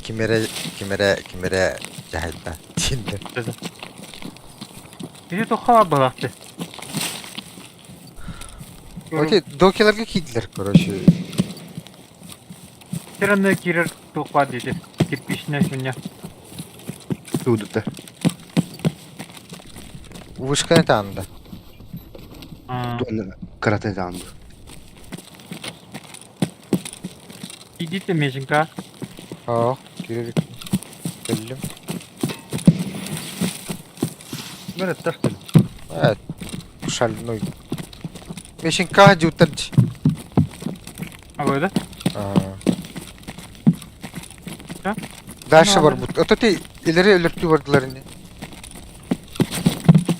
кимере кимере кимере дьаһайда. Тиндер. Ити тохха балахты. Окей, докелерге кийдилер, короче. Сиранны кирер тухпа диэти. Кирпичная хуйня. Тудута. Вышканы таанда. Туонна карате таанды. Идите межинка. Ох, кирер. Кэллим. Ким эрэ ыттар что ли? Э, шальной. Мишенька дьуутар дии. Алло, да? А. Чё? Дальше Ну, ладно. барбыт. Ото ти илери өлөртүү бардылар ини.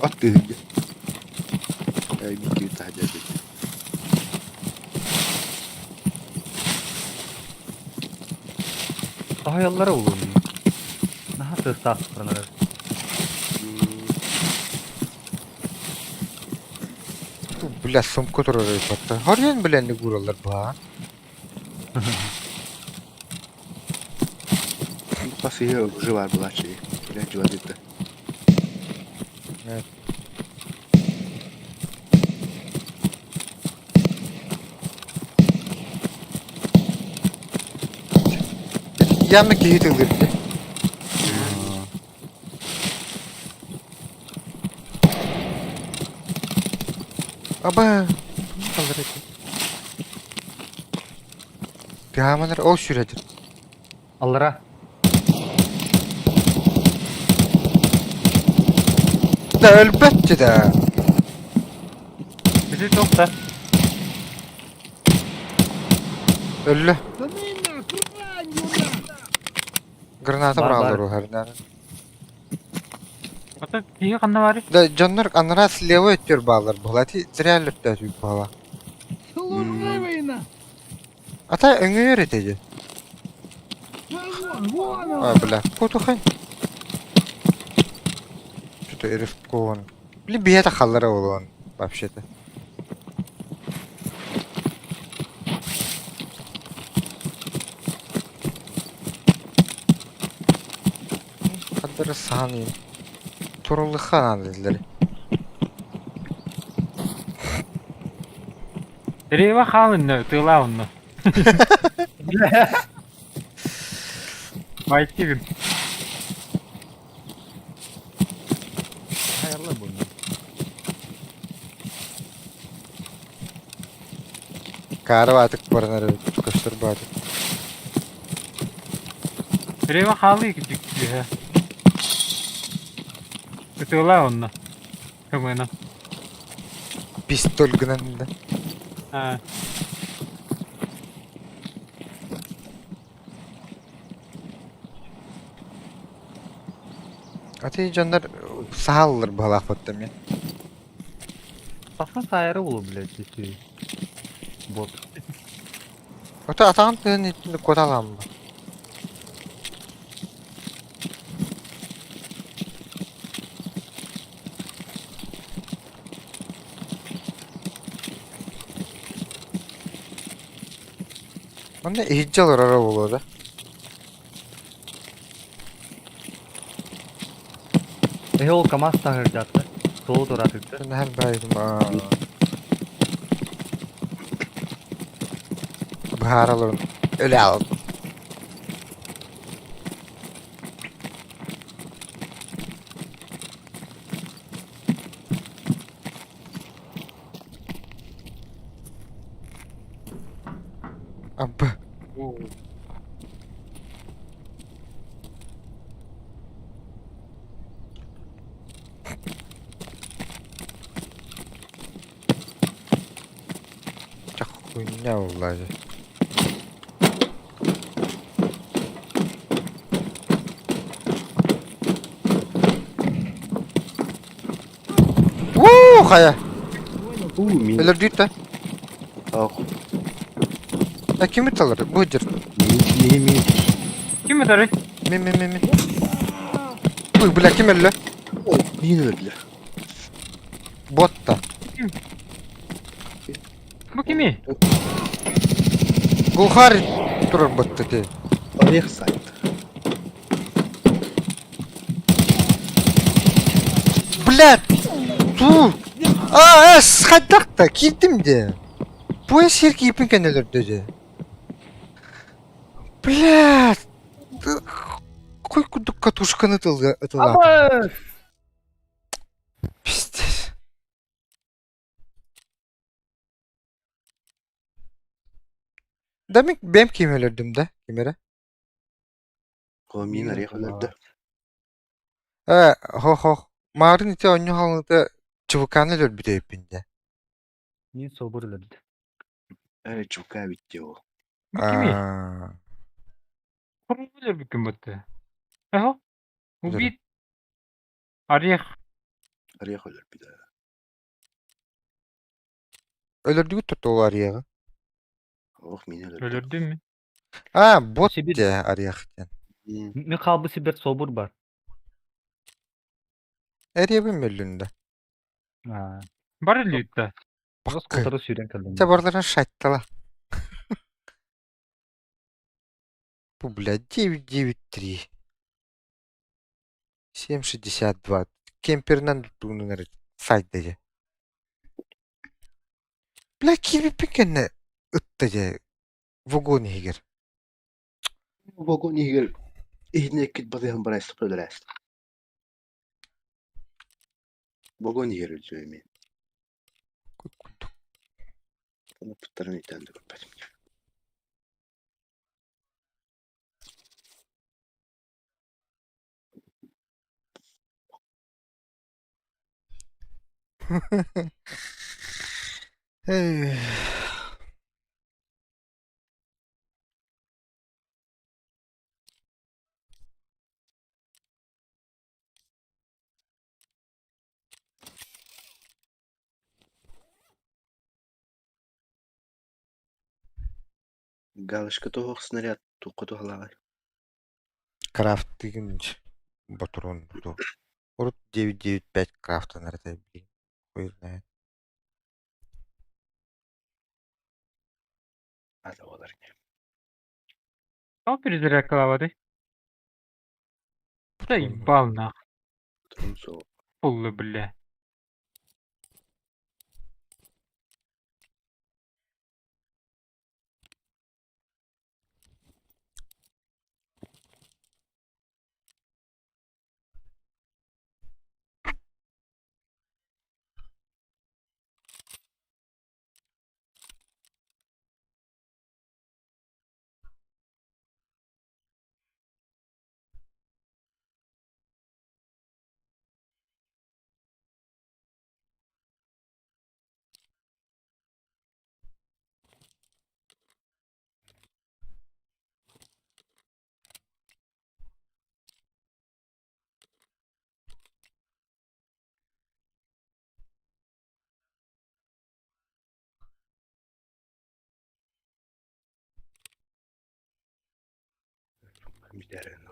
Ат тыһыгы. Эй, бикки таһдя деді. Таһайаллара улуун. Наһаа тыастаах туранар. Ту, бля, сумка турар батта. Харыйан билэнник уураллар баа. Кофе уже бар булачы. Бля, жуадыты. Э. Явно киһи тыллыр дии. Аба, kalır eti. Пиаманар ол сүрәдир. Аллара. Да өлбөттү да. Bizi çok da. Өллө. Граната Бар, бар. быралар уһарнар. Ата киһи ханна баарый? Да дьоннор анараа слева өттүөр баалар буолла. Ити зря өлөртөөтүк буола. Ата өҥөйөр этэ дии. А, бля, кутухай. Что-то рискован. Блин, биһиэтэ халлара буолуон, вообще-то. Хаддары саһан Туруллыха наада дииллэр. Рева хаалынна, тыылаа онно. Вайтигин. Таһайаллар буолла. Каара баатык баран эрэ көстөр баатык. Рева хаалыы кичик Ытыалаа онно. Көмөнө. Пистоль гынан да. Аа. Ати дьоннор саһаллар быһалаахпыттар мен. Саха саайара улу, блядь, ити. Бот. Ото атаҕын тыын итинник куоталаамма. Онно иһирдьэ олороро буолуо да? Эһи ол КамАЗ таһырдьаатта. Суолу тураатыгда. Наһар баайым быһаара олорон өлө аалбыт. Абы. Чэ хуйня буолла дьэ. Уу хайа! У, мин. Өлөрдүүт да? Ах, А ким ыталар? Бу дьэр. мин, мин, мин. Ким ытарый? Мин мин мин мин. Ой, бля, ким өллө? Мин өлдү. Ботта. Бу кими? Глухарь турар ботта ти. Орех сайт. Блядь! Ту! А, эс, хайдах да, киирдим дии. Бу сир киипин кэннэ өлөрдө дии. Блядь! Кой курдук катушканы тылга ытылаатым. Абас! Пиздец. Да мин бэйэм киим өлөрдүм да, ким эрэ? О, мин орех өлөрдө. Э, хо-хо. Маарын ити оонньуу хаалыыта ЧВК-ны өлөрбүт эбиппин дии. Мин собур өлөрдө. Ээ, чука эбит дии ол. Бу кимий? Аа, Хоруйу өлөрбүккүн батта. Эхо, убит Орех. Орех өлөрбүт ээ. Өлөрдүгүт тотуол арыйаҕы. Ох, мин өлөрдүм. Өлөрдүм мин. Аа, бот Сибир. дьэ арыйах диэн. Мин хаалбыт сирбэр собур бар. Эриэбин мөллүн да. Аа. Бар илиитте. Бас Баккы. кутары сүүрэн кэллим. Чэ барларын шайттала. Бу, блядь, 9-9-3. 7.62. Кемперинэн туттугунан эрэ сайда дьэ. Бля, киирбиппин кэннэ ытта дьэ вагон иһигэр. Вагон иһигэр иһинэ иккит батыһан барайсык өлөрөөс. Вагон иһигэр өлдүө эмиэ. Курдук. Ыппыттарын өйдөөн да көрбөтүм. Эх. Галочка туһуох снаряд туохха туһалааҕый? Крафтыгын ботуруон ту. Урут 995 крафтанар этэ билигин. Хуй знает. Ата буолар ини. Тоҕо перезарядкалаабатый? Да ебал нах. Патрон суох. Полы, бля. Бүтэрэн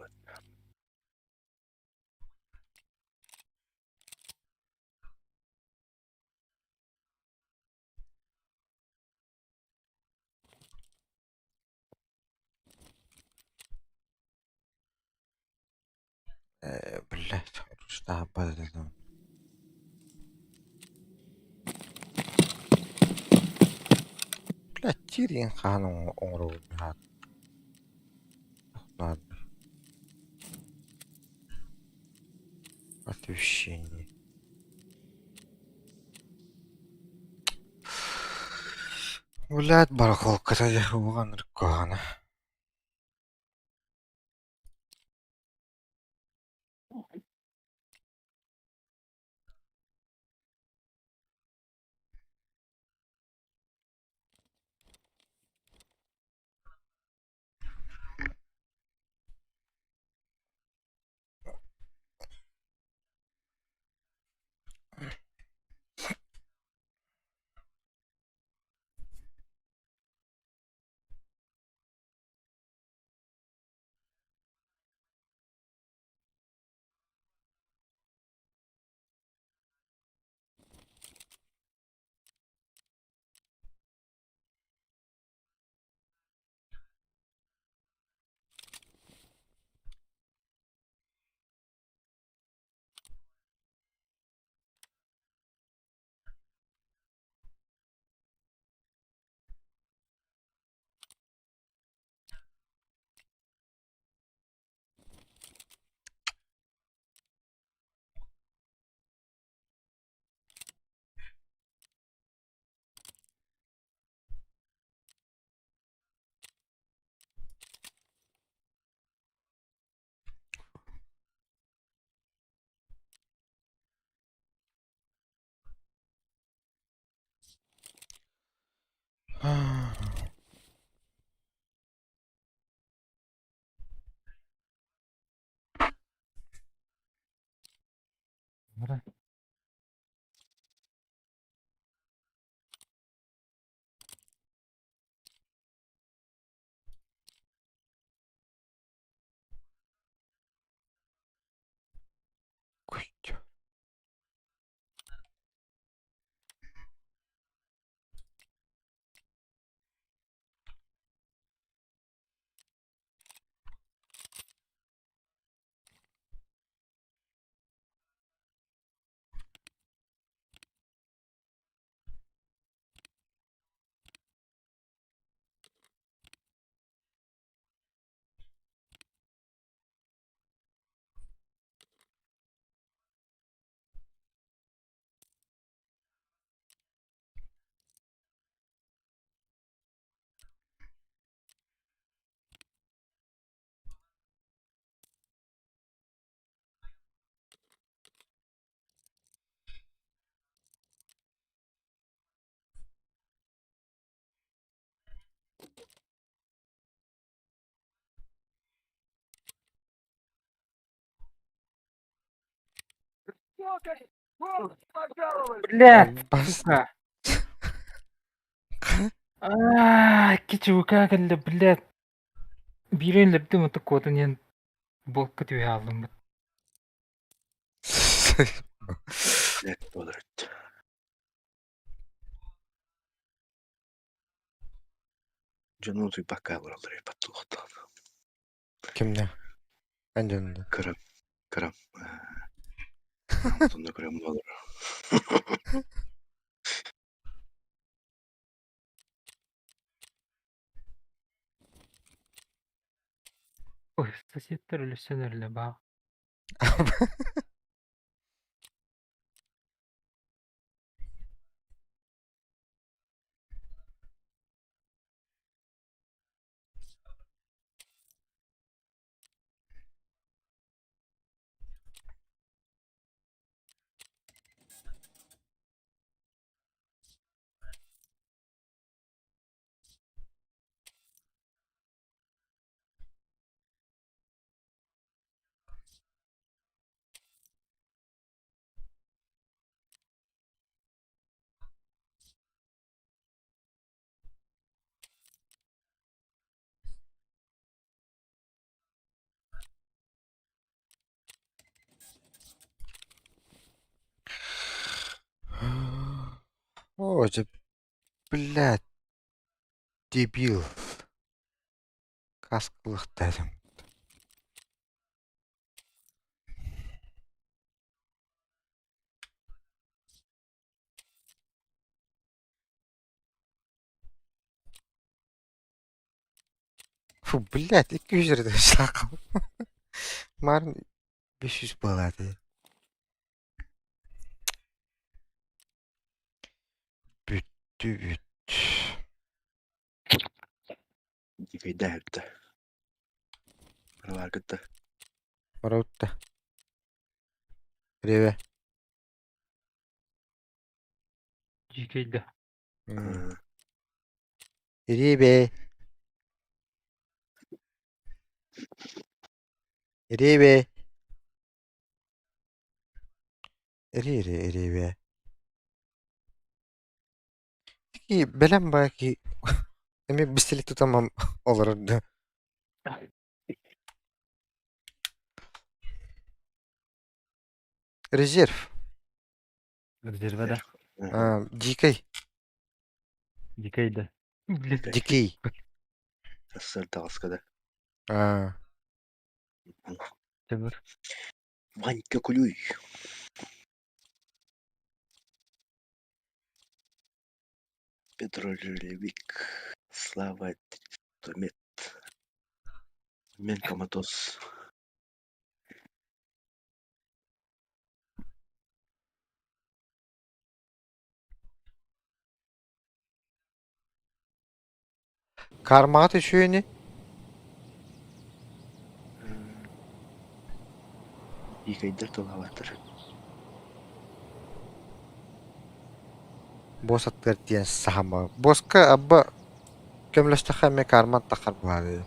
Блядь, штаб. Блядь, тириэн хаан оҥоробун Надо. Освещение. Блядь, барахолката дьэ уган ыркаана. Бара. Куйча. Блядь, Бас. сука. Аа, кичи кэллэ, блядь. Биирин өлөрдүм ото куотан иһэн буолка түһэ хааллым. Блядь, болорут. Дьону утуйбакка олороллор ипаттылыктаах. Кимнэ? Эн дьонунда. Кырам, кырам. Онно кырам болор. Ой, соседтар өлөссөн өллө баа. О, это, блядь, дебил. Каскалыктарым. Фу, блядь, 200 lira şaka. Marın 500 baladı. Бүттү бүт. Дикайда бүттэ. Бар кытта. Бараутта. Реве. Дьиикэйдэ. Ребе. Ребе. Ри ребе. Ки бэлэм баки. Эми бистели тутамам олорорду. Резерв. Резерве да. А, дикий. Дикейде. Блядь. Дикий. Сассар таҕыскада. А, Темир. Ванька Кулюй. Петро Ролевик. Слава Томет. Мен Коматоз. Кармаҕа түһүөни Дикайдар тылаабаттар. босс аттыгар диэн саһама. Боска абба көмөлөстөххө эмиэ карман тахар буолар.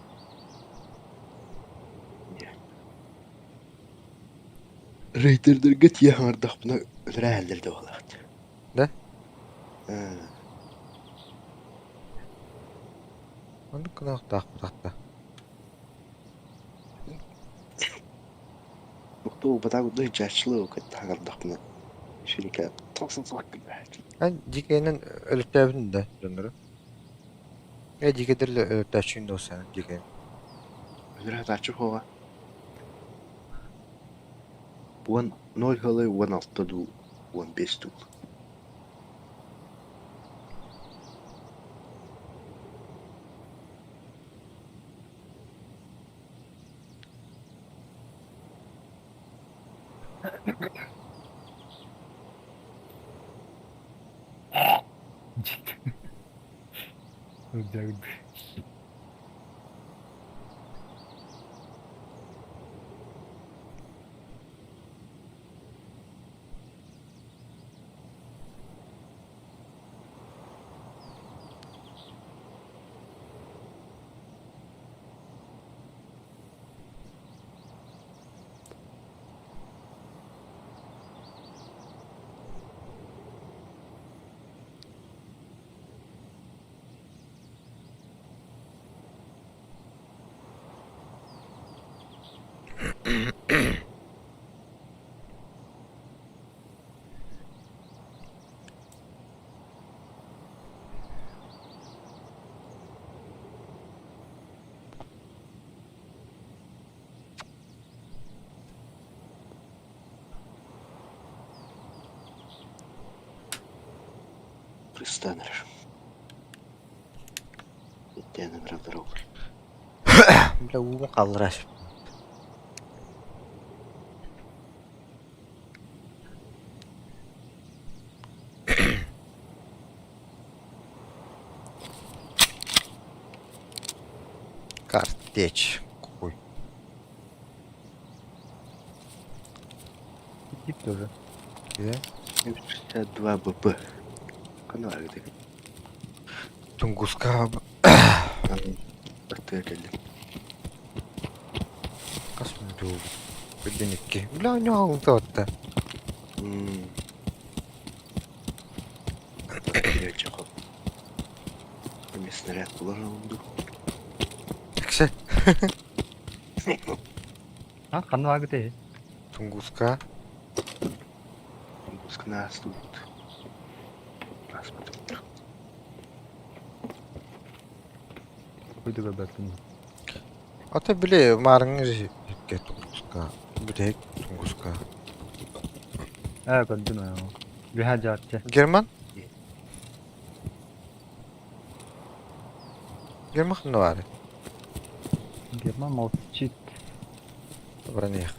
Рейдердэргэ тиийэ саҥардахпына өлөрө иһэллэр да буолаат. Да? Ээ. Оннук гыныахтаахпыт да. Туох батаа курдук дьааччылыы кытта саҥардахпына ширикэ Эн дьиикэйинэн өлөттөөбүтүн да дьоннору? Ээ дьиикэйдэр өлөттөөччүгүн да саҥа дьиикэй. Өлөрө сатааччы суоҕа. Уон ноль һылы 16 дуу, 15 дуу. Ылдьаабыт. Пристан эрэр. Иттээн ыҥыраллар ол. Бля уум хааллара Картечь. Какой? Тип тоже. Да? 62 БП. Ханна баргыты? Тунгуска Аттыга кэллим. хас мүнүүтэ Билдин икки. Бля, у него алта М. Кирече хол. Эми снаряд булар дуу. Эксе. А, ханна баргыты? Тунгуска. Тунгусканы астыбыт. Аспатыбыт. Койду көрбөппүн. Ата били маарыҥҥы икки Тунгуска. Бүтэһик Тунгуска. Ээ, көрдүм ээ. Үһэ дьааччы. Герман? Герман ханна баарый? Герман молчит. Баран иһиэх.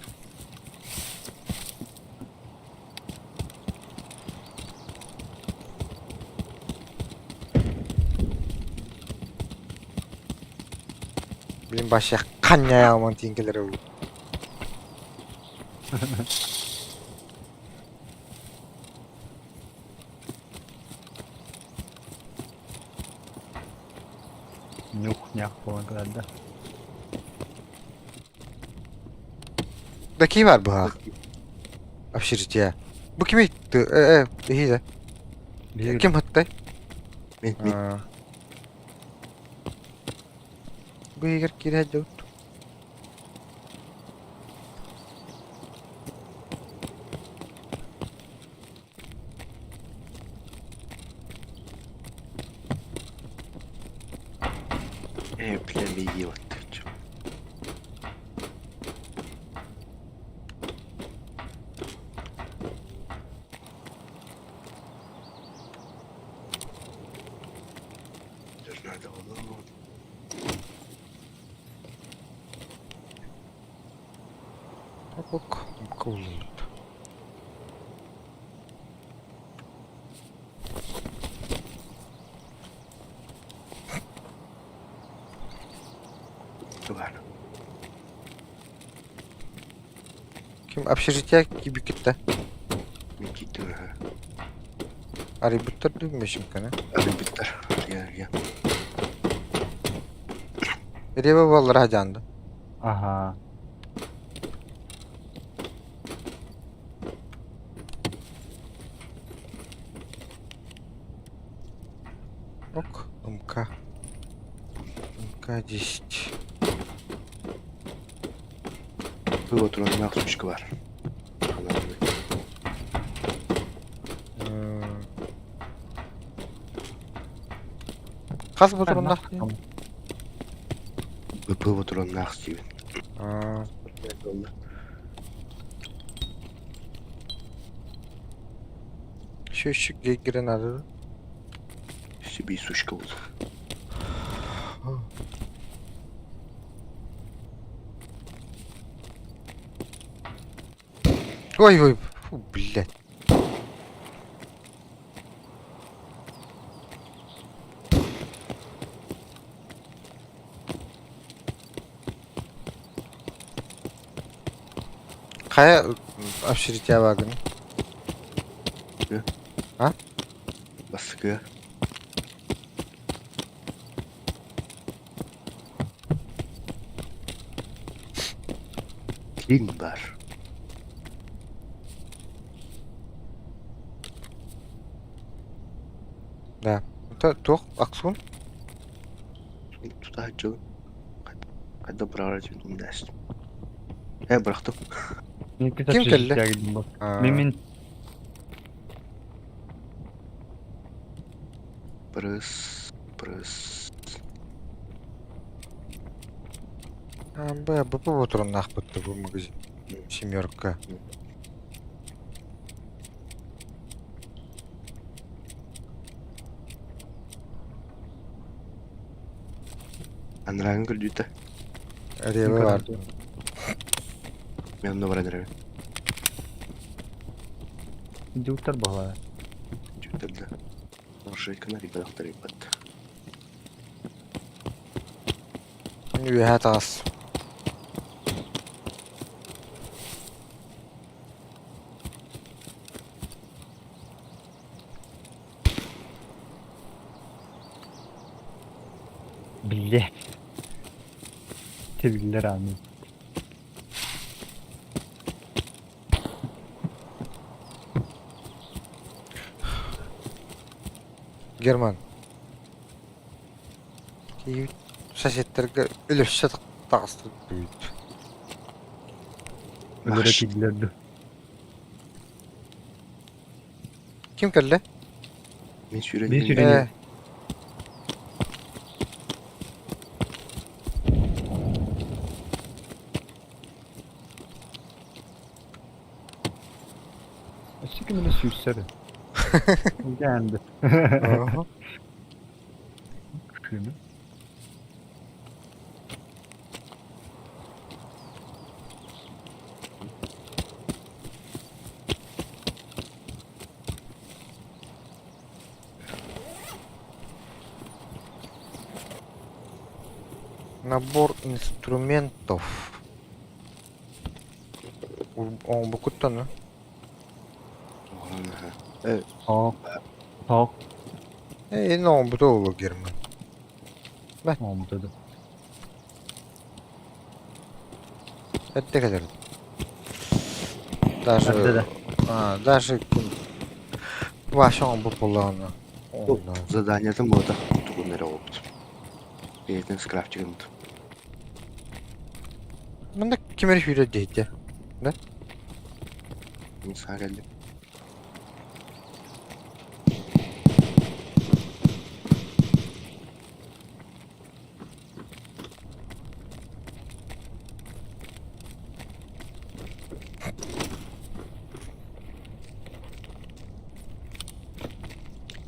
Блин, вообще ханньайааман тиийэн кэлэрэ дуу. Нюх-нях буолан кэлэр да. Да ким бар быһаах? Общежитие. Бу ким ыйтты? Э, э, иһиде. Биһиги Ким хаттай? Мин мин. Бу иһигэр киирэ сылдьабыт. Э, бля, миги оттаччы. Надо было. Ок, кулут. Ладно. Ким общежитие кибикетте. Мин киттим аха. Арыйбыттар дуу мешимканы. Арыйбыттар. Я, я. Рева буоллар хаджанды. Аха. К10. Бу отураннаах сучка бар. Хас ботуроннаах дии? БП ботуроннаах Стивен. Шүшүк гранада. Себе сучка болды. Ой, ой, фу, блядь. Хайа общежитие вагон? А? Бастакы. Клин бар. Да. Туох Аксун? Тутааччы. Хайда быраҕар этим умнастым. Э бырахтым. Ким кэллэ? Мин мин Прыс, прыс. Б, БП ботуроннаахпыт бу магазин. Семерка. Анарааҥҥы көрдүүтэ. Рева бар. Мен онно баран эрэбин. Дюктар баҕа. Дюктар да. Маршрутканы ребятар ребят. Үөһэ таас. Биллэ. Тибиллер аны. Герман. Соседтарга өлөссө таҕыстыбыт. Өлөрө киирдилэр дуу. Ким кэллэ? Мин сүүрэн Мин сүүрэн Э, Өссө ким эмэ сүүрсэр. Geldi. Оһо. Күнү. Набор инструментов. Оҥбуккуттан Тоқ. Тоқ. Э, энэ оҥбута буолуо Герман. Оҥбута Эрдэ кэлэр. Даже Эрдэ да. а, даже Вася оҥбут буоллаҕына. Заданиетын буолта тугун эрэ оҕобут. Бэйэтин скрафтигын. Манна ким эрэ сүүрэр диэйдэ. Да? Мин саа кэллим.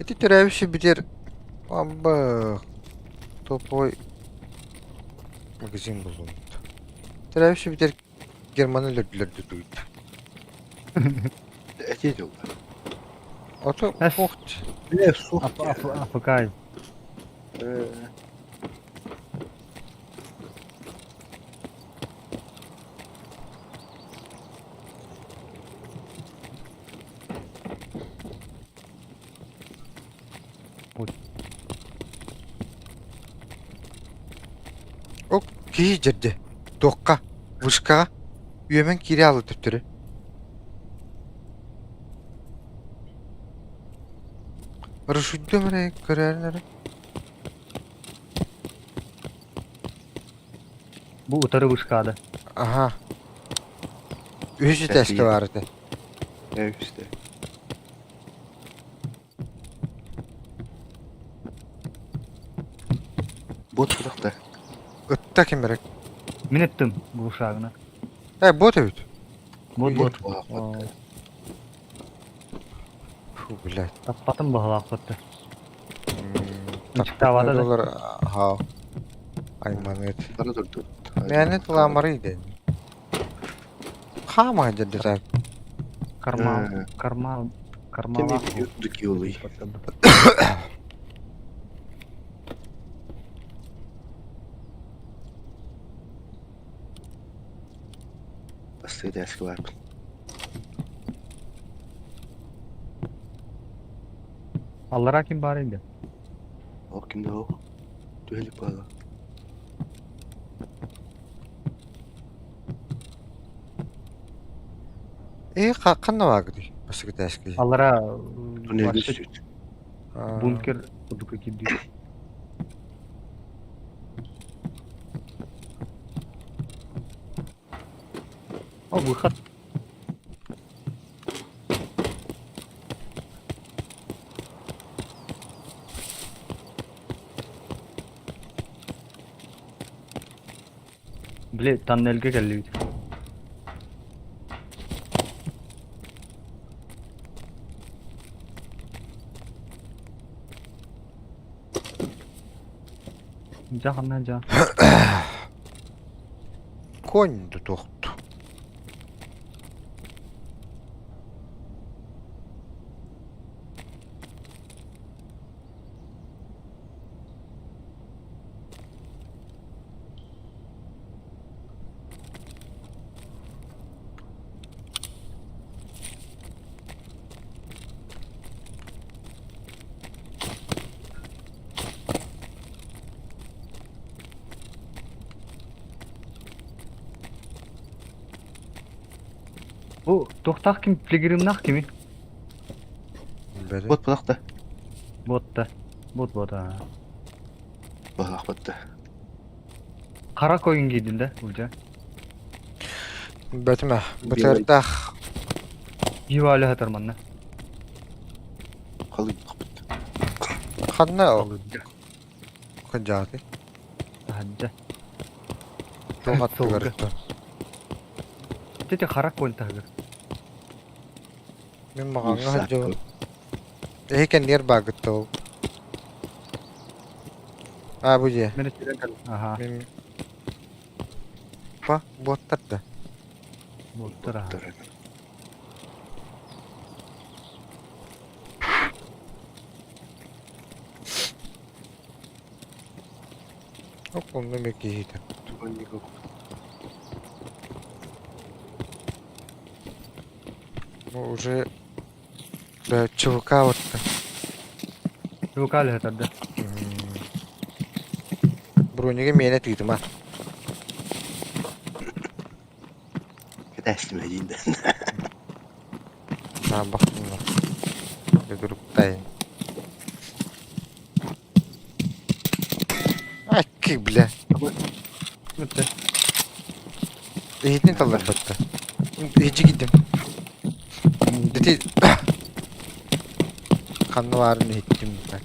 Ити төрөөбүт сирбитигэр Амба топовой магазин буллубут. Төрөөбүт сирбитигэр Германы өлөрдүлэр дуу Этиэ дьоллор. Ото Эс. суох Э, суох. Афыкай. Э, О киһи дьэрдэ. Туохха? Вышкаҕа? Үөмэн киирэ аалы төттөрү. Рушуйдум эрэ көрөөрүн эрэ. Бу утары вышкада. Аха. Үһүс этээскэ баар этэ. Үһүстэ. Бот тутахта. Ытта ким эрэ. Мин ыттым глушагына. Э, бот эбит. Бот бот. Фу, блядь. Таппатым баһылаах батта. Таппатым доллар хаа. Айманыт. Бара турду. Мээнэ тыламары ден. Хаама дедилер. Карма, карма, карма. Дукиолый. Бастыгы тээскэ баарбын. Аллараа ким баар инде? Ол ким да ол? Түһэлик буолла. Э, ханна баагыдый? Бастыгы тээскэ. Аллараа Туннельгэ вообще түспүт. бункер курдук кирдии. О, выход. Били тоннельга кэллибит. Дьэ ханна дьэ. Конь тутуохту. Бу туохтаах ким пилигримнаах кими? Бот бадахта. Буотта. Бот бот аа. Баһаах батта. Хара койун киирдин да уже. Бэтимэ, бытыардаах. Пиво өлө сытар манна. Халыйдахпыт. Ханна ол? Кыдьааты. Таһырдьа. Туох аттыгар Сылгы. Тете хара конь таһыгар. Мин маҕаҥҥа сылдьабын. Эһи кэннигэр баагытта ол. Аа бу дьиэ. Мин сирэн кэл. Аха. Мин Па, буоттар да. Буоттар аха. Оп, онно эмиэ киһитэ. Ну, уже да, ЧВК барта. ЧВК лэһэтэр да. Бронига миэнэ тыытыма. Кэтэстим эдиин да. Саабахтынна. Дедуруктайын. Акки, бля. Бүттэ. Иһитин талларбатта. Иһичи киирдим. Ити ханна баарын иһиттим так.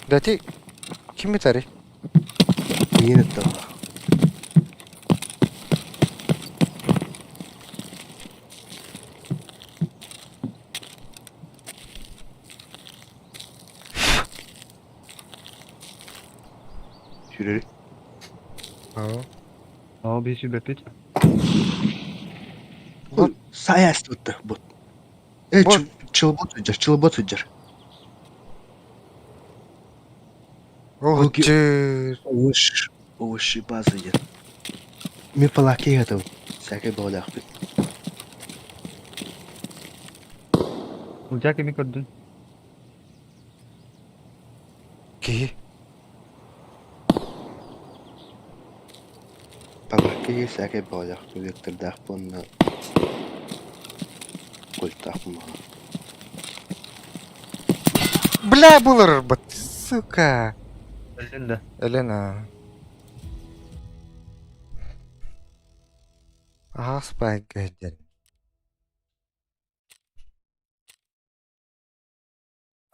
Дати ким ытарый? Миин ытталла. Сүүрэри. Аа. Оо биир сүүрбэппит. Бот. Сайаас тутта бот. Э Бот. чылбот сылдьар, чылбот сылдьар. Оһуччу. Овощ, овощи база диэн. Мин палаки ыһатабын. Сээкэй бөҕөлөөхпүт. Улдьаа кими көрдүн? Киһи. Палаки сээкэй бөҕөлөөхпүт вектордаах уонна кольтаах буоллаҕа. Бля, буларбыт, сука. Өллүн да. Елена. Аһаас баайга сылдьар.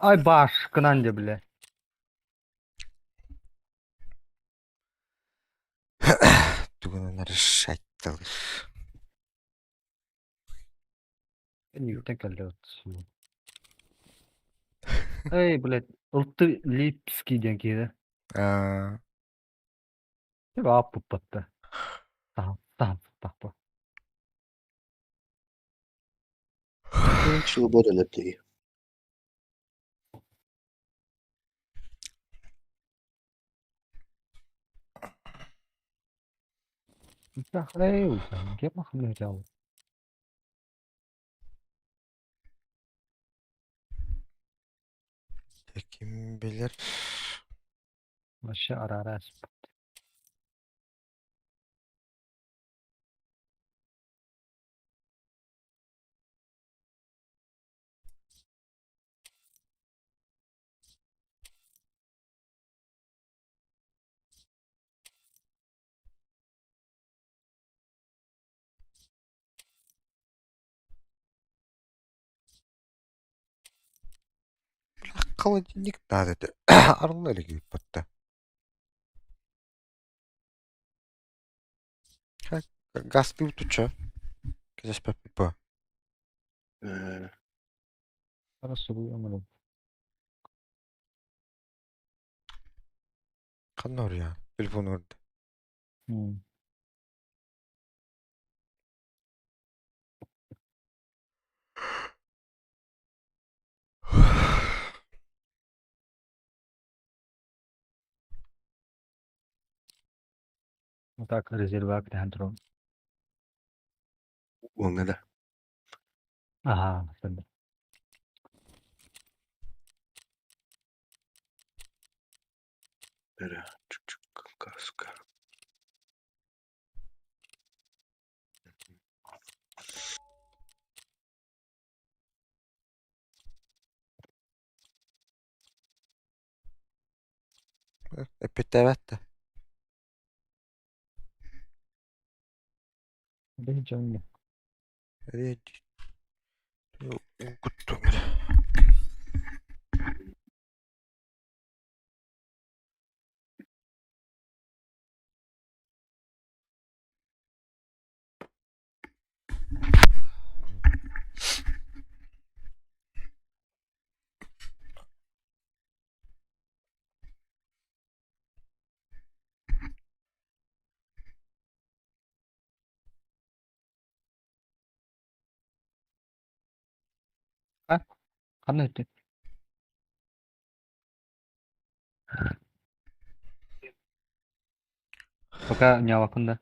Ай башкынан дьэ бile. Тугунан решать-талыр. Ньүүртэн кэллэ Эй, блядь, Ылты Липский диэн киһи Аа, Ааппыппатта. Таһым, таһым, тахпа. Свобода лептей. Ким билэр. Вообще араарас. Холодильник надо этэ. Арылла илик ыыппатта. Газ туча. Кэтэспэппит Ханна уруйаҕын? Телефон уурда. Так, резервак тэһэн турабын. Уоҥҥа да. Аһаа, сэрдэ. Эрэ чук-чук каска. Эппиттээбэт да. Бэйи дьоҥҥо. Угуттум эрэ. А? Ханна өттүн? Пока ньаалакын да.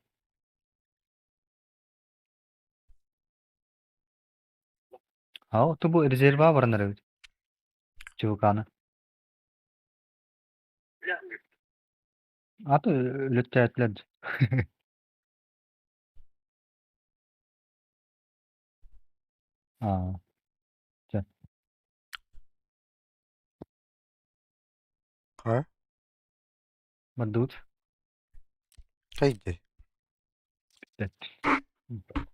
А то бу резерва баранар эбит. ЧВК-ны. Аты өлөттөөтүлэр. Аа, чэ. А? Бардыбыт. Хайдый. Бүттэ.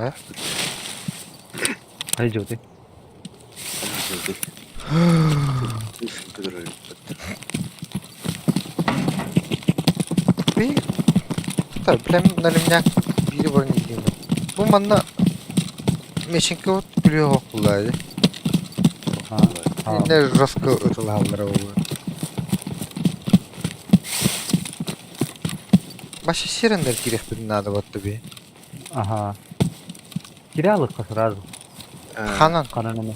А? Хайа дьылты. Би Та, прям налимняк биири баран илдиим. Бу манна Меченке вот күлүөх окуллаа Инне жестко ытылааллара буолуо. Баша сиреннер кириэхпитин наада батта би. Ага. Кирялыкка сразу. Ханан. Ханан аны.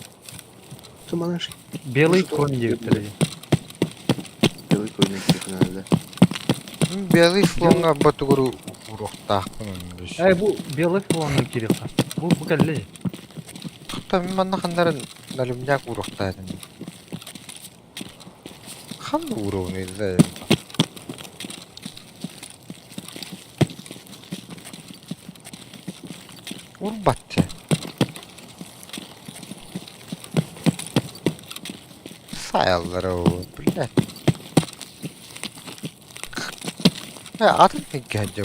Туманаш. Белый конь диэбиттэрэ. Белый конь диэххэ Белый слонга ботугуру уруохтаахпын Эй, бу белый слонга кириэххэ. Бу бу кэллэ. Тохто мин манна ханнарын налимняк уруохтаатым. Ханна уровень илдэ Урбатты. Сайаллара ол, блядь. Э, атын кэддьэ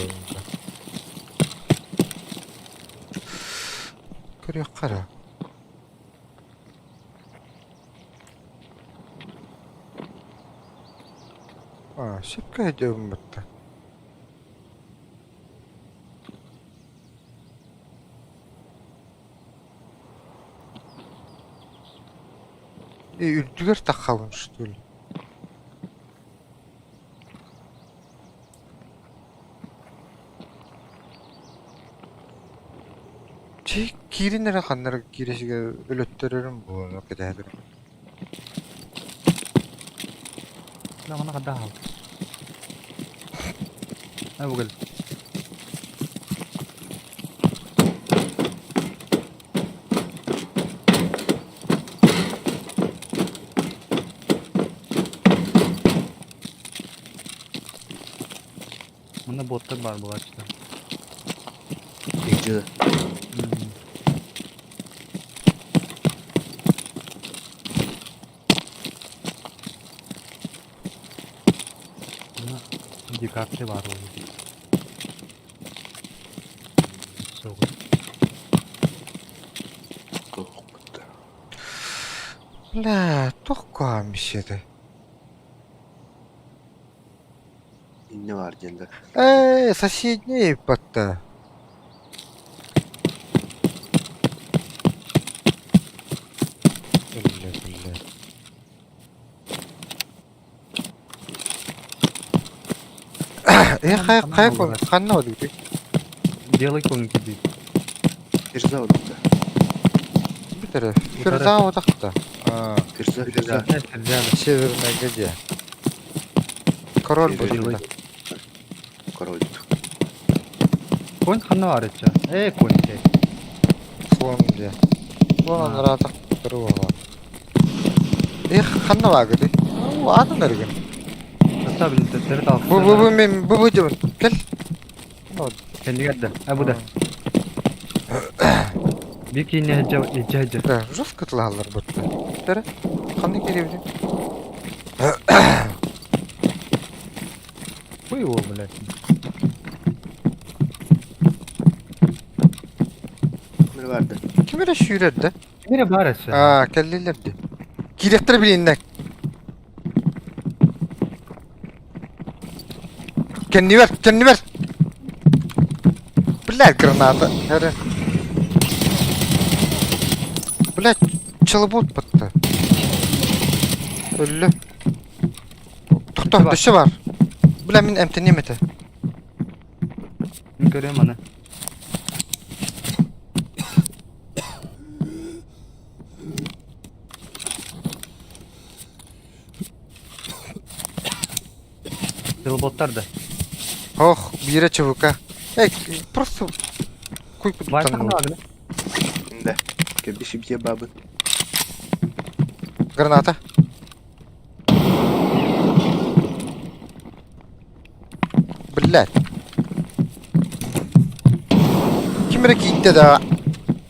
Көрүөххэ эрэ. А, сөпкө өйдөөбүн батта. Э, үрдүгэр таххабын что ли? Чэй, киирин эрэ ханна эрэ киирэ өлөттөрөрүм буолуо кэтэһэ Маны хадда хаал. Ай бу кэл. Манна боттар баар буолааччылар. Иджи. Манна декарты баар буолла. Суох. Бля, туох куһаҕан миссията? Иннэ баар диэн да. Ээ, соседний батта. Бля, бля. Э, хайа, хайа, ханна одугутуй? Белый конь киди. Фирза одугта. Бүтэрэ. Фирза одахта. Фирза, Фирза. Северная где? Король будет. Король. Конь ханна бар ичча. Э, конь те. Слон где? Слон анраатах туруга. Эх, ханна багыды. Атын эргин. Бу бу бу мен бу бу дебин. Кел. Кэллигэр да. А бу да. Бир киинэ һэдьэ һэдьэ. Да, жестко тылааллар бутта. Тэре. Ханна кириэбитин? Хуй его, блядь. Ким барды? Ким эрэ сүүрэр да? Ким эрэ баар өссө. Аа, кэллилэр дии. Киириэхтэрэ билиннэ. Кэннибэр, кэннибэр! Блядь, граната. Эрэ. Блядь, челобот батта. Өллө. Тохтоо, дөссө бар. Бля, мин эмтэниэм этэ. Мин көрүөм аны. Телботтар да. Ох, биирэ ЧВК. Эй, просто куй Байтах куттан. Да. Кэбис бие бабы. Граната. Блядь. Ким эрэ киирдэ да.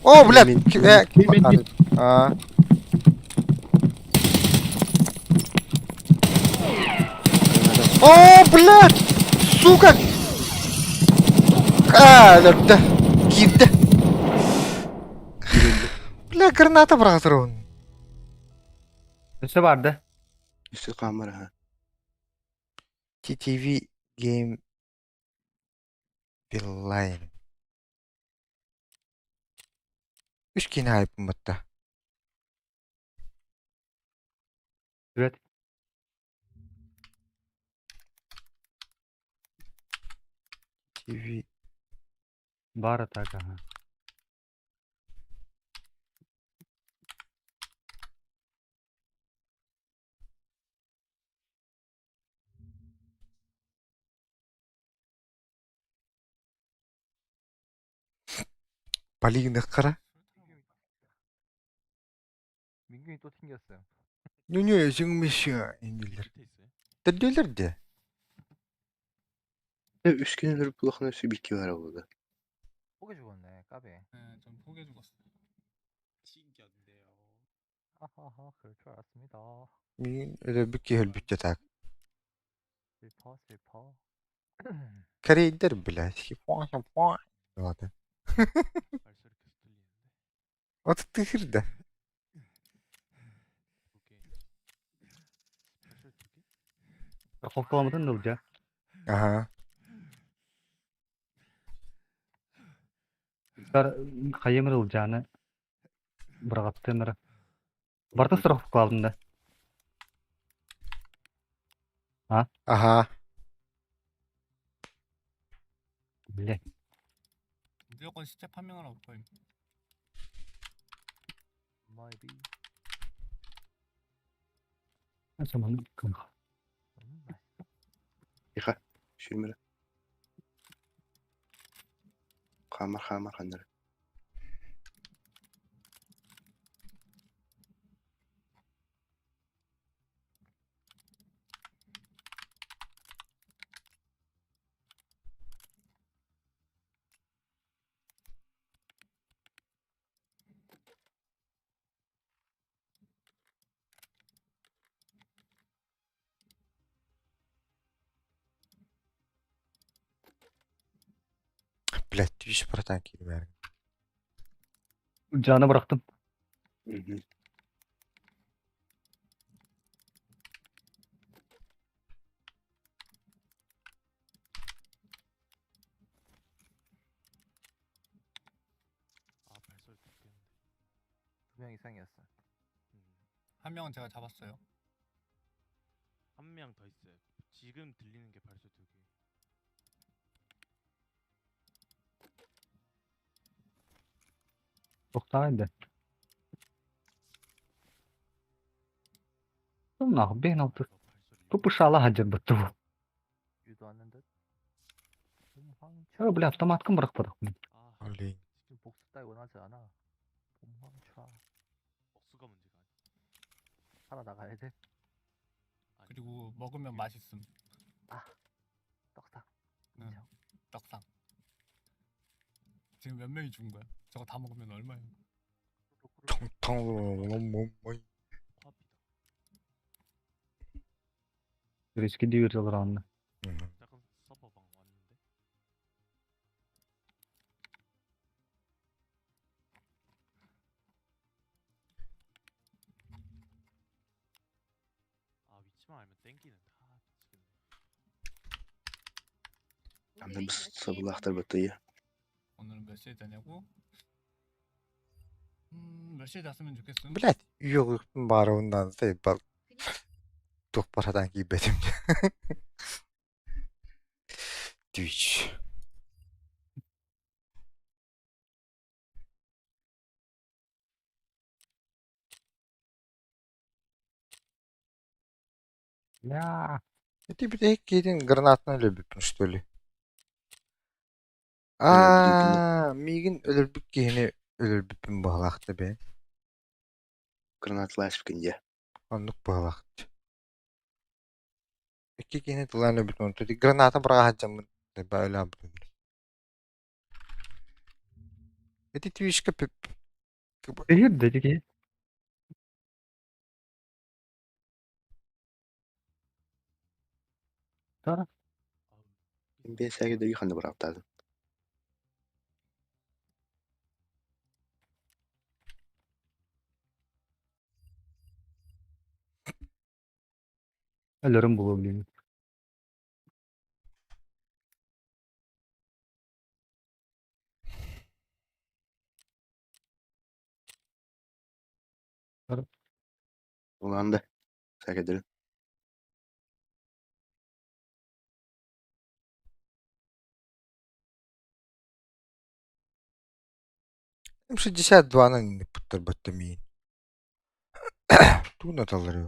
О, блядь! Э, а. О, блядь! Сука! А, өлөрдө. Киирдэ. Бля, граната быраҕа Өссө баар да? Өссө хаамар аһа. TTV Game Beeline. Үс киинэ айыппын батта. Привет. TV Баар атака аха. Полина хара. 민균이 또 튕겼어요. Не-не, 지금 инилер. Төрдүлэр де. Үс күн өлөрүп улахан өссө бикки бара буолла. 포개 죽었네. 까비. 네, 전 포기해 죽었어요. 신기한데요. 하하하 그럴 줄 알았습니다. Мин өлөрбүт киһи өлбүттэ так. 슬퍼 슬퍼. Корейдер, блядь. Ладно. 발소리 계속 들리는데. Вот ты хер да. 두 개. 발소리 두 개? Страховкаламмытын да ылдьа. Ага. Хайымыр ылдьааны быраҕаттыаннара. Барыта страховкалаабын да. А? Ага. Бля. 무조건 시체 판명하러 엎어임. 마이비. Саманы 맛있어. Иха. Сүрмөрө. Хаамар хаамар ханнары. Блядь, үс братан киирмээр. Ылдьааны бырахтым. 아 발소리 두 개인데. 두 명 이상이었어. 한 명은 제가 잡았어요. 한 명 더 있어요. 지금 들리는 게 발소리 두 개. Тохтаа да. Нах бэйн алты. Тупышала хаджар батту. 유도 않는 듯. 봄황차. Бля, автоматкын бырахпатахпын. Олень. 지금 복수 따위 원하지 않아. 봄황차. 복수가 문제가 아니야. 살아 나가야 돼. 그리고 먹으면 맛있음. 아 떡상. 응. 떡상. 지금 몇 명이 죽은 거야? 저거 다 먹으면 얼마야? Тоң Riski дүйір анны. 작은 서버방 왔는데. 아 위치만 알면 땡기는데. 아 미치겠네. Анда быс сабылаахтар баттыйа. 오늘은 몇 시에 자냐고? 몇 시에 잤으면 좋겠음? Блядь, үйөҕүкпүн баарыбын бар туох баратан киирбэтим. Twitch. Я. Ити бүтэһик киһитин гранатынан өлөрбүппүн что ли? Аа, миигин өлөрбүт киһини өлөрбүппүн баҕалаахта бээ. Граната ласпикин дьэ. Оннук баҕалаах. Икки киһини тылаан өлбүтүм онтон граната быраҕа сылдьаммын өлөөбүтүм. Ити Twitchка Дүйір да дики. Тара. Бэсээгэ дойу ханна быраактаадым. Өлөрүм буолуо билигин. Улаан да. Сакедерин. М62-нан ыыппыттар миин. Тугун аталларый?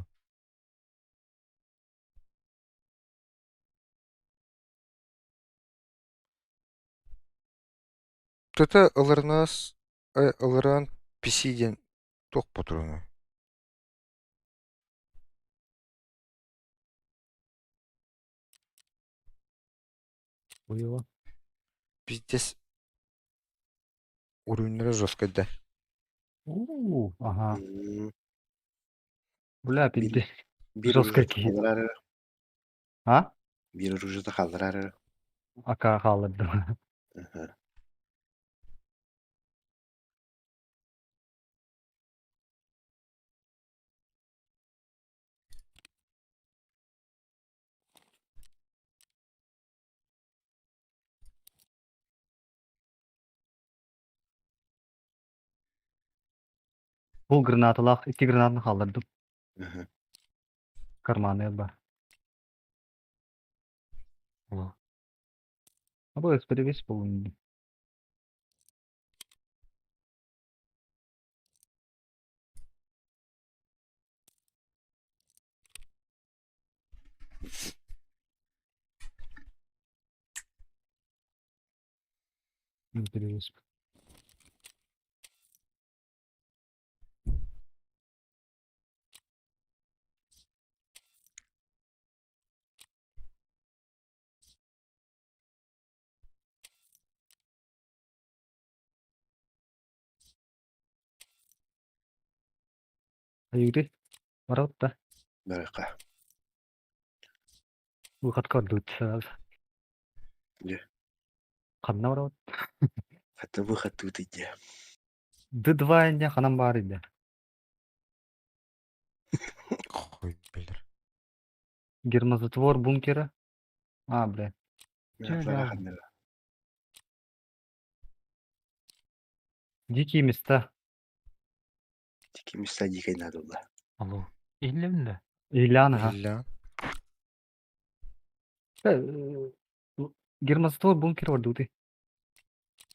Тута ыларынаас ыларан писи диэн туох ботуруонуй? Уйуо. Пиздец уруйуннара жесткай да. Уу, аха. М, Бля, Биир пиздец. биир Жесткай оружиета киһи. хаалларар эрэ. А? Биир оружиета хаалларар эрэ. Ака хааллардым. Аха. Бу гранаталаах, икки гранатаны хааллардым. Аха. Карманы бар. Алло. А бу эксперимент буолун. Перевес. Айыгы. Барабыт да. Барыахха. Выход көрдүбүт сразу. Дьэ. Ханна барабыт? Хата выход тут иде. Д2 инде ханан баар иде. Хуй билэр. Гермозатвор бункера. А, бля. Атлара ханнара. Дикие места. Дикие места дикой надо было. Алло. Иһиллэбин да? Ильян, ага. Илья. Гермозатвор бункер бар дути.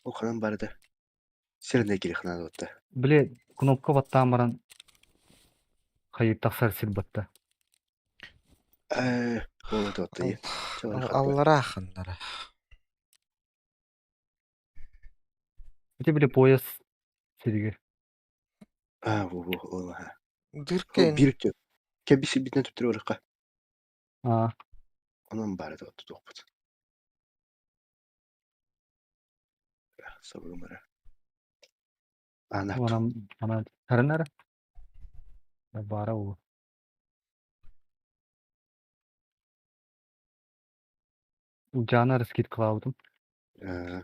Ол ханан барды. Сирне кири ханан отта. Бле, кнопка баттаан баран хайыр тахсар сир батта. Э, ол это отта. Аллара ханнара. Ити били пояс сиригер. А, во, во, ол аха. Ол Дыркин. бир тө. Кебиси битне түптүр орыкка. А, Онон бары да отта тохпут. Сабырмара. Ана. анам ана тарынара. Бара у. Жана раскид клаудум. Э,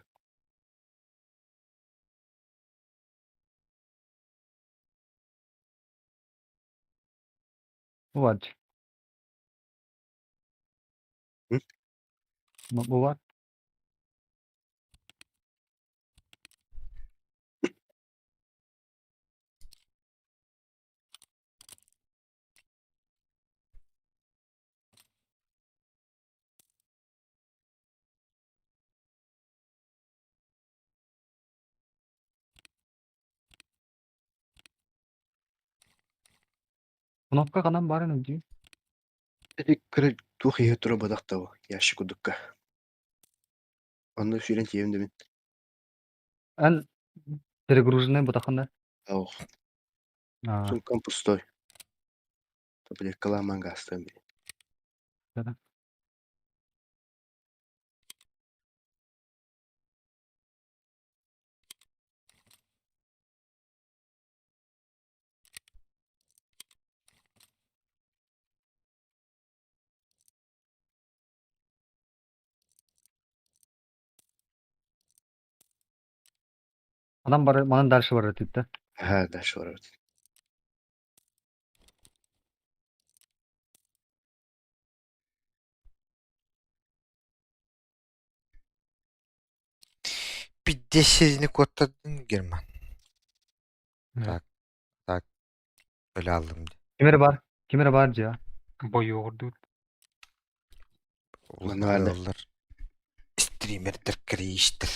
Буват. М? Буват. Кнопка канан барын үдүү. Эти кыра туох иһэ тура бадахтабы, ящик кудукка. Онно сүүрэн тиийэбин да мин. Эн перегруженный бутаханда. Ох, А, сумкам пустой. Таблеткалааман гаастыам били. да. Анан бар, манан дальше бар өтүт да. Аха, дальше барабыт. Пиздец куоттардын Герман. Да. Так, так, өлө аллым дии. Ким эрэ бар? Ким эрэ бар дьиэ. Бойуоҕурдубут. Манна баар да. Ыаллар стримердэр кэрийиштэр.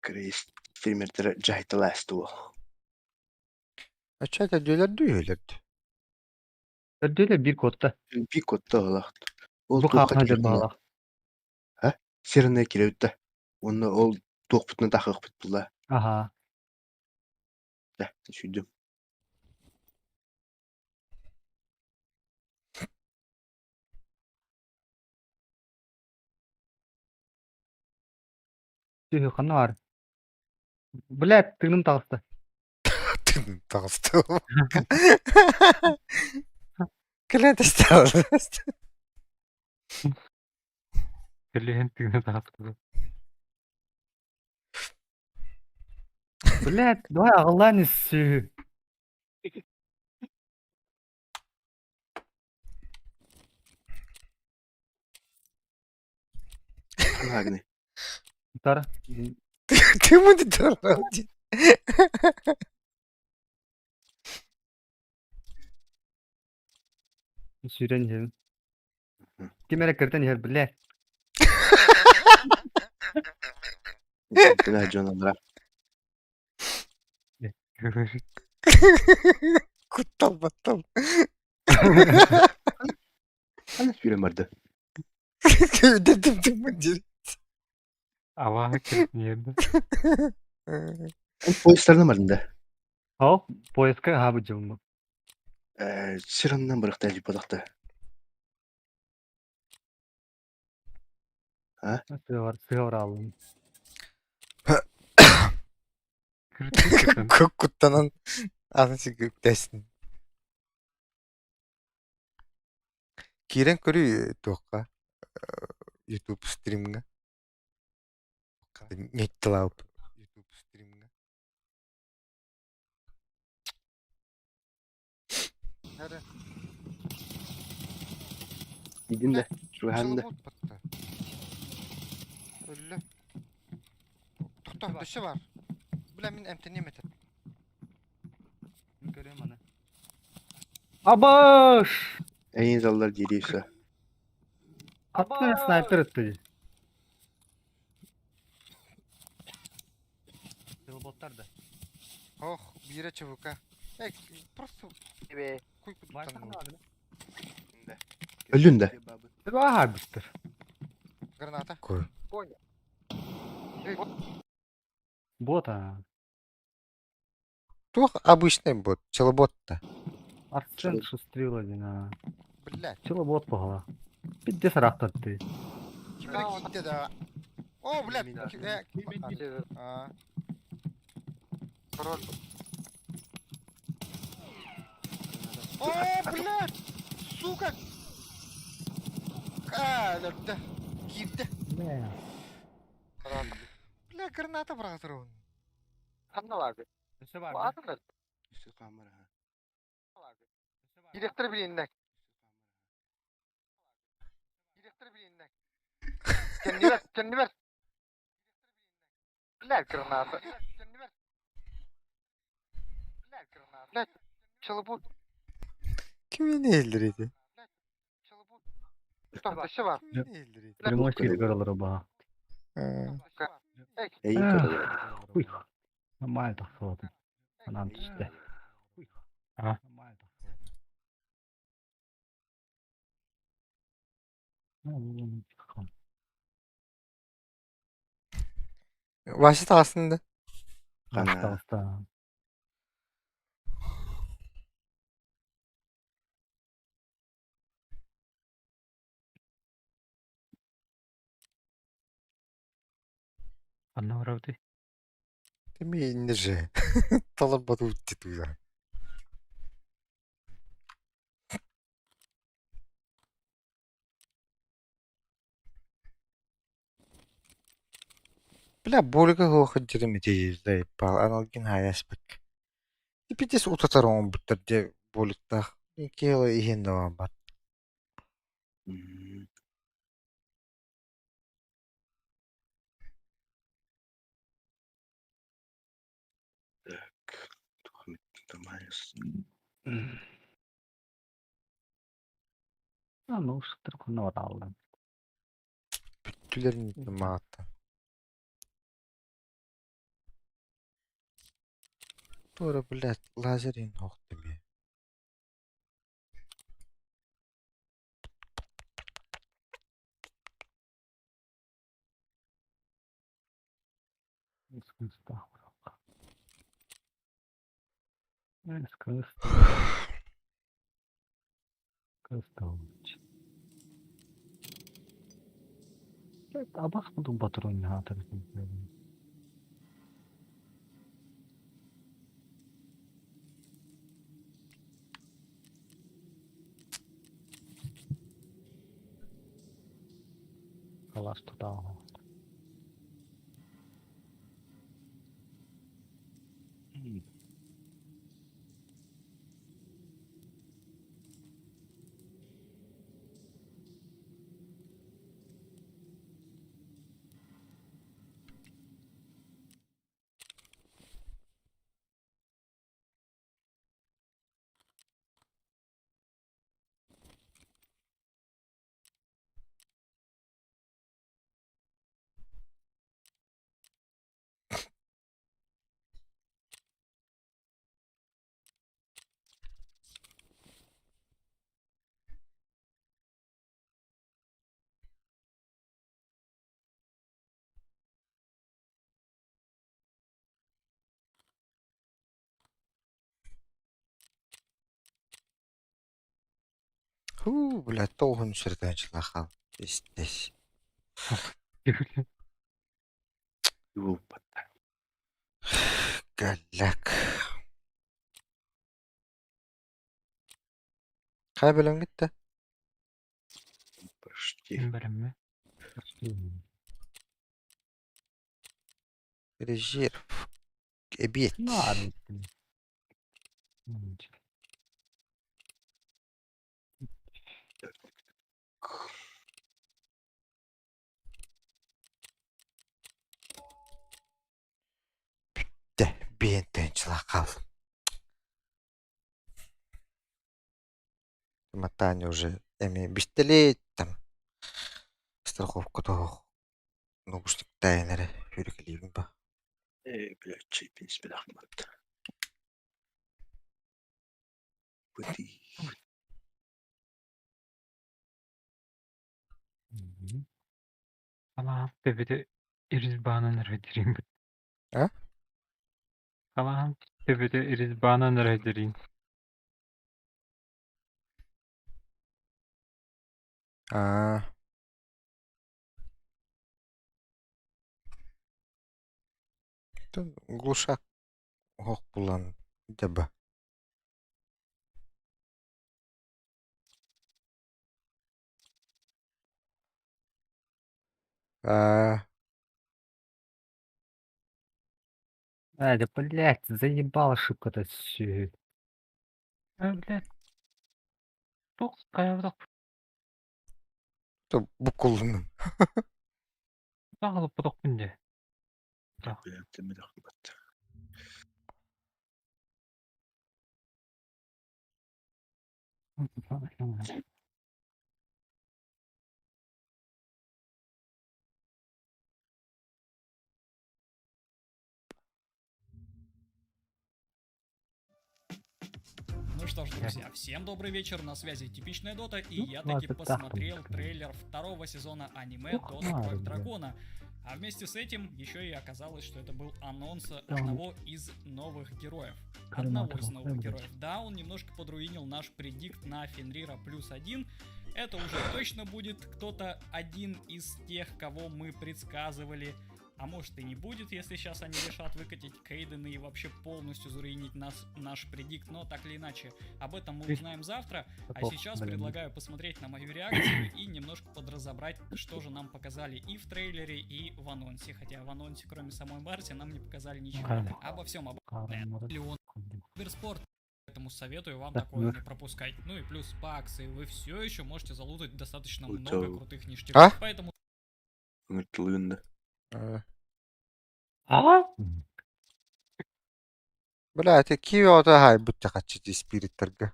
Крис стримердэр дьаһайталаас дуо? Ачча төрдүөлэр дүү үһүлэрдүү. Төрдүөлэр биир куотта. Биир куотта оһолоох. Ол Бу туохха хаапына дьон киирдэ? баҕалаах. А? Сирэнэ киирэ Уонна ол туохпутуна тахыахпыт буолла. Аһаа. Да, сүүйдүм. Түһү ханна баар? Блядь, тыыным таҕыста. Тыыным таҕыста. Кэлэн тастаалар. Кэлиһин тыына таҕыста. Блядь, давай аҕыллаан ис сүөһү. Ханаагыный? Тар. Ты мы дорогой. Сүүрэн иһэбин. Ким эрэ кыртан иһэр, блядь. Кына дьон анара. Куттал баттал. Хана сүүрэн барды. Дедим тыммын диир. Аллаһы киртиниэрдэ. Поездтарына бардым да. Ол поездка аһаабыт дьоммут. Э, сир аннынан бырахта илиппатахта. А? Сыа сыа алым. Куттанан аны сигүктэсин. Киирэн көрүй туохха YouTube стримҥа. Неттелауп YouTube стримҥа. Идин да, чугаһаан да. Өллө. Тохтоо, дөссө бар. Бля, мин эмтэниэм этэ. Көрөм аны. Абаш! Эйин заллар дири все. Аттына снайпер ытты. Пилоботтар да. Ох, биирэ ЧВК. Эй, просто куй куттан. Өллүн да. Аха быстыр. Граната. Бот а. Туох обычный бот, челобот-то. Арсен шустрил один а. Блядь. Челобот погала. Пиздец арахтатты. Ким эрэ киирдэ да. О, блядь. А. Король. О, блядь! Сука! А, да, киирдэ. Бля, граната быраҕа Директор билиннэ. Директор билиннэ. Кэннибэр, кэннибэр. Бля, граната. Кэннибэр. Бля, граната. Бля, челобут. Кимин элдириди? Прямой эфир көрөлөр баха. Эйин көрөлөр. Хуй. Нормально тахсыбатын. Анам түстэ. А. Вася таҕыстын да? Хана. Таҕыста. Ханна барабытый? Эми инне же. Таларбат уттитула. Бля, больга хуохаджирим ити аналгин хаяспак. Ипитес утатар оҥорбуттар дьэ буолуктаах. Киһи иһин да бар. М. А, ну струхнул. Бүттүлэр маҕаттан. Туора, блядь, лазер иһин охтум ээ. Абах патрон Халас тутаа. Һуу, блядь, тоҕуһун сүрдээх Пиздец. Булбатта. Галляк. Хайа бэлэм гитте? Почти. Бэлэммэ. Резерв. Эбиэт. Бүттэ. Биэнтэн хаал. Матаня уже эми бистэлит там страховка тоох наушниктаан эрэ хүрүкэлиибин ба. Э, блядь, чипин спидахмат. Пыты. Халаан төбөтө ирис баанан эрэ бит. А? Халаан төбөтө ирис баанан эрэ Аа. Глушак ох булан дэба. Аа. А, да блять, заебала ошибка-то всё. А, блядь. Туох хайабытах То букуллунум. таҕылыппытахпын дии. Блядь, спидахмат. Ну что ж, друзья, всем добрый вечер, на связи Типичная Дота, и Ну, я таки ладно, посмотрел так, трейлер второго сезона аниме Ух, Дота Кровь Марья. Дракона. А вместе с этим еще и оказалось, что это был анонс Там. одного из новых героев. Одного из Калиматор, новых блядь. героев. Да, он немножко подруинил наш предикт на Фенрира плюс один. Это уже точно будет кто-то один из тех, кого мы предсказывали. А может и не будет, если сейчас они решат выкатить Кейдена и вообще полностью заруинить нас, наш предикт. Но так или иначе, об этом мы Ты- узнаем завтра. А Плохо, сейчас блин. предлагаю посмотреть на мою реакцию и немножко подразобрать, что же нам показали и в трейлере, и в анонсе. Хотя в анонсе, кроме самой Барси, нам не показали ничего. Правильно. Обо всем об Кармар. Леон Киберспорт. Поэтому советую вам Так, такое ну. не пропускать. Ну и плюс по акции вы все еще можете залутать достаточно Ой, много да. крутых ништяков. А? Поэтому Ыҥыртылыын да. Аа. А? Бля, ити киви оҕото хаайбыт чахаччы дии спириттэргэ.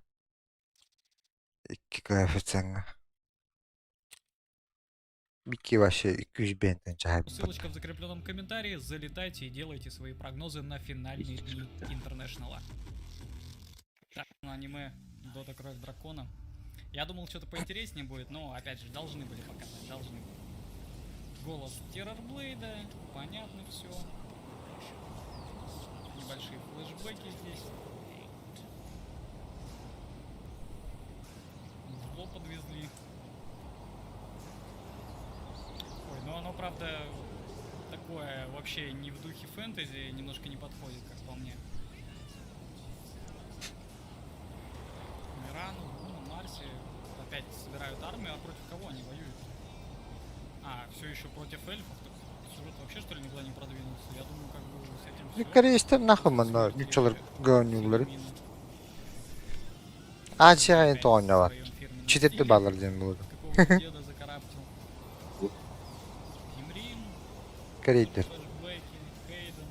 Икки коэффициеҥҥа. Бикки вообще 200 бентэн чаһайбыт. Ссылочка в закрепленном комментарии. Залетайте и делайте свои прогнозы на финальные дни Интернешнала. Так, на аниме Дота Кровь Дракона. Я думал, что-то поинтереснее будет, но, опять же, должны были показать, должны были. Голос Террорблейда, понятно все. Небольшие флешбеки здесь. Зло подвезли. Ой, ну оно, правда, такое вообще не в духе фэнтези, немножко не подходит, как по мне. Мирану, Луна, Марсе опять собирают армию, а против кого они воюют? А, все еще против эльфов? Так сюжет вообще что ли никуда не продвинулся? Я думаю, как бы с этим все. Корейстэр нахуй манна нуччалар көөнньүүллэр. Азия тоонньолор. Читетти баллар диэн буолуо. Какого деда закараптил. Имрин, Корейдэр. флешбеки, Хейден.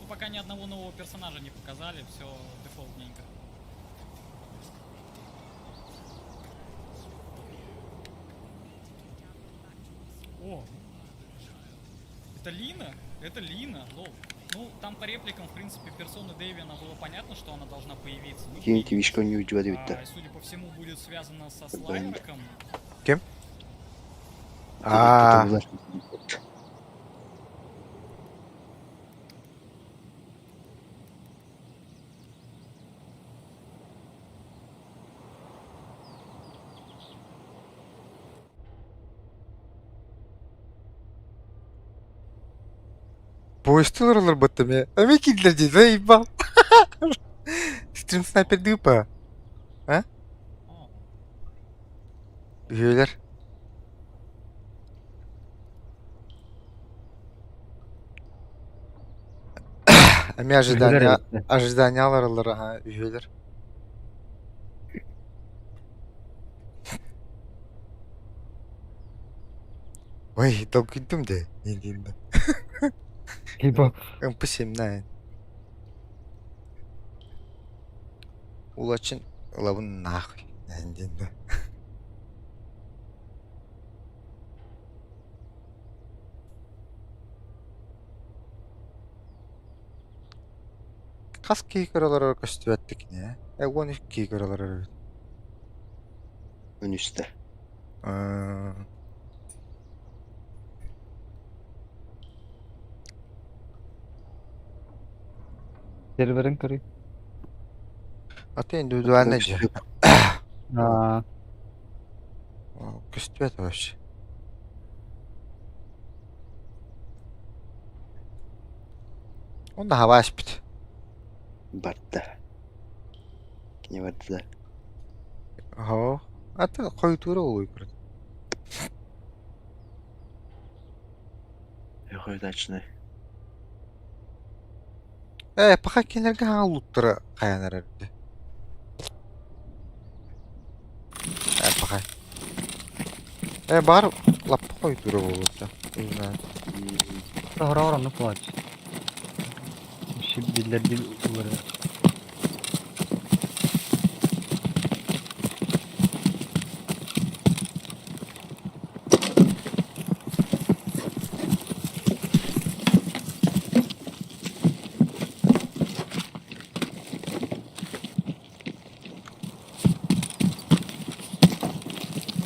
Ну, пока ни одного нового персонажа не показали, все дефолтненько. О! Это Лина? Это Лина, лол. Ну, там по репликам, в принципе, персоны Дэвина было понятно, что она должна появиться. Ну, Кини Твичка не уйдет а, судя по всему, будет связано со Бэнд. Слайверком. Ким? Аа. Поезд ылар эмиэ. Эмиэ киирдилэр дии, заебал. Стрим снайпердыы па. А? Үһүөлэр. Эмиэ ожидание ожидание алараллар аха үһүөлэр. Ой, долгуйдум да, не дейм да. Ебал. МП-7 Улачин ылабын нахуй. Диэн да. Хас киһи көрө олорор көстүбэттик не? Э, 12 киһи көрө олорор эбит. Үнүстэ. Аа. Серверин көрүй. А ты индивидуально же. Аа. Көстүбэт вообще. Онно хабааспыт. Барда. Кини барда. Хоо. А ты хойутуура улуйбут. Удачный. Э, пока кинилэргэ хаҥа лууттара хайанар эрдэ. Э, пока. Э, баар лаппа хойутуура буолуохта. Не знаю. Хороҕор оннук буолааччы. Биллэрдии уларыйар.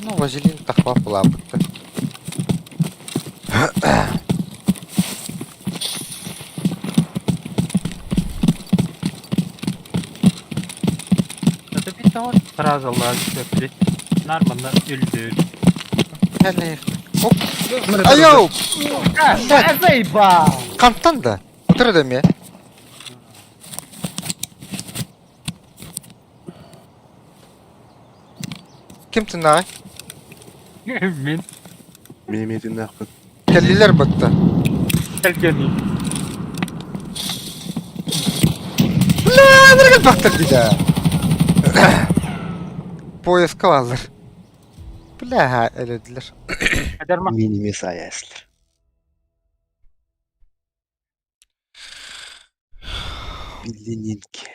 Ну, вазелин тахва буолаабыттар. Это бит сразу лазит. Нормально үлдүр. Оп. Айоу! Заебал! Хантан да? Утары да эмиэ. Ким тыннаҕай? Мин. Мин эмиэ тыыннаахпын. Кэллилэр батта. Кэлгени. Бля, нэргэл бахтар дии Поездка бааллар. Бля, өлөрдүлэр. Мин эмиэ саайаастар. Билининки.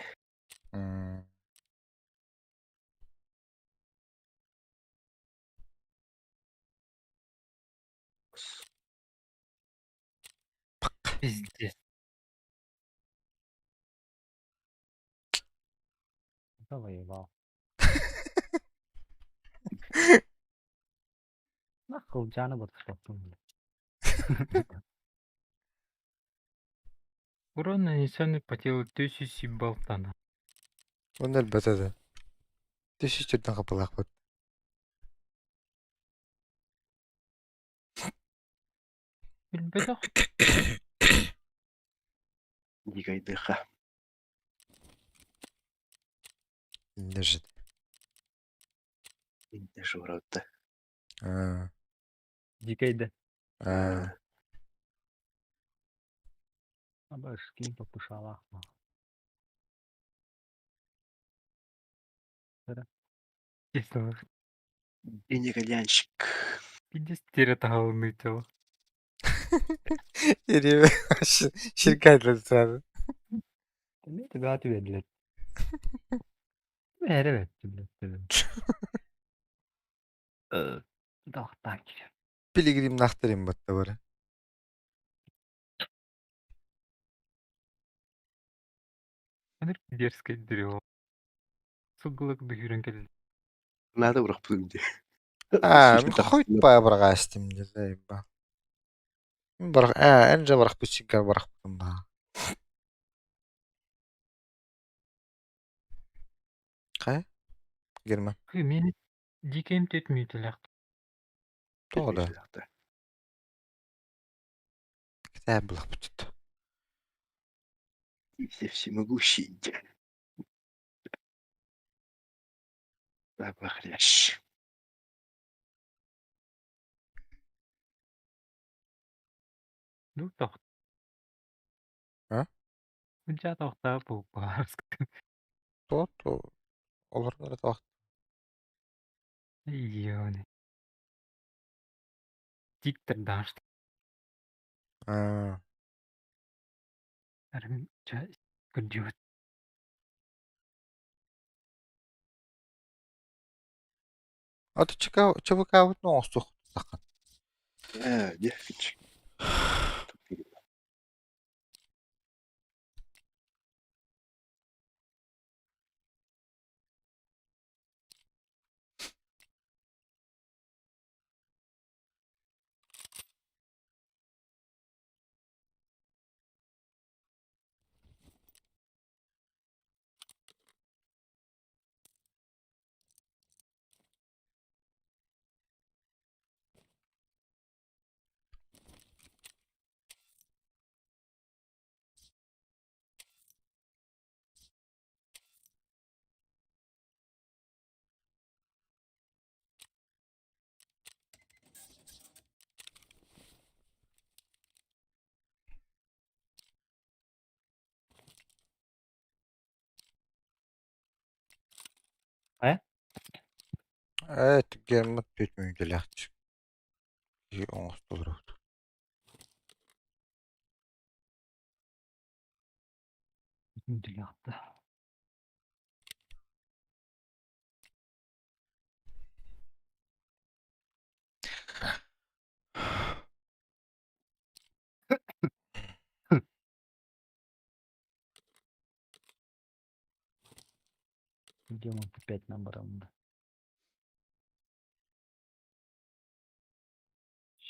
Пиздец. Завоевал. Нахуй Джана батыспаппын блядь. Урон, нанесенный по телу тысячи болтана. Оны элбэтэ да. Түс түрден қапылақпыт. Билбэтэх. Дикайдыха. Иннежит. Инне шуратта. Аа. Дикайда. Аа. Абаш ким попушала. Честно. Денеголянщик. Пиздец теря тело. Ири ширкайдыр сразу. Не тебя ответ, блядь. Э, блядь. Да, так. Пилигрим нахтарим батта бар. Өнөр дерзкое дерево. Суглык дүһүрэн кэллэ. Надо урах пүнде. Аа, хойт ба баргаастым дэ ба. Барах аа, энжа барах бучигар барах ба. Кай? Герман. Мен дикем тет мүйтелек. Тоғда. Кітап булах бутут. Все всемогущий. Бабахрящ. Ну тох. А? Унча тохта бу барск. То то олар тох. Ёне. Диктор дашт. Аа. Арм ча күндүт. Аты чика чыбыкабыт ноостух сакан. Э, дефич. Э, Герман түт мүйтеләхч. И оңостолор. Мүйтеләхт. Демон опять набрал.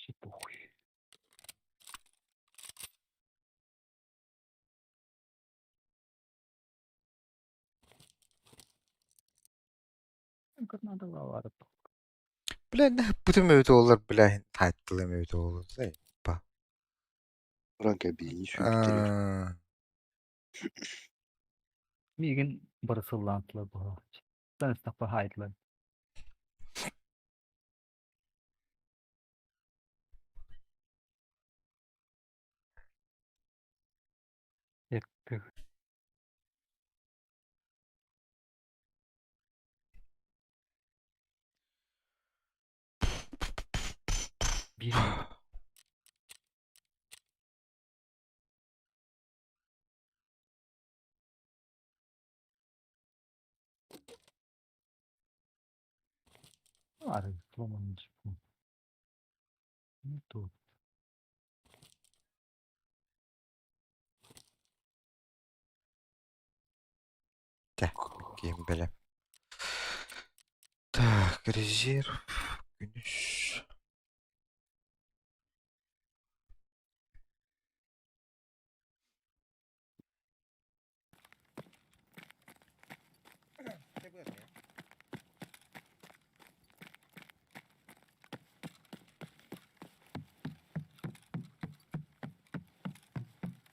Вообще похуй. Как надо лавара. Бля, бүтүм өтө олар, бля, тайттылым өтө олар. Ба. Ранка бини сүртер. Аа. Мигин барысыллантылар бу. Сан стапа хайтлар. Этты. Бир. Арай сломанный джипун. Не тут. Чэ, киһим бэлэм. Так, резерв, күнүс.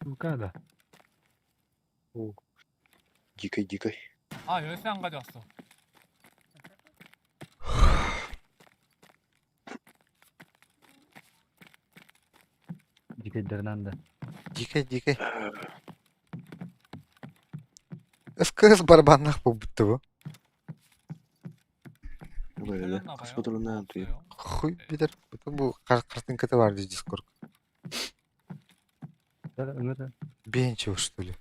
Ну-ка, да. Дикой, дикой. 아 열쇠 안 가져왔어. Дикэйдэринэн да. Дикэй, дикэй. СКС барабаннаах буолбут бу. Böyle Хас туйа. Хуй билэр. Бу картинката бар дии Дискорд. Бенчев, что ли?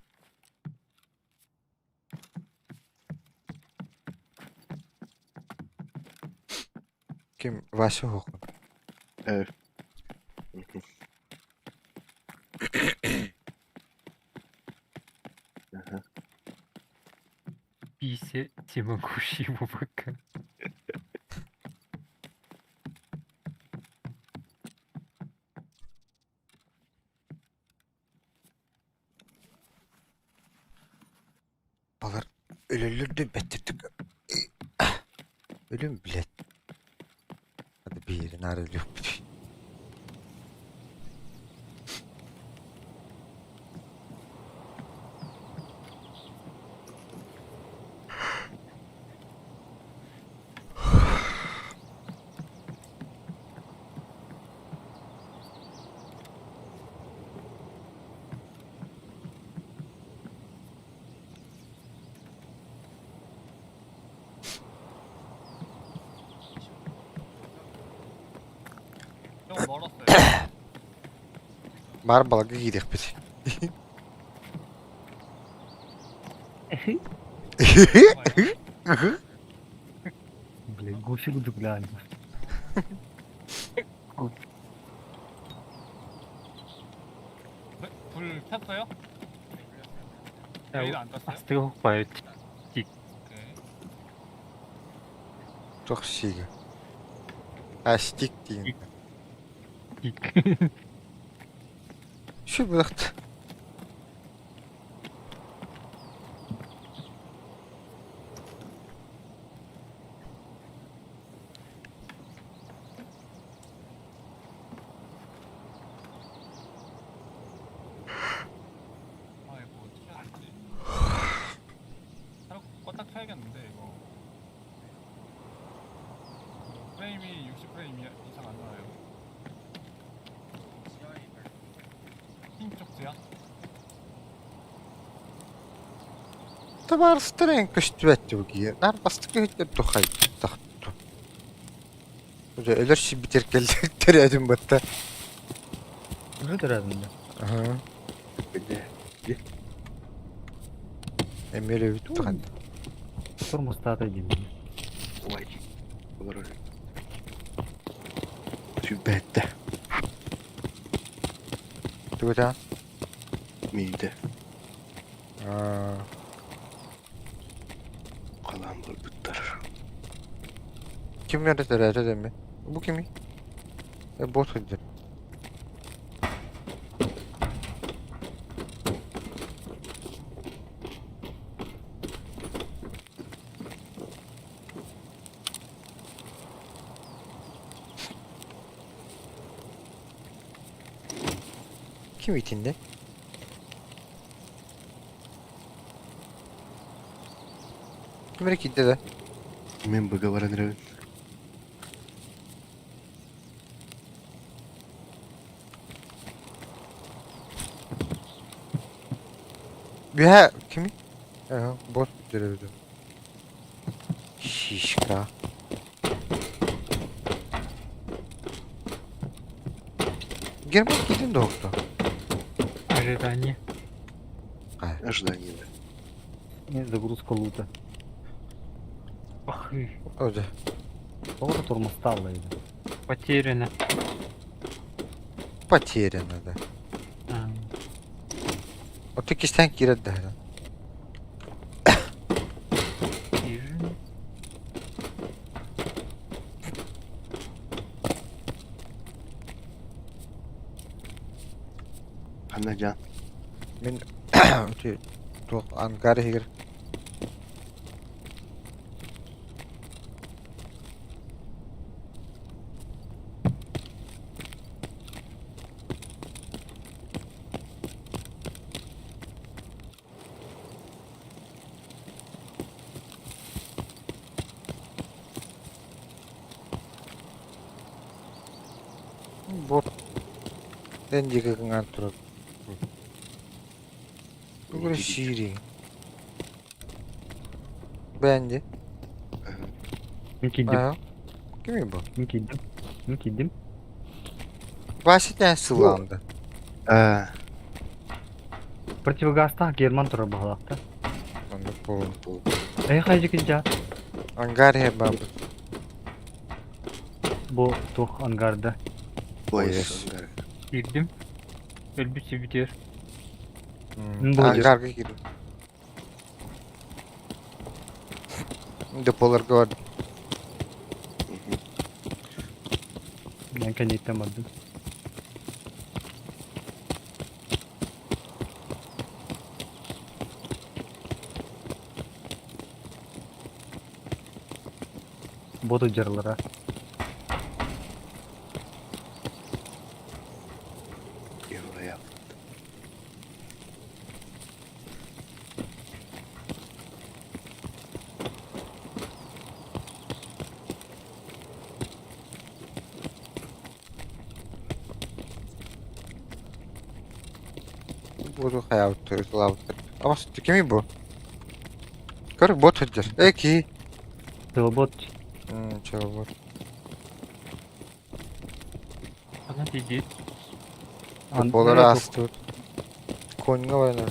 Ким Вася Хохун. Э. Ага. Пися всемогущий ВВК. Балар өлөллөр да бэттэрдик. Өлүм, блядь. Hadi bir yerin өлүөхпүт. 좀 멀었어요. Бар балага киириэхпит. Блин, гуси глянь. 네? 불 켰어요? 레이더 안 떴어요? Астыгы баю тик. 오케이. Туох сиигэ. А, стик диэн. Тик. Şu быахт. 아 이거 어떻게 해야 되지? 차로 껐다 켜야겠는데 이거. 그 프레임이 60프레임 이상 안 나와요. 흰쪽 지하? Табаарыстарын көстүбэт тугие. Нар бастыкы хиттер тухай тахту. Уже өлөр сибитер келдер эдим батта. Уже да? Ага. Бля. Эмеле бүттү Тормозтаата дим. Ой. Олар. Түбәттә. Тугута. Миде. Аа. Калан булбуттар. Ким nerede деме? Бу кими? Э бот хыдыр. Ким итинде? Ким эрэ киирдэ да? Мен быга баран эрэбин. Бэһэ кими? Э бот дөрөбүтү. Шишка. Герман киирдин да охто. Ожидание. Ожидание, да. Не, загрузка лута. Ох, и Оде. Тоҕо да тормозтаалла эбит. Потеряно. Потеряно, да. Оттон кистээн киирэр да. Ханна дьаан? Мин ити туох ангар иһигэр Бу эн диэки кыҥаан турар. Тугу эрэ сиирий? Бэнди. Мин киирдим. Аа. Кимий бу? Мин киирдим. Мин киирдим. Вася тэн сыллаанды. Аа. Противогазтаах Герман турар баһылаахта. Оннук буолун. Эһи хайдьыкын дьаа. Ангар иһэ баабыт. Бу туох ангарда? Пояс ангар. Киирдим. Өлбүт сибитиэр. Ангарга киирдим. Деполарга бардым. Мен кэнниттэн бардым. Боту дьарылара. Буду хайаабыттар, ытылаабыттар. Амас, кимий бу? Көр, бот сылдьар. Э, киһи. Бот. Чего бот. Ана тиийдит. Болар астыбыт. Коньга баран.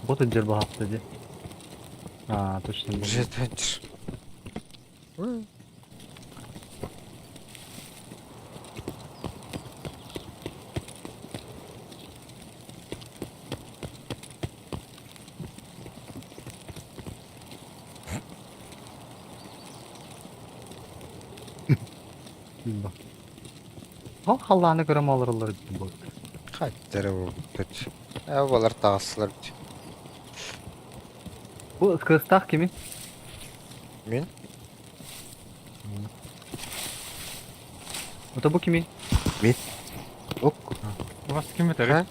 Бот сылдьар баһаапта дии. А, точно. бот. Жетенчир. Ба. Ол халлааны көрө олороллор эбит бу. Хаттары буолбуттар. Э, балар таҕыстылар. Бу кыыстаах кими? Мин? Ото бу кими? Мин. Ок. У вас ким этэр?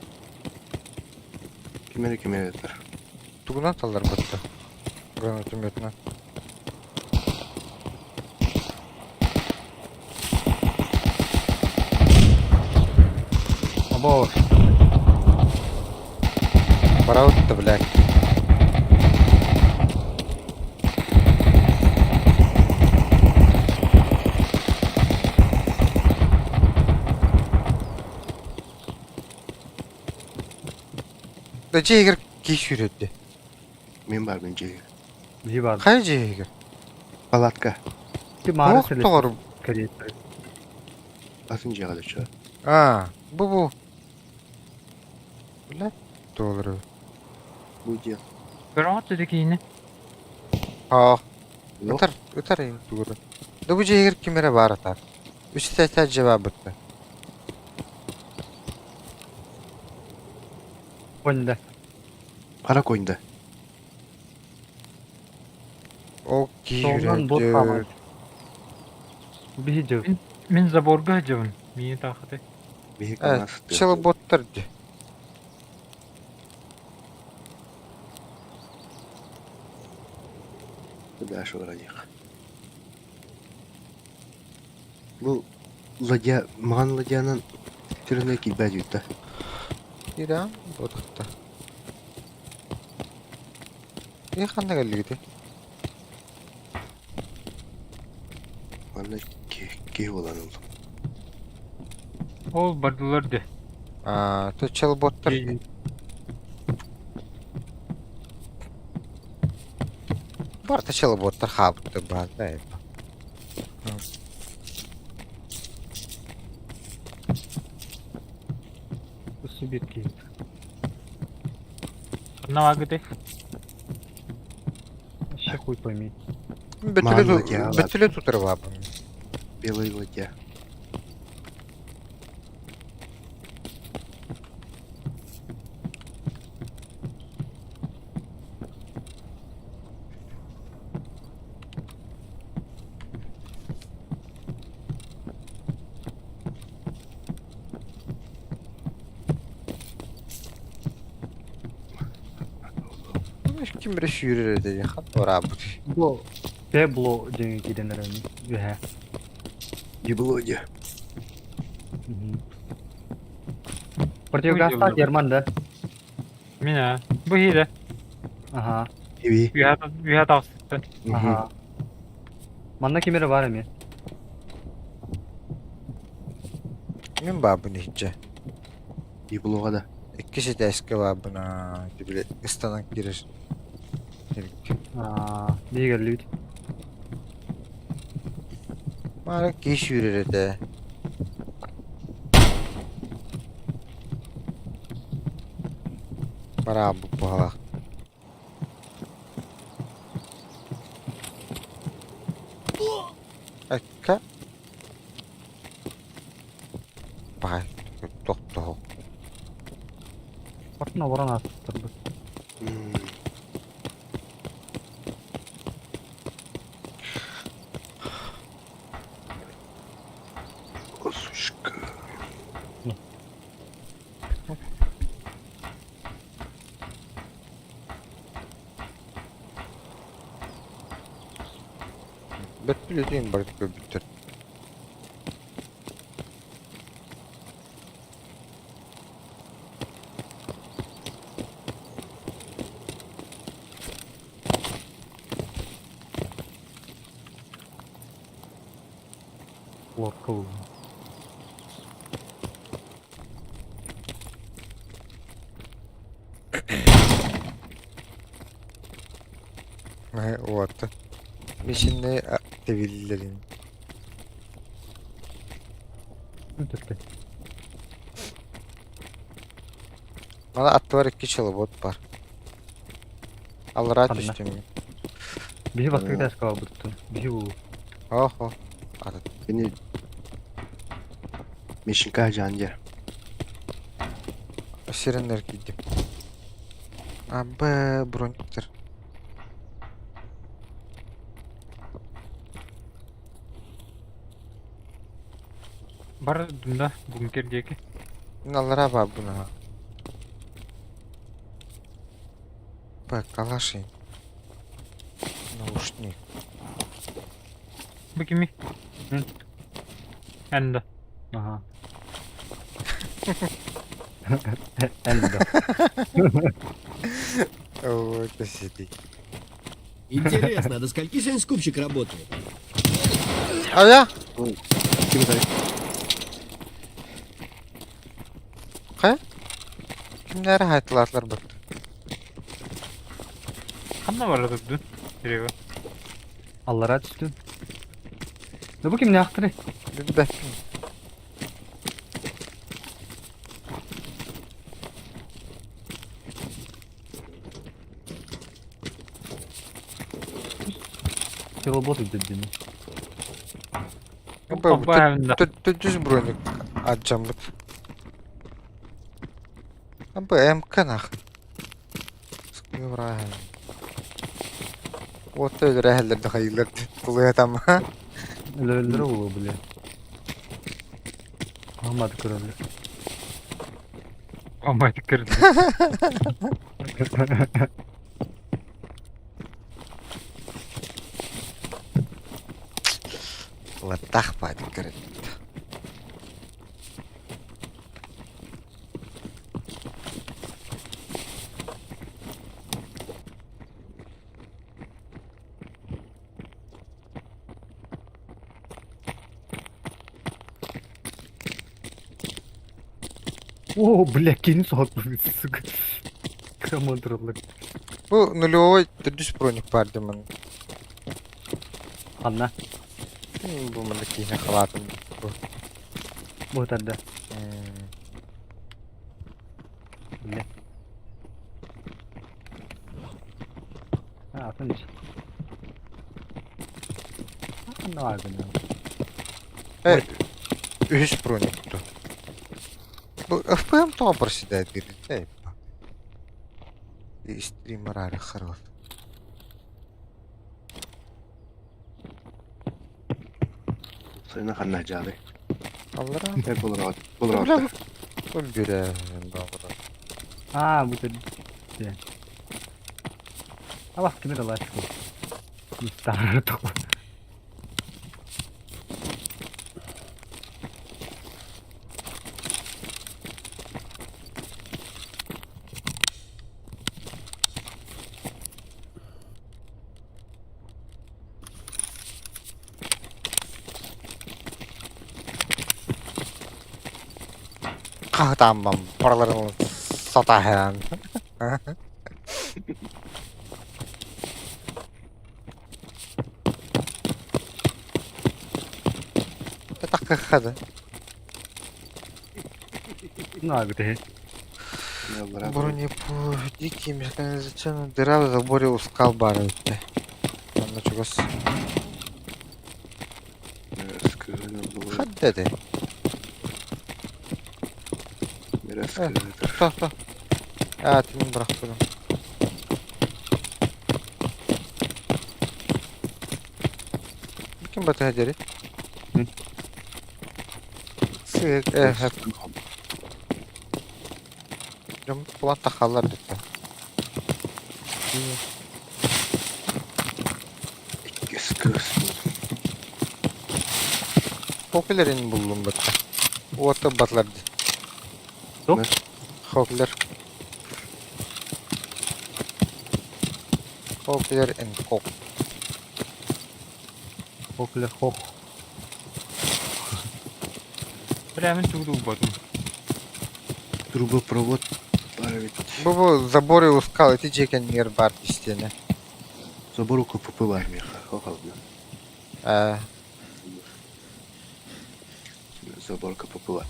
Ким эрэ ким эрэ этэр. Тугунан талларбатта? Гранатометынан. Або. Бараутта, блядь. Да дьиэгэр кии сүүрэрдэ. Мин бар мин дьиэгэр. Дьиэ бар. Хайа дьиэгэр? Палатка. Ти маары Туох тоҕор? Корейцер. Атын дьиэҕэ да чуо. А, бу бу. Блядь, доллары. Бу дьиэ. Көрөҕүт да киини. Аа. Ытар, ытар эйин тугура. Да бу дьиэгэр ким эрэ баар атар. Үс этэ дьиэ баабытта. Коньда. Хара коньда. Ол кии Солунан бот үрэрдэ. хаамар. Биһи дьыл. Мин заборга сылдьабын. Миин таахаты. Биһи Э, чыл боттар дии. Даша вроде. Бу ладья, маҕан ладьянан түрүнэ киирбэт үүттэ. Киирэн ботахта. И ханна кэллигити? Манна киһи буолан ыллым. Ол бардылар дии. Аа, то чыл боттар дии. Барыта челоботтар хаалбыттар баар да эбит. Сибир киһи. Ханна бааргытый? Вообще хуй пойми. Маан ладья, Бөтүлэ тутар баабын. Белый ладья. Ким эрэ сүүрэр этэ хан ораабыт. Бу Пебло диэн киирэн эрэн үһэ. Еблодья. Противогазтаах Герман да? Меня. Бу хиилэ. Аха. Иви. Үһэ таҕыстыттан. Аха. Манна ким эрэ баар эмиэ. Мин баабын иһдьэ. Еблоға да. Иккис этээскэ баабын аа били ыстанан киирэр. Аа, биһиги Маара киһи сүүрэр этэ. Бараабыт баҕалаах. Экка. Баай, тохтоо. Бартын олорон ааспыттарбыт. Сучка. Бөттүлүтүн барыт көрбүттэр. Лодка булла. Вот. Мишинне тебиллерин. Мана аттыбар икки челобот бар. Аллараа Ханна? түстүм. Биһи бастакы этээскэ барбыттын. Биһи булуу. Оһо. Атын. Кини Мишенька жан дьэ. Сиреннер киирдим. Абы брониктер. Бар дында бункер диэки. Мин аллараа баабын аха. Б, калаши. Наушник. Бу кими? Энда. Аха. Энда. Ой, это сиди. Интересно, а до скольки сегодня скупщик работает? А я? Ким это? Хайа? Кимнэр хайтылаатылар бат? Ханна бара турдун? Серега. Аллараа түстүм. Да бу кимнээхтэрий? Билбэппин. Челобот үрдүн. Төттүс броник ачаммыт. Абы МК нахуй. Скывраһын. Вот өлөрөһөллөр да хайыылар тулуйатам. Өлөрөллөрө буолуо бile. Аһымматы көрөллөр. Амай кирди. Латтах баадык көрөт. О, бля, кини соһоппут, сука. Крамон тураллар. Бу нулевой төрдүс броник бар димин. Ханна? Бу манна киһи халаатын бу. Бу тарда. Бile. А, атын ис. Ханна бар гына? Э, үһүс броник ту. Бу FPM тоҕо проседает диир. И стример аары хорош. Сайына ханна дьаалы. Аллара. Э, булраат. Булраат. Бу бүрэ баҕара. А, бу тэр. Алах кими да лачку. Мистар тоқ. Хаһытааммам параларын сатаһан. Таккахады. Ну, а где? Бронепу дикий механизационный дыра в заборе у скал баар эбит. Онно чугас. Хадда этэй. Тохто, тохто. А, тимин бырахпытым. Ким батыһа диэри? Сык, э, Дьон булан тахаллар бүттэ. Иккис кыыс. Хоклерин буллум бытта. Уота батлар ди. Туох? Хоклер. Хоклер and Хок. Хоклер хох. Бля, мин тугу булбатым. Трубопровод бар эбит. Бу бу заборы у скал ити дьиэ кэннигэр баар истиэнэ. Забор КПП бар миэхэ. Хохална. Э, Забор КПП бар.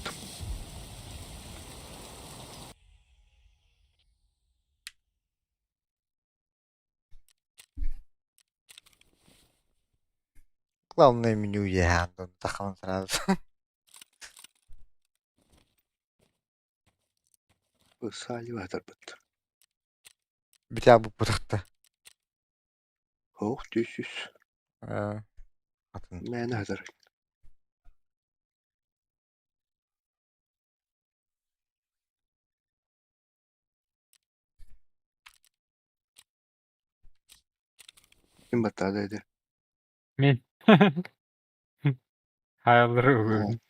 Главное меню еһаан таххан сразу. Саалива тарбыт. Бүтэ бу бутахта. Ох, түс. Э, атын. Мээнэ хатар. Ким баттаада эти? Мин. Хаялары ылыгын.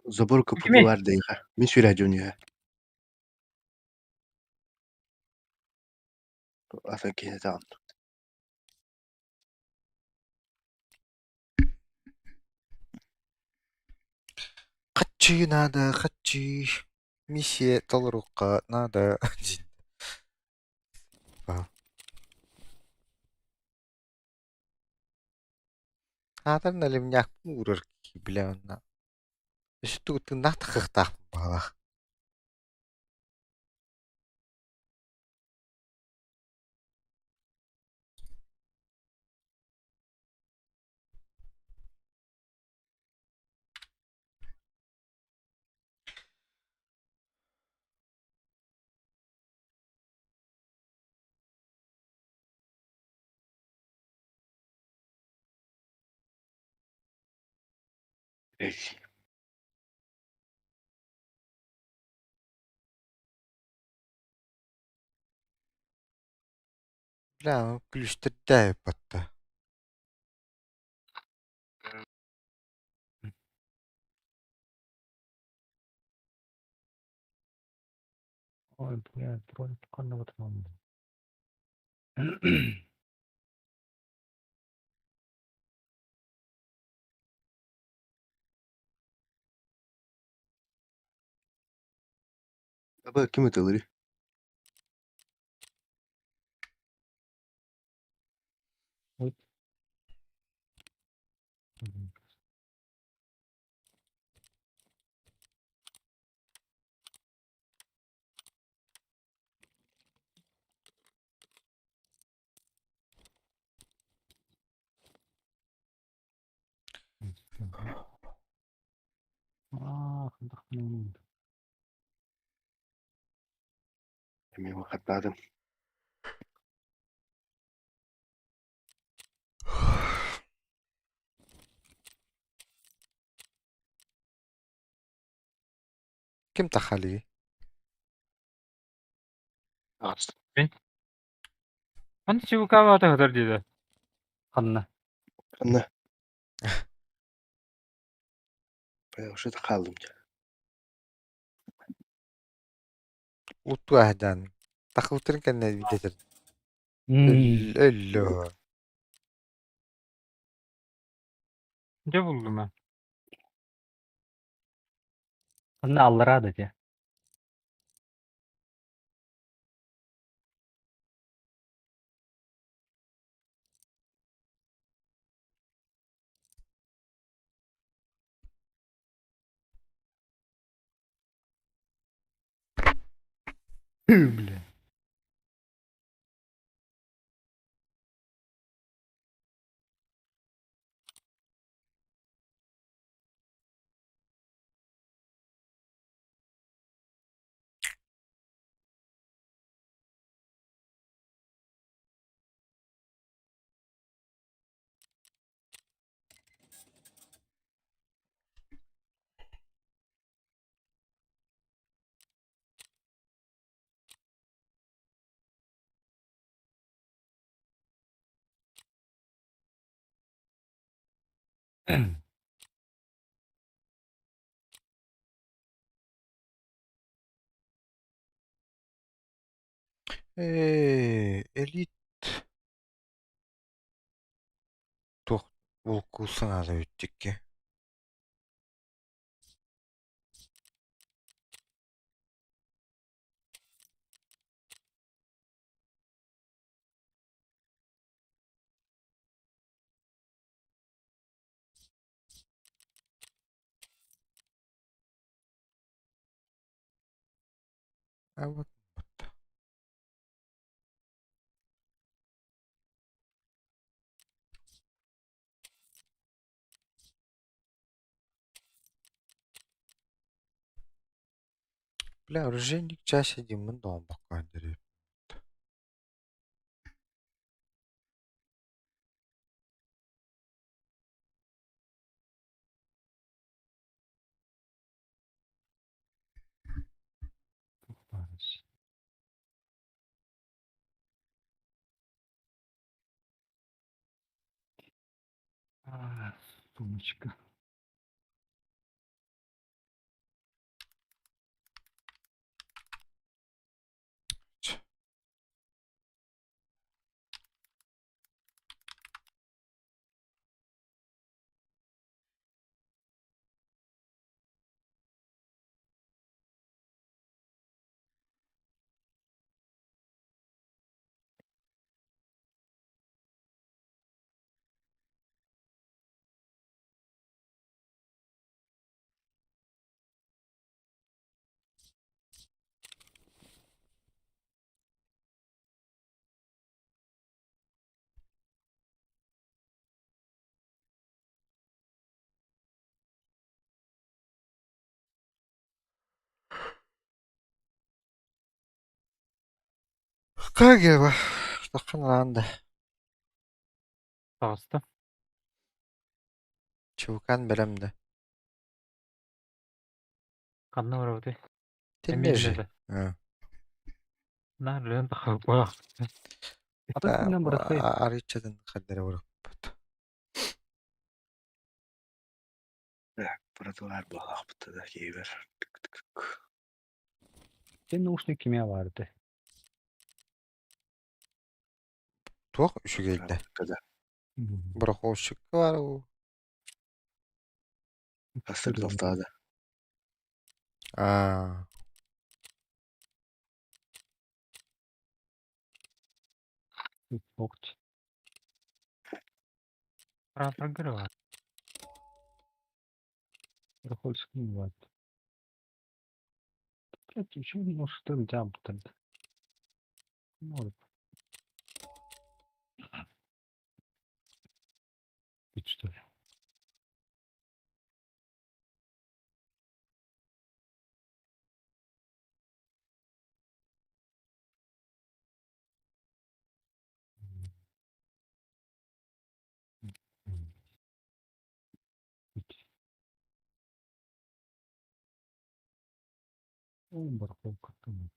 Забор КПП Кими? бар дейха. Мин сүрэ дьонуя. Атын киһи таҕын. Хаччы надо, хаччы. Миссия толорукка надо. Аатар налимняк уурар кии бля онно. Өссө тугу тыыннаах баҕалаах. Эй. Бля, күлүстэрдээ батта. Ой, бля, бронь ханна батмам. Аба ким ытылыры? Ой. Аа, хайдах гынан Эмиэ хаттаатым. Ким тахалыы? Мин. Аны чубукаабата сытар диэтэ. Ханна? Ханна? Бля, уже хааллым дьэ. Утуаһдан. Тахыбытын кэннэ видетер. Өллө. Дьэ буллум ээ. Ханна аллараа да дьэ. Бля. Ээ, элит туох булкуу санаата бүттүккэ. А вот вот. Бля, оружейник чаще Димон дома пока А, сумочка. Как его? Таххан ранда. Таҕыста. Чувкан бэлэм да. Ханна барабытый? Тинне Эмиэ же. да. А. Наар лүөн тахабах. Атын синнен бырахай. Арыччатын хаддара барыппыт. Так, братвар буолаахпыт да киһибэр. Сен наушник кимиэ баарды. Туох үчүгэйдэ. Когда? Барахолщик бар уу. Хастар талтаада. Аа. Бокч. Прогревать. Проходит. Блять, почему не можешь там там? Может. Ты что ли? О, барахолка там.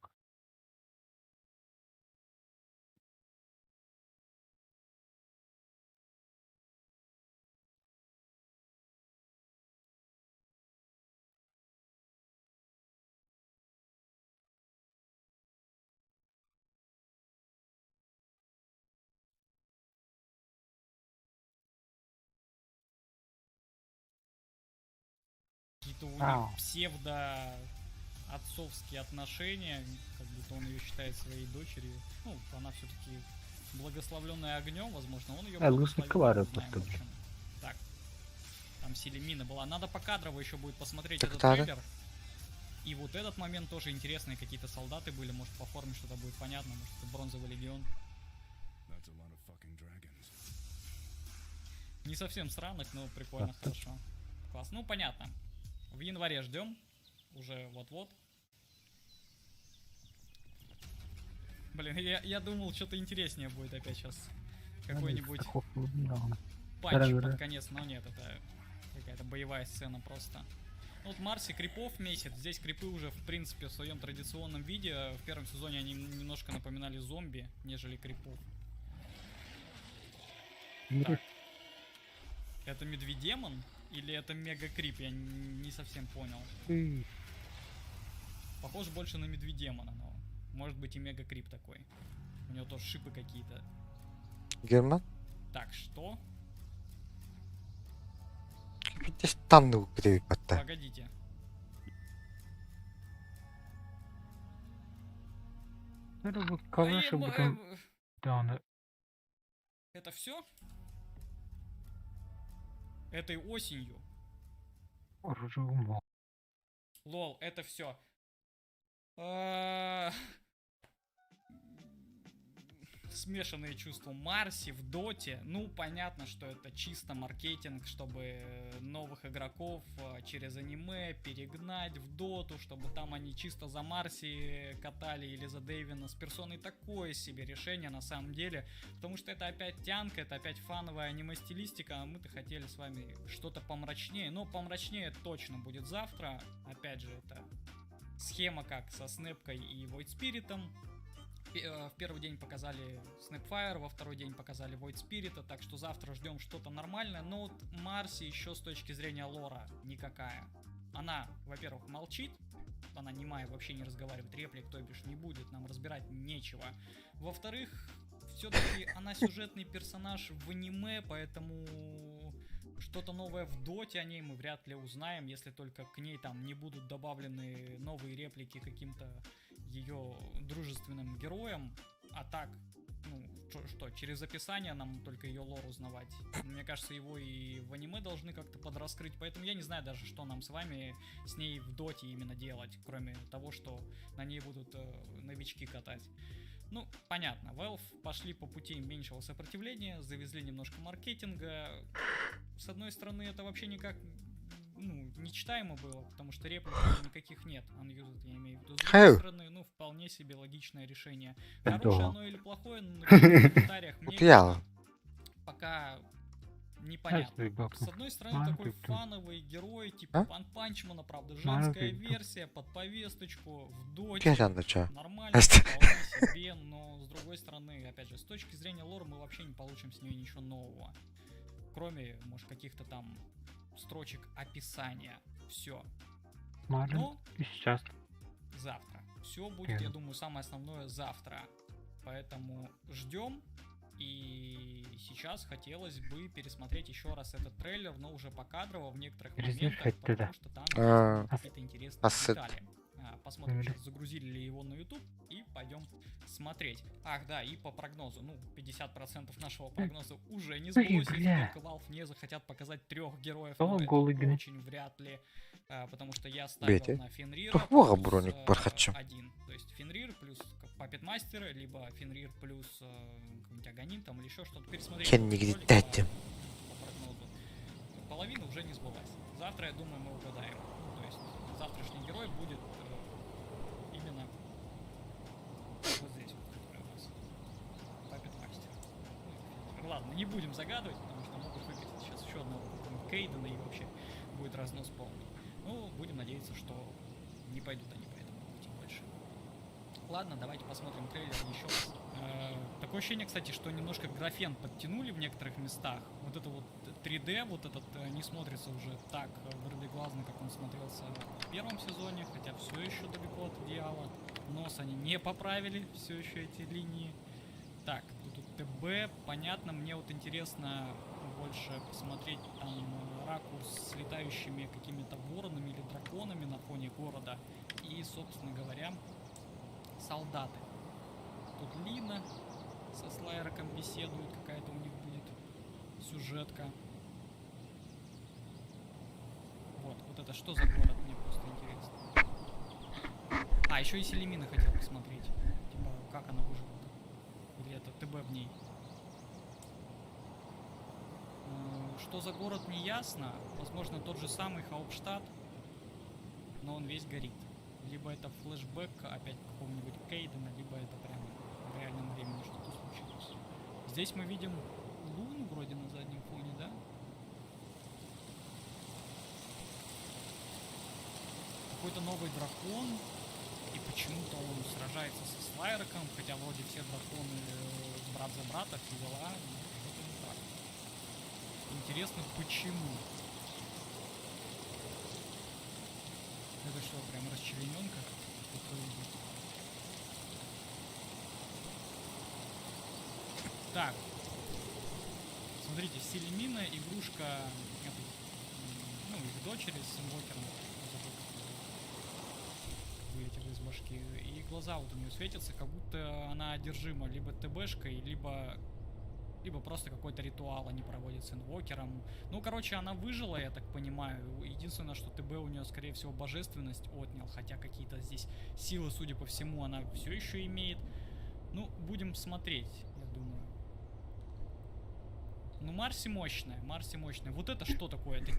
Какие-то у них псевдо отцовские отношения, как будто он ее считает своей дочерью. Ну, она все-таки благословленная огнем, возможно, он ее благословил, не знаем, в общем. Так, там Селемина была. Надо покадрово еще будет посмотреть Так этот надо. трейлер. И вот этот момент тоже интересный, какие-то солдаты были, может по форме что-то будет понятно, может это бронзовый легион. Не совсем сраных, но прикольно, хорошо. Класс, ну понятно. В январе ждем, уже вот-вот. Блин, я думал, что-то интереснее будет опять сейчас. Какой-нибудь патч под конец, но нет, это какая-то боевая сцена просто. Ну, вот Марси крипов месяц. Здесь крипы уже, в принципе, в своем традиционном виде. В первом сезоне они немножко напоминали зомби, нежели крипов. Так. Это медведемон или это мега крип? Я не совсем понял. Похож больше на медведемона, но может быть и мега крип такой. У него тоже шипы какие-то. Герман? Так, что? Танну батта. Погодите. Это все? Этой осенью. Лол, это все. Смешанные чувства. Марси в доте. Ну, понятно, что это чисто маркетинг, чтобы новых игроков через аниме перегнать в доту, чтобы там они чисто за Марси катали или за Дэйвина с персоной. Такое себе решение на самом деле, потому что это опять тянка, это опять фановая аниме-стилистика, а мы-то хотели с вами что-то помрачнее. Но помрачнее точно будет завтра. Опять же, это схема как со Снэпкой и Void Spirit. В первый день показали Snapfire, во второй день показали Void Spirit, так что завтра ждем что-то нормальное. Но вот Марси еще с точки зрения лора никакая. Она, во-первых, молчит, она немая, вообще не разговаривает, реплик, то бишь, не будет, нам разбирать нечего. Во-вторых, все-таки она сюжетный персонаж в аниме, поэтому что-то новое в доте о ней мы вряд ли узнаем, если только к ней там не будут добавлены новые реплики каким-то ее дружественным героям. А так, ну, что, через описание нам только ее лор узнавать. Мне кажется, его и в аниме должны как-то подраскрыть, поэтому я не знаю даже, что нам с вами с ней в доте именно делать, кроме того, что на ней будут новички катать. Ну, понятно, Valve пошли по пути меньшего сопротивления, завезли немножко маркетинга. С одной стороны, это вообще никак, ну, нечитаемо было, потому что реплик никаких нет, unused, я имею в виду. С другой стороны, ну, вполне себе логичное решение. Хорошее оно или плохое, но напишите в комментариях. Мне пока непонятно. С одной стороны, такой фановый герой, типа Ван Панчмана, правда, женская версия, под повесточку, в доте. Нормально, вполне себе, но с другой стороны, опять же, с точки зрения лора мы вообще не получим с нее ничего нового. Кроме, может, каких-то там строчек описания. Все. Но завтра. Все будет, я думаю, самое основное завтра. Поэтому ждем. И сейчас хотелось бы пересмотреть еще раз этот трейлер, но уже покадрово в некоторых моментах, потому что там есть какие-то интересные детали. Посмотрим, сейчас загрузили ли его на YouTube и пойдем смотреть. Ах, да, и по прогнозу. Ну, 50% нашего прогноза уже не Эй, сбылось, если бля. только Valve не захотят показать трех героев, О, но это голый гни. очень вряд ли, потому что я ставил Бете. на Фенрира Тух плюс, броник бархатчым. один. То есть Фенрир плюс Папет Мастера, либо Фенрир плюс какой-нибудь Аганим там или еще что-то. Пересмотреть Кеннигди ролик тәтим. по прогнозу. Половина уже не сбылась. Завтра, я думаю, мы угадаем. Ну, то есть завтрашний герой будет именно вот здесь, вот, который у нас Папет Мастер. Ну, ладно, не будем загадывать, потому что могут выкатить сейчас еще одного какого-нибудь Кейдена и вообще будет разнос полный. Ну, будем надеяться, что не пойдут они по этому пути больше. Ладно, давайте посмотрим трейлер еще раз. Такое ощущение, кстати, что немножко графен подтянули в некоторых местах. Вот это вот 3D, вот этот не смотрится уже так вырвиглазно, как он смотрелся в первом сезоне, хотя все еще далеко от идеала. Нос они не поправили, все еще эти линии. Так, тут ТБ, понятно, мне вот интересно больше посмотреть там ракурс с летающими какими-то воронами или драконами на фоне города. И, собственно говоря, солдаты. Тут Лина со Слайроком беседует, какая-то у них будет сюжетка. Вот это что за город, мне просто интересно. А, еще и Селимина хотел посмотреть. Типа, как она выжила. Или это ТБ в ней. Что за город, не ясно. Возможно, тот же самый Хаупштадт, но он весь горит. Либо это флешбэк опять какого-нибудь Кейдена, либо это прям в реальном времени что-то случилось. Здесь мы видим луну вроде на заднем фоне, да? Какой-то новый дракон. И почему-то он сражается со Слайроком, хотя вроде все драконы брат за брата, все дела, но что-то не так. Интересно, почему? Это что, прям расчлененка? Так. Смотрите, Селимина, игрушка этой, ну, их дочери с инвокером. Забыл, как её зовут. Вылетела из башки. И глаза вот у нее светятся, как будто она одержима либо ТБшкой, либо просто какой-то ритуал они проводят с инвокером. Она выжила, я так понимаю. Единственное, что ТБ у нее, скорее всего, божественность отнял. Хотя какие-то здесь силы, судя по всему, она все еще имеет. Будем смотреть, я думаю. Марси мощная, Марси мощная. Вот это что такое? Это...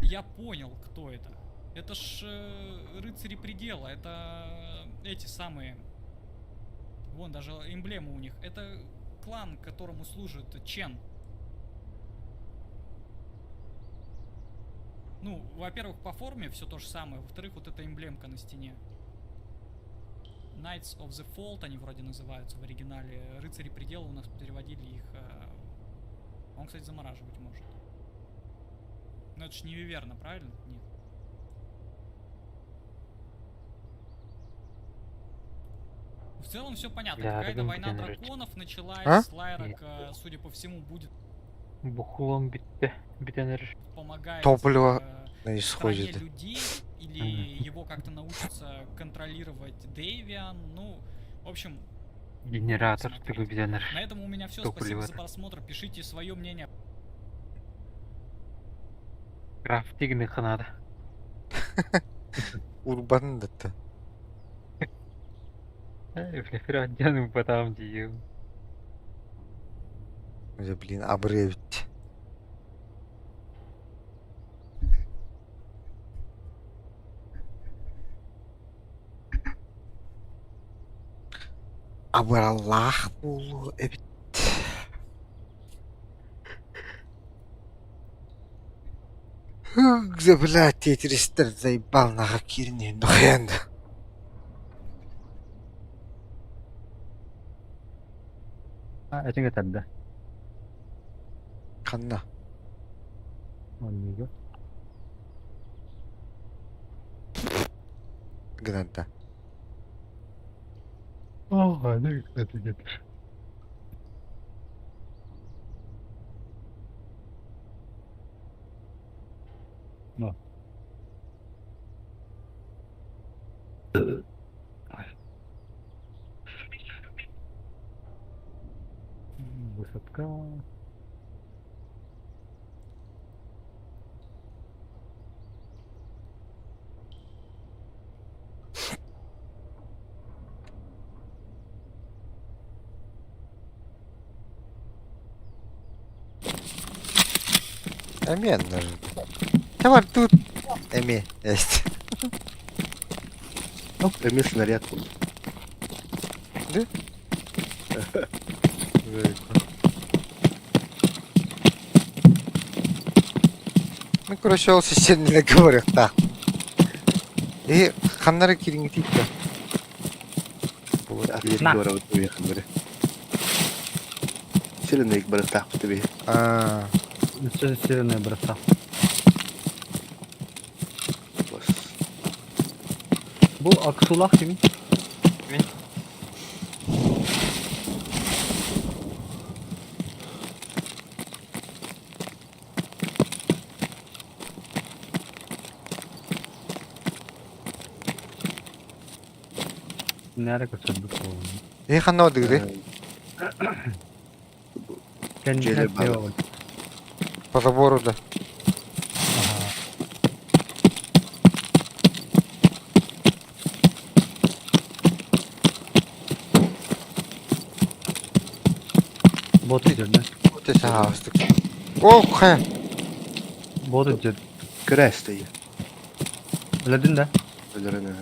Я понял, кто это. Это ж рыцари предела, это эти самые... Вон, даже эмблема у них. Это клан, которому служит Чен. Во-первых, по форме все то же самое. Во-вторых, вот эта эмблемка на стене. Knights of the Fold они вроде называются в оригинале. Рыцари предела у нас переводили их. Он, кстати, замораживать может. Но это ж не Виверна, правильно? Нет. В целом все понятно. Бля, Какая-то Рыбин война Генрich. драконов началась. А? Слайрок, судя по всему, будет Бухлом битенер. помогает, Топливо на исходе, стране да. людей, или его как-то научится контролировать Дейвиан. Генератор, Смотреть. такой битенер. На этом у меня все. Спасибо Топливо. за просмотр. Пишите свое мнение. Крафтигных надо. Урбан да-то. Эй, бля, фирадяну потом дию. Да, блин, обрывать. Абыраллах булу эбит. Гзе, блядь, тетристер заебал на хакирне, нахуй. А, это не тогда. Ханна. Он не идет. Гнада. О, ну это нет. Но. Высадка. Эмиэ Давай тут эмиэ есть. Оп, эмиэ снаряд был. Да? Ну, короче, ол сиссеннилэ говорихтаах. И ханнары кириҥитик да. Атын барабыт уехали. Сирены барыттаахпыт тебе. Аа. Сирены барыттаах. Бу Аксулах кимий? Мин. Нэрэ көтөрбүт буолуҥ. Э ханна бардыгыт? Кэннинэн диэбэбин. По забору да. Бот үтүрдэ. Бот саастык. О, хэ. Бот үтүр. Кыра эстэй. Өлөрдүн да? Өлөрөн.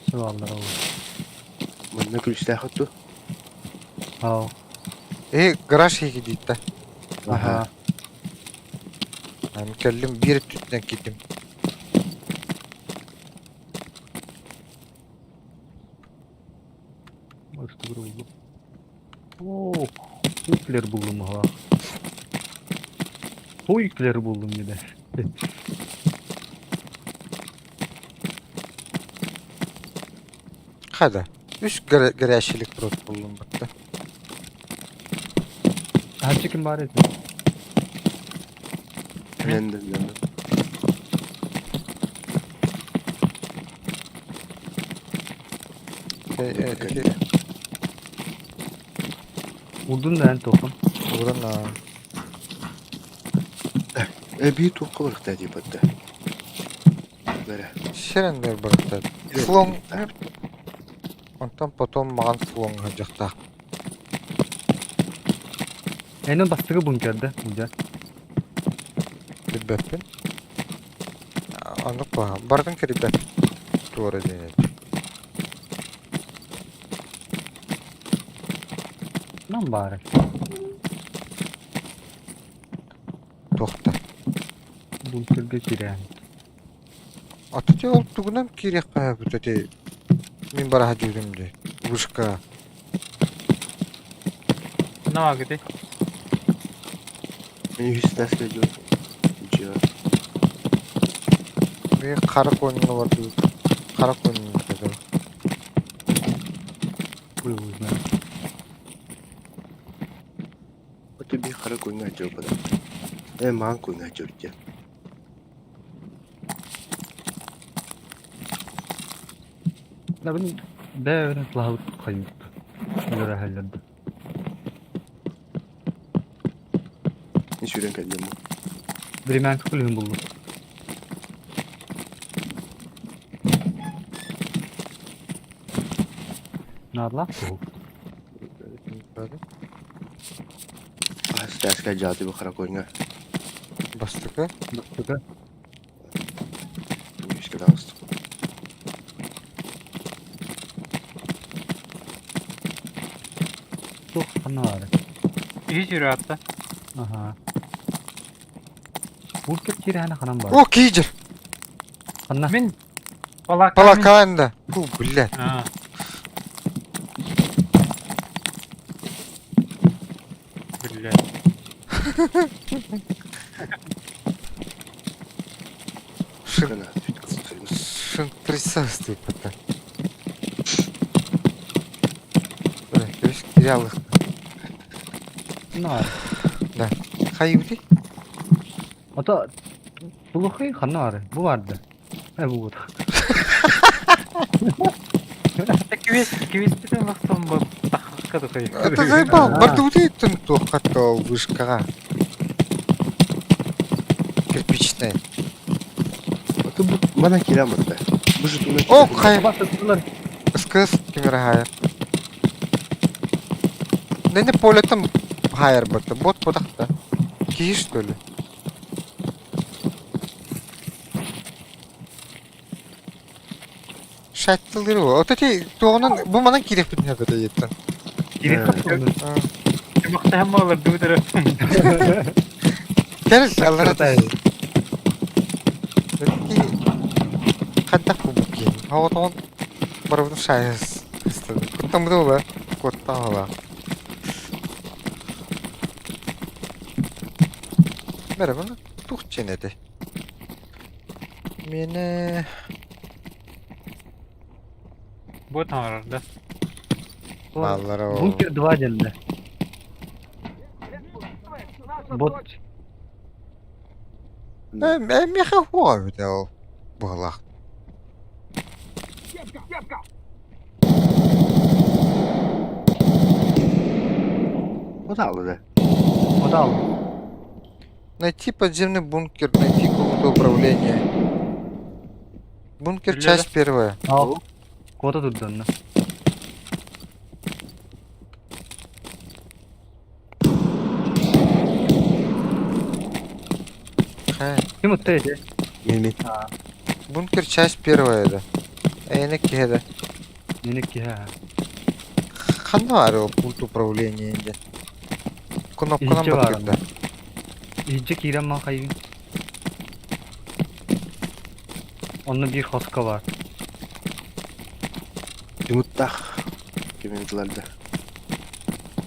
Сываллар ол. Манна күлүстээх отту. Ау. Э, гараж хийги дийтэ. Аха. Аны кэллим биир өттүттэн киирдим. Может, булдум. О, хуклер булдум аха. Хуйклер булдум диде. Хада. Үс горящилик прот буллум батта. Ханчы ким бар edi? Мен де мен. Урдун да эн тохон. Уран а. Э би туохха барахта дии батта. Бэрэ. Сиреннер барахта. Флон. Онтон потом маҕан флоҥҥа дьахтаах. Энен бастыгы бункерде Улдьа. Билбэппин. Оннук баҕа. Барытын кирбэт. Туора диэн этэ. Нам баары. Туохта. Бункерге киирэн. Ата дьэ ол тугунан киириэххэ эбит эти мин бараһа дьүүрүм дии. Вышка. Навагыты. Мен үһүс кэлдим. Ничего. Мен хара коньҥа бардыбыт. Хара коньҥа кэлэр. Хуй его знает. Вот тебе хара коньга жопада. Э маан коньга жопте. Да блин, бэйэбин лаһабыт хайыт. Өлөрөһөллөрдө. Мен сүүрэн кэллим. Времянка күлүһүн буллум. Наадалаах буолук. Астаска жааты бу хара коньга. Бастакы. Бастакы. Үһүскэ таҕыстым. Туох ханна баары? Үһүс үрү атта. Аха. Бункер киирэһэнэ ханан бар? О, киидер! Ханна? Мин Палакаан. Палакаанда. Фу, блядь. А. Блядь. Шин, шин присутствует пока. Бля, короче, терял их. Ханна баар? Да. Хайыбыты? Ото Булухый ханна баары? Бу барды. Э буут. Квест лахтан бар тахка такой. Это заебал, бардыбыты туохха то вышкаҕа. Кирпичный. Мана кирам атта. Бу же туна. О, хай. СКС кемера хайыр. Нені полетом хайыр бата. Бот бодақта. Киһи что ли? Шаттылыр о. От эти туоҕунан бу манан киириэхпитин сөп этэ диэттэн. Махтаһан балар дыбытара. Кэл аллара Хайдах бу киин? Оҕотоҕун барыбытын шайыс Куттаммыта була. Куоттаах була. Бэрэ буну тух чен этэй? Миэнэ Бу таҥарар да. Бааллара ол. Бункер 2 диэннэ. Бот. Миэхэ хуоҕа эбитэ ол быһылаах. Отаалла да. Отаалла. Найти подземный бункер, найти комнату управления. Бункер часть первая. Куота турда онно. Ким утта эти? Мен Бункер часть первая да. Эйне киһи Мени киһи. Ханна баар ол пульт управления диэн? Кнопканан Иһирдьэ баар баттыыр да. Иһирдьэ киирэн ман хайыын. Онно биир хоско баар. Тимуттах. Кимин тыларда.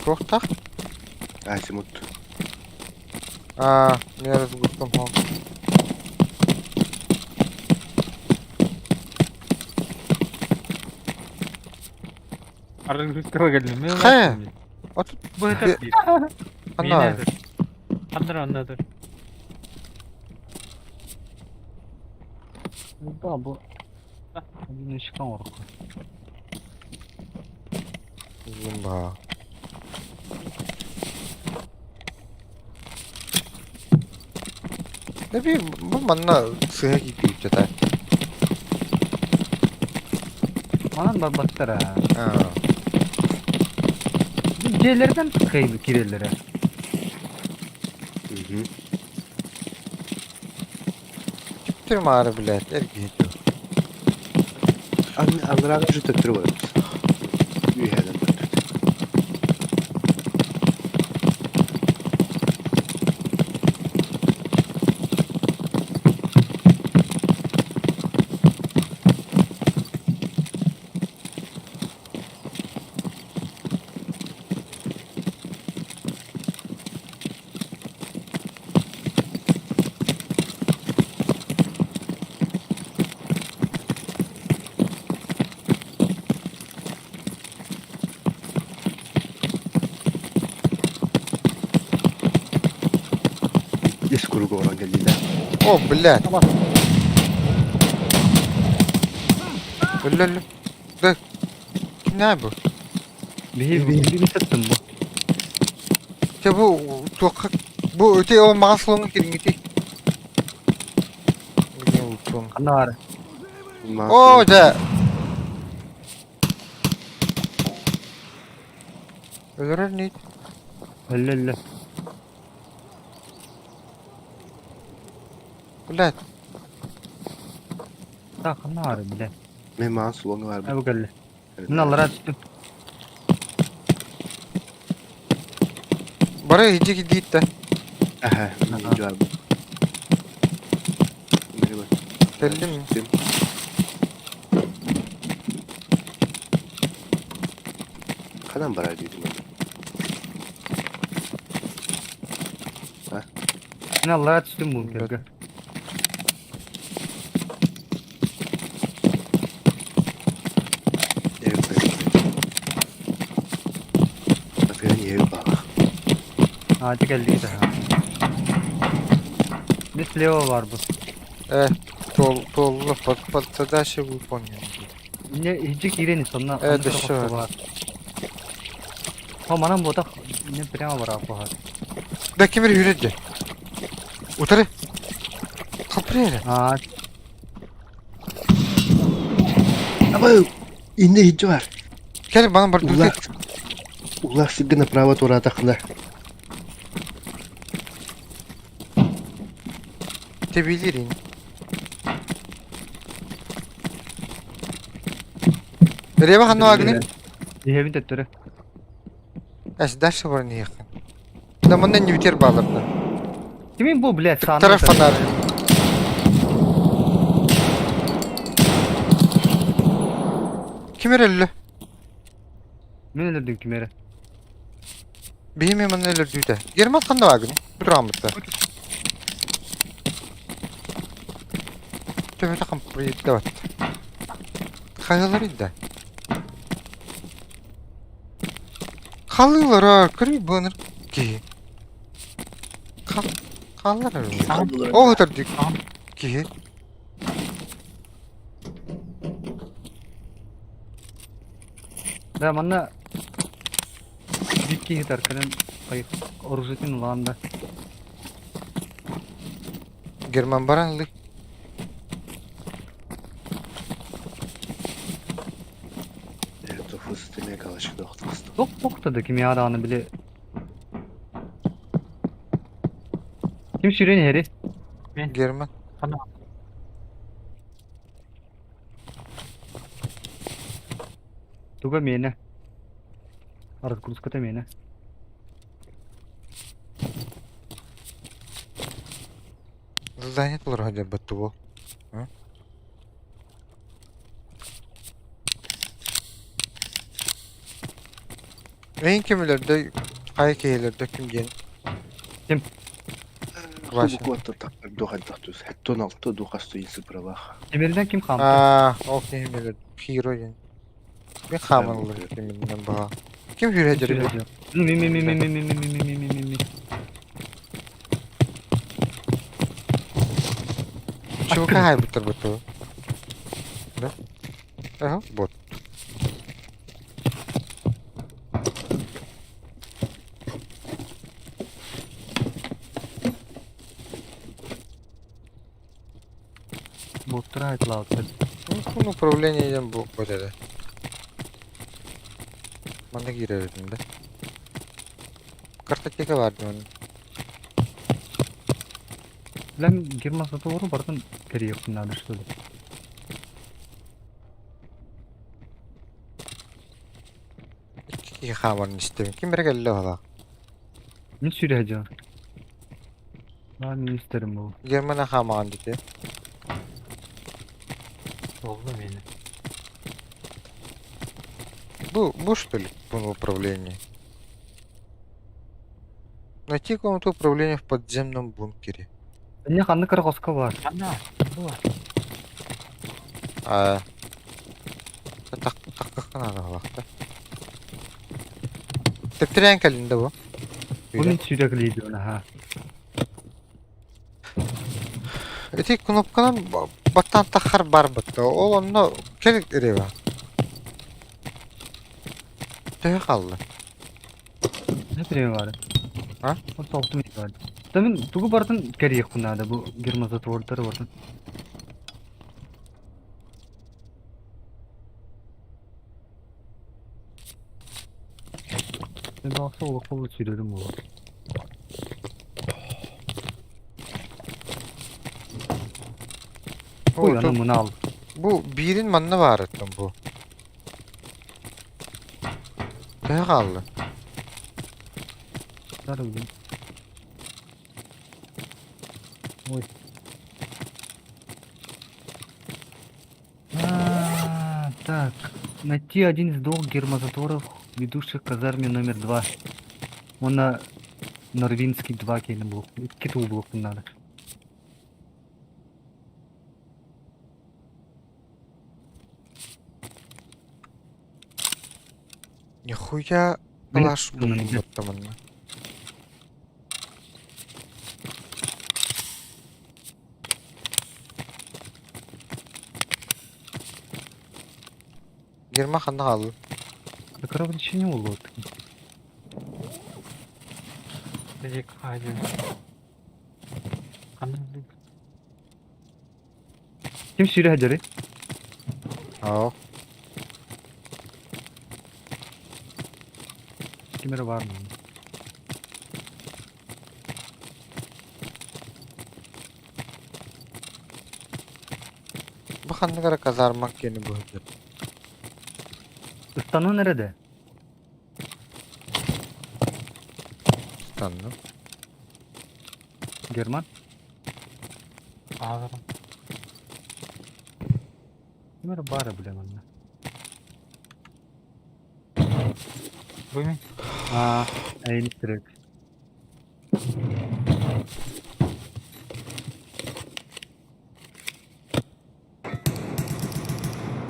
Туохтаах? А, Тимут. А, мен разгустом хол. Хайа? От Бу это биир. Ана. Аннара аннадыр. Да, бу. Один орку. Зумба. Нэби бу манна сыһа кииппит этэ. Манан барбаттар аа. Дьиэлэринэн кыайбы киирэллэрэ. Түптүр маары блядь, эр киһи дуу. Анарааҕы уже төттөрү барабыт. Үөһэдэн барбыт. Ис куруук оҥорон кэллилэр. О, блядь. Өллө өллө. Да. Кимнээх бу? Биһи биһиги сыттым бу. Дьэ бу туохха бу ити ол маҕас слоҥҥа кириҥҥитий. Билигин ултуом. Ханна баар? Оо дьэ. Өлөрөр нит. Өллө өллө. Блядь. Так, ханна баар бile. Мен маҕан слоҥҥа барбыт. Бу кэллэ. Мин аллараа түстүм. Бары иһдьи кирдиит да. Аха, мин иһдьи барбыт. Кэллим. Ханан барар диэтим Мин аллараа түстүм бункерга. Аа, дьэ кэллигит аһаа. Мин слева бар бу. Э. Туол туолла под под задача выполнена диир. Инньэ иһдьэ киирэн ис онно Э онно дөссө кыра бар. хоско баар. О манан буотах инньэ прямо бараах буһар. Да ким эрэ үүрэр дьэ. Утары. Халпырый эрэ. Аа Абы, инне иһдьэ бар. Кэл манан бар Улаах, улаах сиргэ направо туораатаххына. Тэбиилиир ини. Рева ханна баагыный? Иһэбин төттөрү. Эс дальше баран иһиэххин. Да манна ньүтер бааларда. Кимин бу, блядь, сааны Тыктара фонарь. Ким эрэ өллө? Мин өлөрдүм ким эрэ. Биһи мен манна өлөрдүүтэ. Герман ханна баагыный? Бүтүрҕаммытта. Төбөтө хампырыйда батта. Хайалар да. Халыылара көрүй быаныр киһи. Хааллар эрэ. Ол өтөрдүк киһи. Да манна биир киһи тарканан оружиетын ылаан да. Герман баран ылый. Туох туохта кими даҕаны били Ким сүүрэн иһэри? Герман. Туга миэнэ. Разгрузката миэнэ. Задание толоро сылдьарбыт тугу? Эйин ким өлөрдө, хайа киһи өлөрдө ким диэн? Ким? Вася. Алты духасту сыпралах. Тимирден ким хаамта? Аа, ол киһи өлөрдө. Хиро диэн. Мин хааман ылар киминэн баҕа. Ким сүүрэ дьэрэ? Ми ми ми ми ми ми ми ми ми ми ми ми. Чувака хайбыттар буту. Да? Ага, вот. Боттура айтылаабыттар. Ну, управление диэн бу вот это. Манна киирэр этим да. Картотека бар диэн. Билэн Герман сатылары барытын кэрийиэхпин наада что ли. Икки киһи хаамарын истэбин. Ким эрэ кэллэ баҕалаах. Мин сүүрэ сылдьабын. Аа мин истэрим буолуо. Германа хаамаҕын дии. Oldu мени. Бу, бу что ли, пункт управления? Найти комнату управления в подземном бункере. Эмне ханнык эрэ хоско баар. Ана, бу. А, так такка надо балахта. Тэптирээн кэлин да бу. Бу мин сүүрэ кэлиидибин аһаа. Ити кнопканан баттаан таххар барбыт. Ол онно кэл рева. Төһө хаалла? Не время баар? А? 16 минут баар. Да мин тугу барытын кэрийиэхпин наада бу гермозатвордары барытын. Мен баҕаса олоххо сүүрэрим буолуо. Ой, аны муну ал. Бу биирин манна баарыттан бу. Төһө хаалла? Сары Ой. А, так, найти один из двух гермозатворов, ведущих к казарме номер 2. Он на Норвинский 2 кейн блок. Киту блок надо. Нихуя калаш булбуттам манна. Герман ханна хаалла? Кровотечение улуут. Ким сүүрэ сылдьарый? Ау. Ким эрэ баар манна. Бу ханнык эрэ казарма киэнэ быһыытыгар. Ыстанан эрэ да. Ыстанным. Герман? Ааҕарым. Ким эрэ баара бля манна. Бу мин. Аа, эйин трек.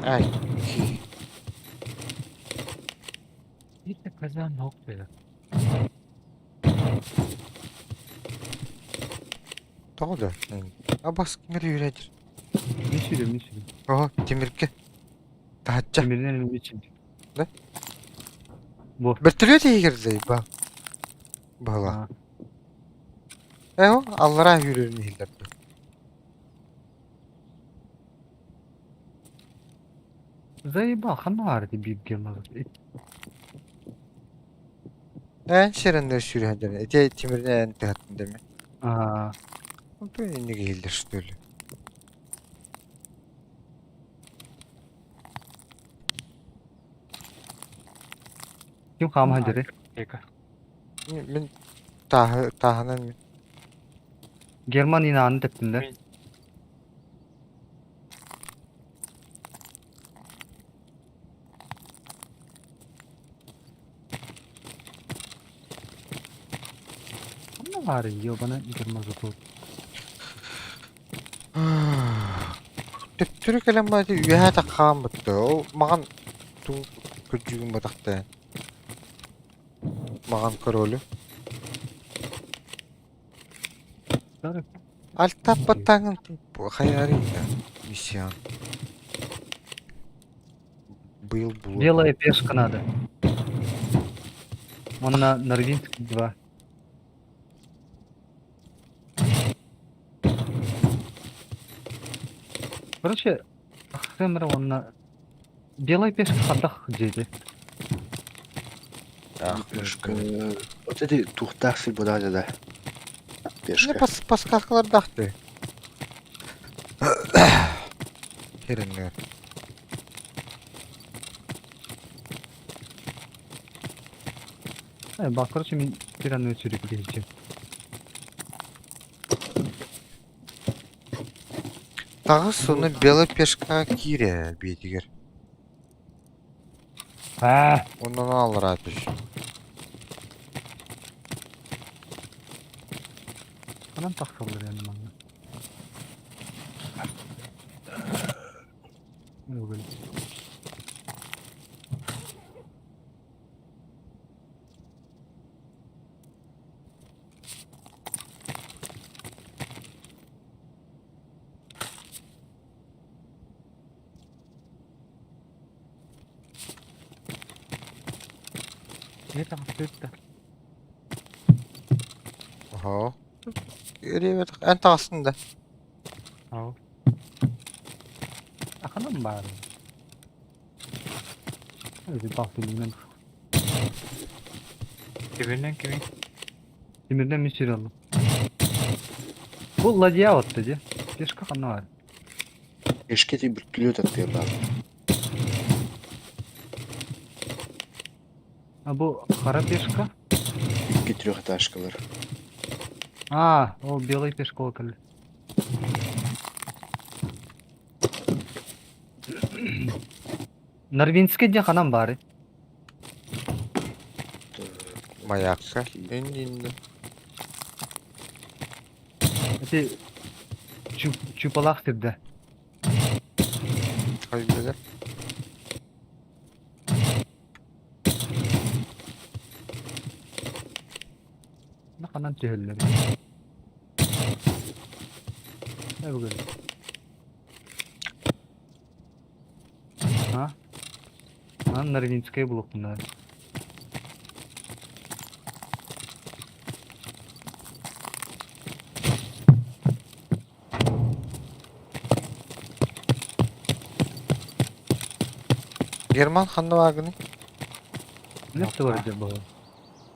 Ай. Биир казан бля. Тоҕо да? Абас ким эрэ үүрээдир. Мин сүүрүм, мин сүүрүм. Оһо, тимиргэ. Таһычча. Тимиринэн мин иччим. Да? Бу. Бөртөлүөт иһигэр заебал. Баһыла. Эho, аллараа үүрэрин иһиллэр Заебал, ханна баар ити биир геммалар. Эн сиреннер сүүрүһэндэрин ити тимиринэн эн тыһаттын деми. Аа, Онтон инник иһиллэр что ли? ким хаама сылдьарый? Мин мин тааһы тааһынан мин Герман инааны тэптин да. Ханна баарый, ёбана гермозатор. Төптөрү кэлэн баати үөһээ таххаан бытты. Ол маҕан туу көрдүүгүн батахтаан. Маҕан королю. Альтаппаттааҥын хайаарый да миссиян. Быйыл булуо. Белая пешка надо. Он на Норвинский 2. Короче, Хэмер он на... Белая пешка хадах деді. Пешка. Вот эти тухтах сир да. Не Пешка. пас подсказкалар Хереннер. Бак, короче, мен тиран өтүрүп келчи. Таҕыс ону белая пешка киирэ биэтигэр. Аа, Онон аллараа түс. Анан тахсаллар yani манна. Өгөл. Не там да. Оһо. Ребят, эн таҕыстын да. Ау. Аханан баар. Өзү бак билмен. Тимиринэн кими? Тимирден мен сүйрө алдым. Бул ладья отты же. Пешка ханна бар. Пешке ти бүрткүлөт аттыыр баар. А бу хара пешка. Икки трехэтажкалар. А, ол белый пешка ол кэллэ. Норвинский диэн ханан баарый? Маякка. Иннинне. Ити чупалаах сирдэ. Хайбыга. Ханан түһэллэр. Э бүгүн. А? Манан Нарвинская булуохпун Герман ханна бааргыный? Лепте бар дьэ бу.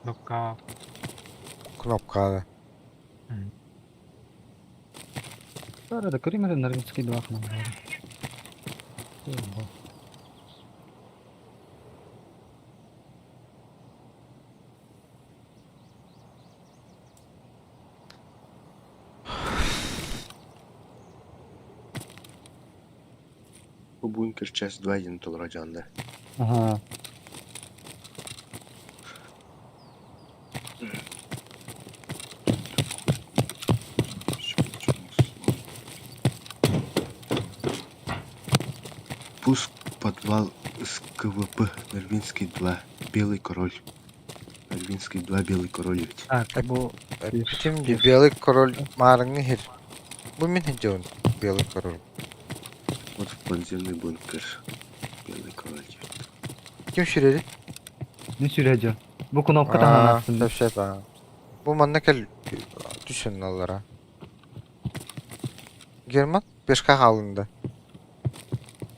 Кнопка. Кнопкаҕа. Бары да көрүм эрэ Нарвинский 2 Бу бункер часть 2 диэн толоро дьаанда. Ага. Пуск подвал СКВП Норвинский 2 Белый король. Норвинский 2 Белый король ведь. Так, бу Эппитим дии Белый король маарыҥҥы иһир. Бу мин сылдьабын Белый король. Вот в подземный бункер Белый король. Ким сүрэри? Мин сүрэ дьон. Бу кнопка таһынан Аа, астым. сөп сөп аа. Бу манна кэл түсүн аллара. Герман пешка хаалында.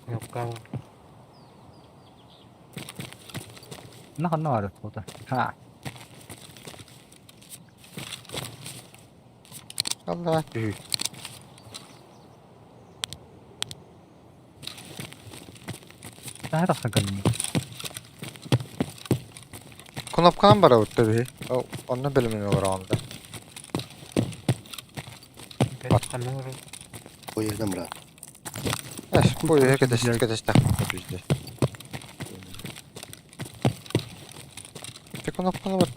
Кнопка. На ханна баар фото. Ха. Алла түһүү. Таһа тахсан кэллим. Кнопканан барабыт да биһи. Онно бэлэмнэн олороҕун да. Поездом брат. Эс, поеһы кэтэс кэтэстэхпит бізде. Ты кнопканы бар.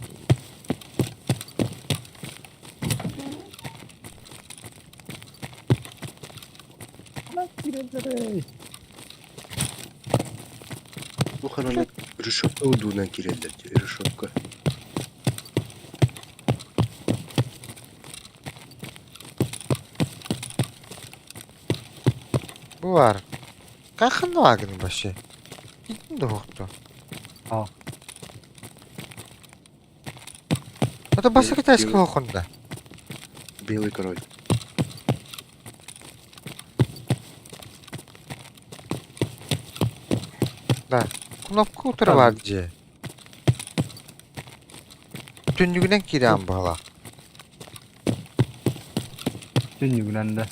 Бу ханана решетка удуунан киирэллэр дии, решетка. Бу баар. Ханна баагын вообще? Китин да суохту. А. Это баса китайского хонда. Белый король. Да. Кнопка утары баар дьиэ. Түннүгүнэн киирэн баҕалаах. Түннүгүнэн да.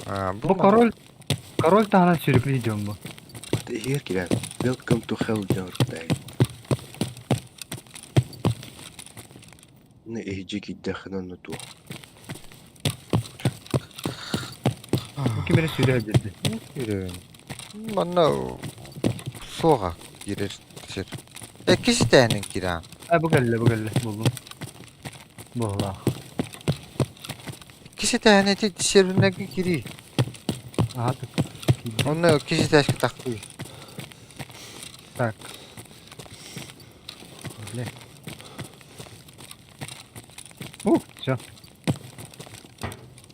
А, бу Бу король король таһынан сүрүкүн идиом бу. Иһигэр киирэн Welcome to hell диэн оруктай. Ны иһдьи киирдэххинэ онно туох. Бу ким эрэ сүрэ диэти. Киирэн. Манна суоҕа киирэр сир. Иккис итээнин киирэн. А бу кэллэ бу кэллэ буллум. Буоллаах. Иккис итээнин ити сервиннэргэ киирии. Аха так. Онно иккис этээскэ тахсыы. Так. Бля. Ух, все.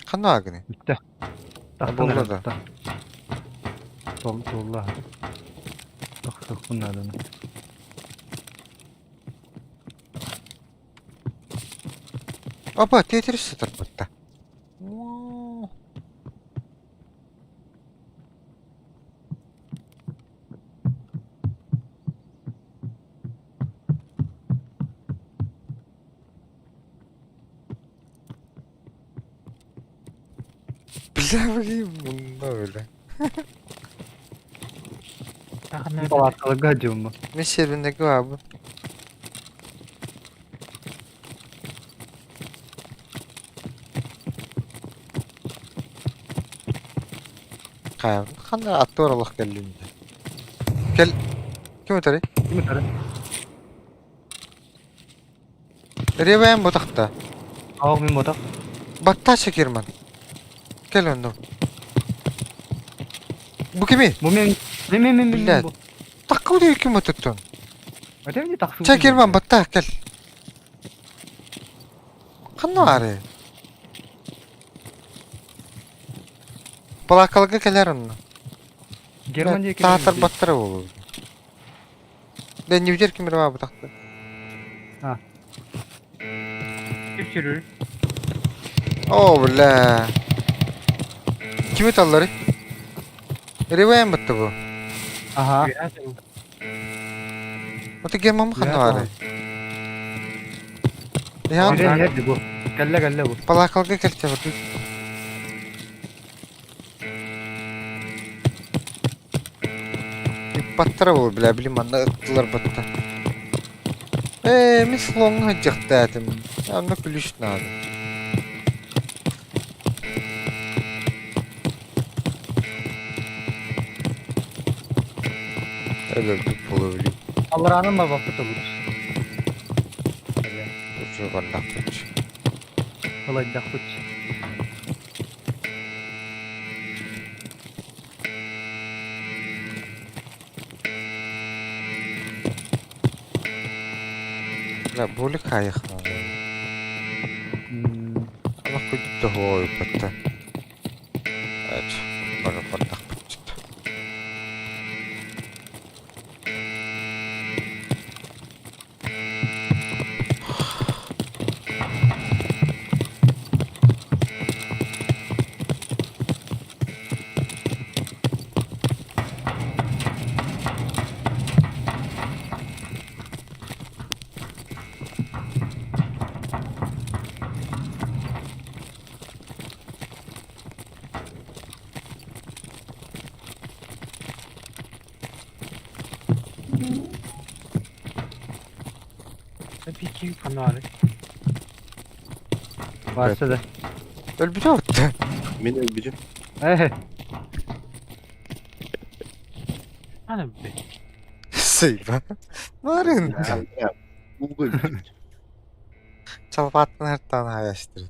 Ханна агыны? Бүттэ. Тахтан Буолла эрэ да. тах. Тол туолла. Тахсыахпын нааданы. Опа, Тетрис сытарбытта. Бля, блин, мунна бля. Палаткаларга диэн бу. Мин сервиннэргэ баабын. Хайа, ханна аттыгар олох кэллим дии. Кэл, ким ытарый? Ким ытары? Ревэм ботахта. Ау, мин ботах. Баттаача Герман. Кэл онно. Бу кими? Бу мен мен мен мен мен Блядь. бу. Такку диye ким отуттун? Өтем де тахсыбытым. Чэ Герман баттаа кэл. Ханна баарый? Балаакаларга кэлэр онно. Герман диэки Таатар баттара буолуо. Дэннибитэр ким эрэ баабытахта. А. Ким О, бля. Кими таллары? Ревайм бытты бу. Ага. Ото гемам ханна бары. Ян бу. Кэллэ кэллэ бу. Палакалга кэлчэ бу. Ыппаттара буолуо, бля, били манна ыттылар батта. Ээ, мин слоҥҥа сылдьыахтаатым. Онно ключ наада. Өлөрбүт буолуо били. Аллараанын бабаппыт олус. Уже бардахпыт. Ылайдахпыт. Бля, болик хайах надо. Ана кудит того батта. Эт, бары бардахпыт. Пики канары. Varsa da. Өлбүтэ батта. Мин өлбүтүм. Э. Аны бе. Сыйба. Марын. Ууга өлбүтүм. Чалбааттан хартаан хаяштыр.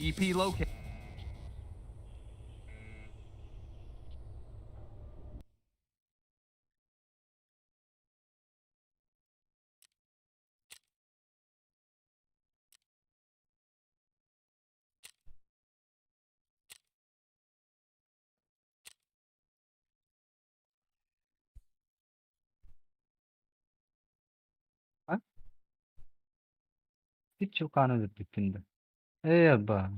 EP locate. Hiç yok anı bittiğinde. Ee ba.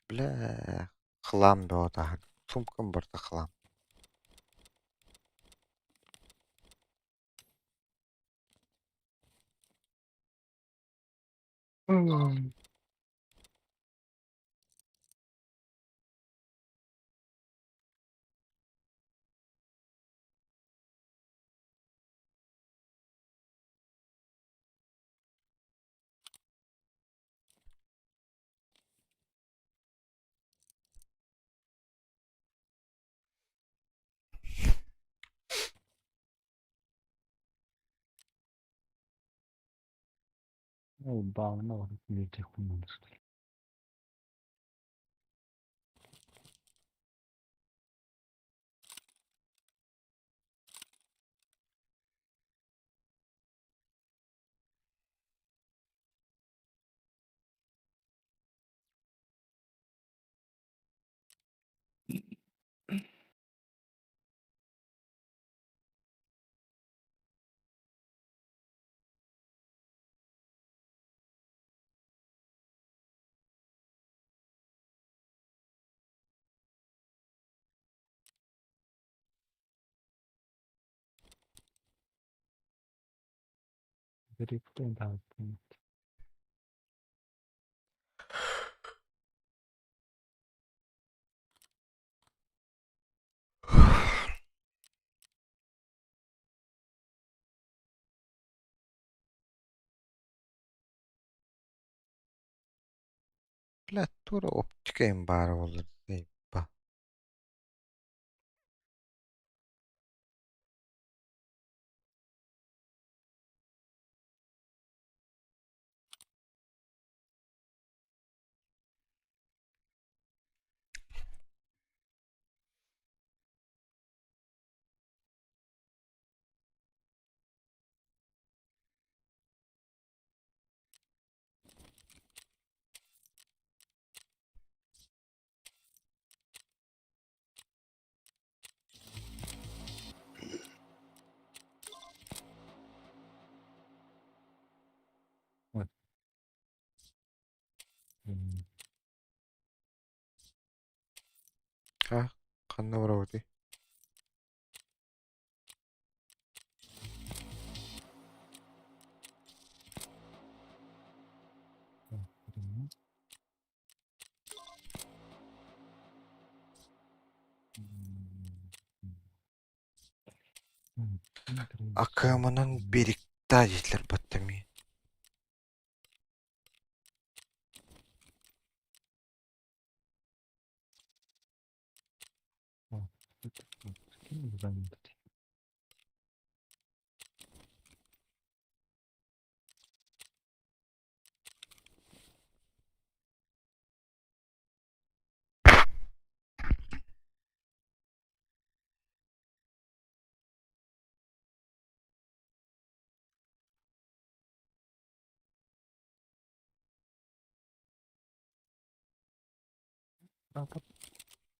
Бля, хлам бөҕө Сумкам барыта хлам. О, ба, ну, не хунан, что ли. Бля, тура оптика им баара буоллар ба. Ша, ханна барабытый? Акыаманан биэриктаа диэтилэр батта эмиэ.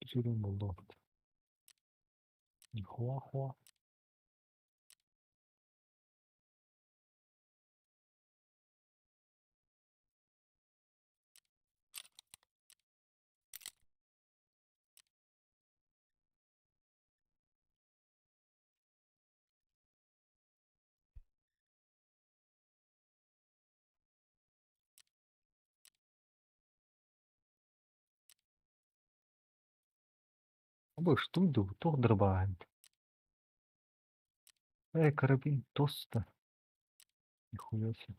Үчүгэй буолуо. Хуа-хуа. Бу что туох дырбаан? Эй, карабин тоста. Нихуя себе.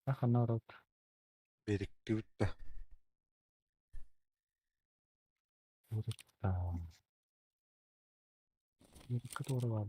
Аха народ. Биэриктибит да. Который баар.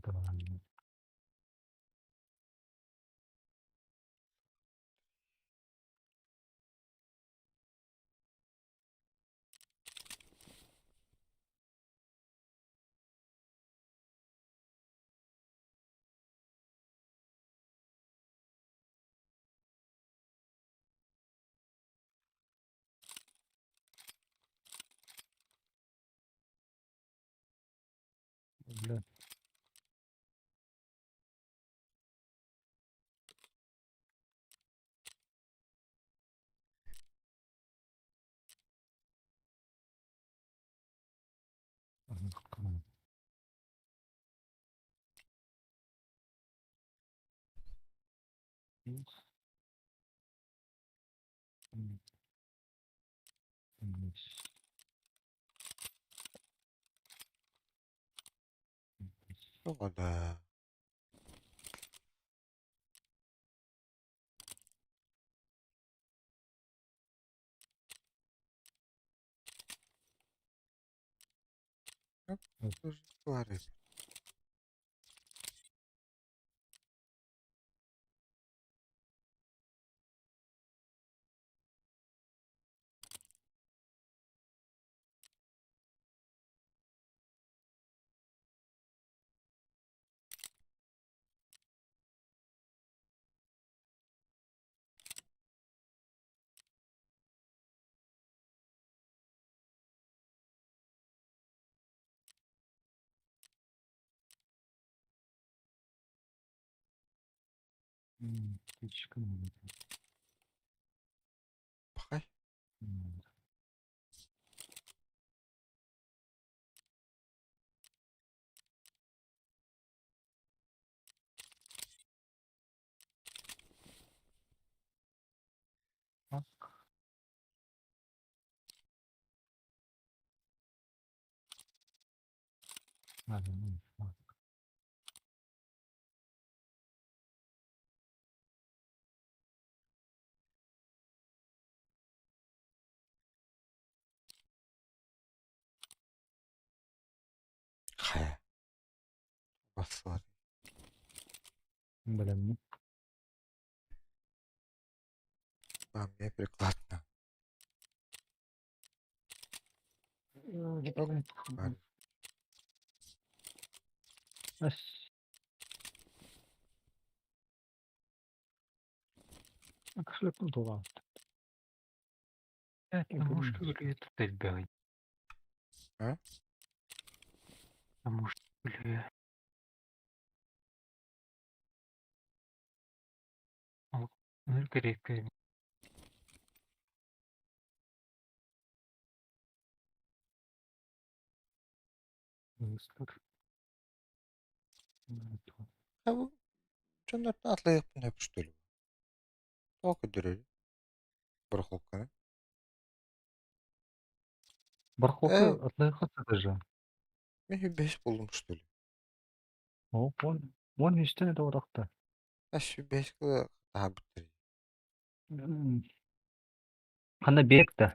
Бля. Тоҕо да Баар эбит. Слишком. Пахай. Так. Ладно, ну, ладно. Хайа. Бассылар. Блин, Бам, я прикладно. ну. Бар. Ас. Кошелек тула. Мушка выглядит эльбэҕий. А? Потому что, бля. Ол керек. Ha бу дьоннортон атлайыахпын сөп что ли? Тоҕо көрдөрөр барахолканы? Барахолка Э, атлайхата же. мин бэһис буоллум что ли? О, он, он үстэн это оракта. А бэһис кыла таһаарбыттар. Ханна берег да.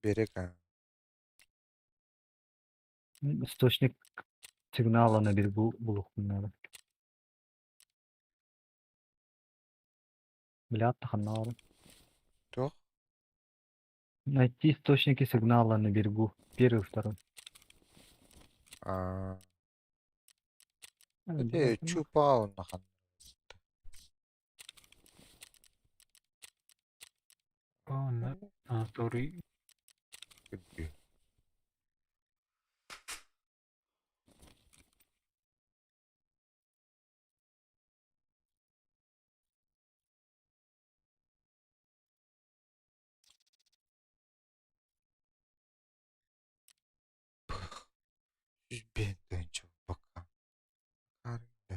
Берег а. Источник сигнала на берегу булуохпун наада. Бля, ханна Туох? Найти источники сигнала на берегу. Первый, второй. А, Э, ити чупа онно ханна. Онно Анатолий. Көрдүү. 105 тыһыынча буолбакка. Арыйда.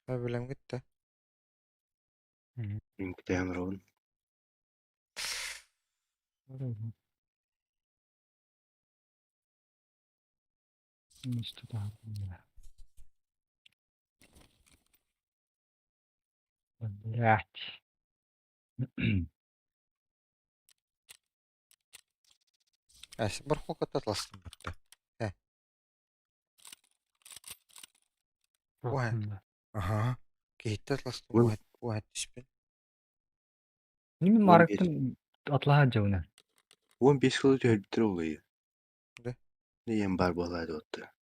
Билэмҥит да? Мин кэтээн олоробун. Блять. Эс барахолката атластым бутта. Э. Уһа. Аха. Киһиттэ атластым Уон уһат уһат түспүн. Неме 15 марыктын атлаһа дьыбына. 15 кылы түһэрбиттэр олуйу. Да. Диэн баар буолаа дуотта.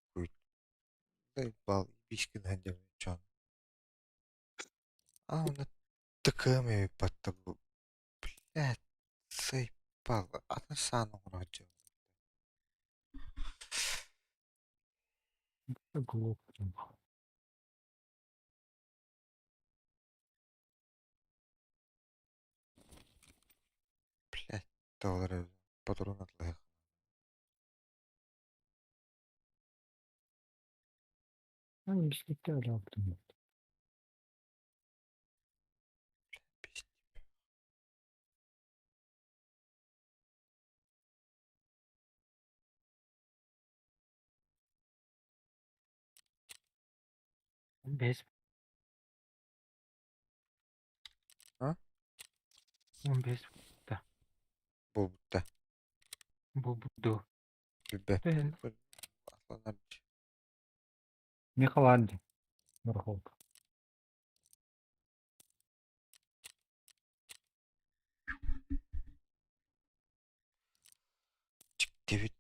Бал бишкин ханжам чон. А онно тыкым эбит бу. Блядь, сайпал. Атын саан оҥоро Глупо. Блядь, доллары патрон атлаһыах. Бискитте алаптым. Бес. А? 15. Да. Буолбутта. Буолбут Билбэт. Э, Атланар. Михаланди. Барахолка. Чиктибит.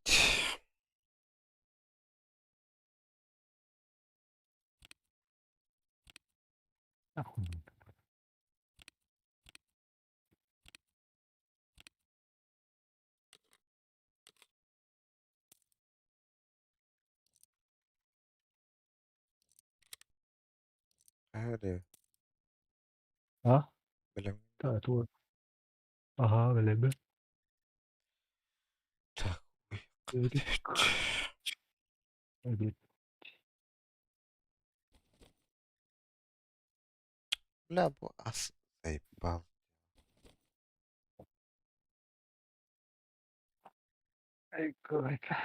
Охуенно. Эре А? билэм. Да, это Ага, билэбин. Так. Эбит. Бля, бу ас заебал. Ай, какой-то.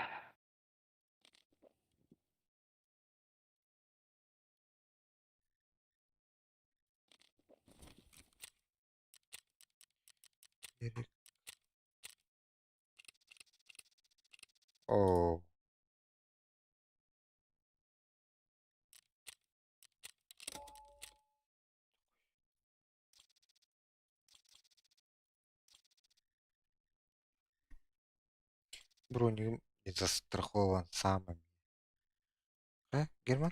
Эрик. Оо. Бронигым не застрахован самым. Да, Герман?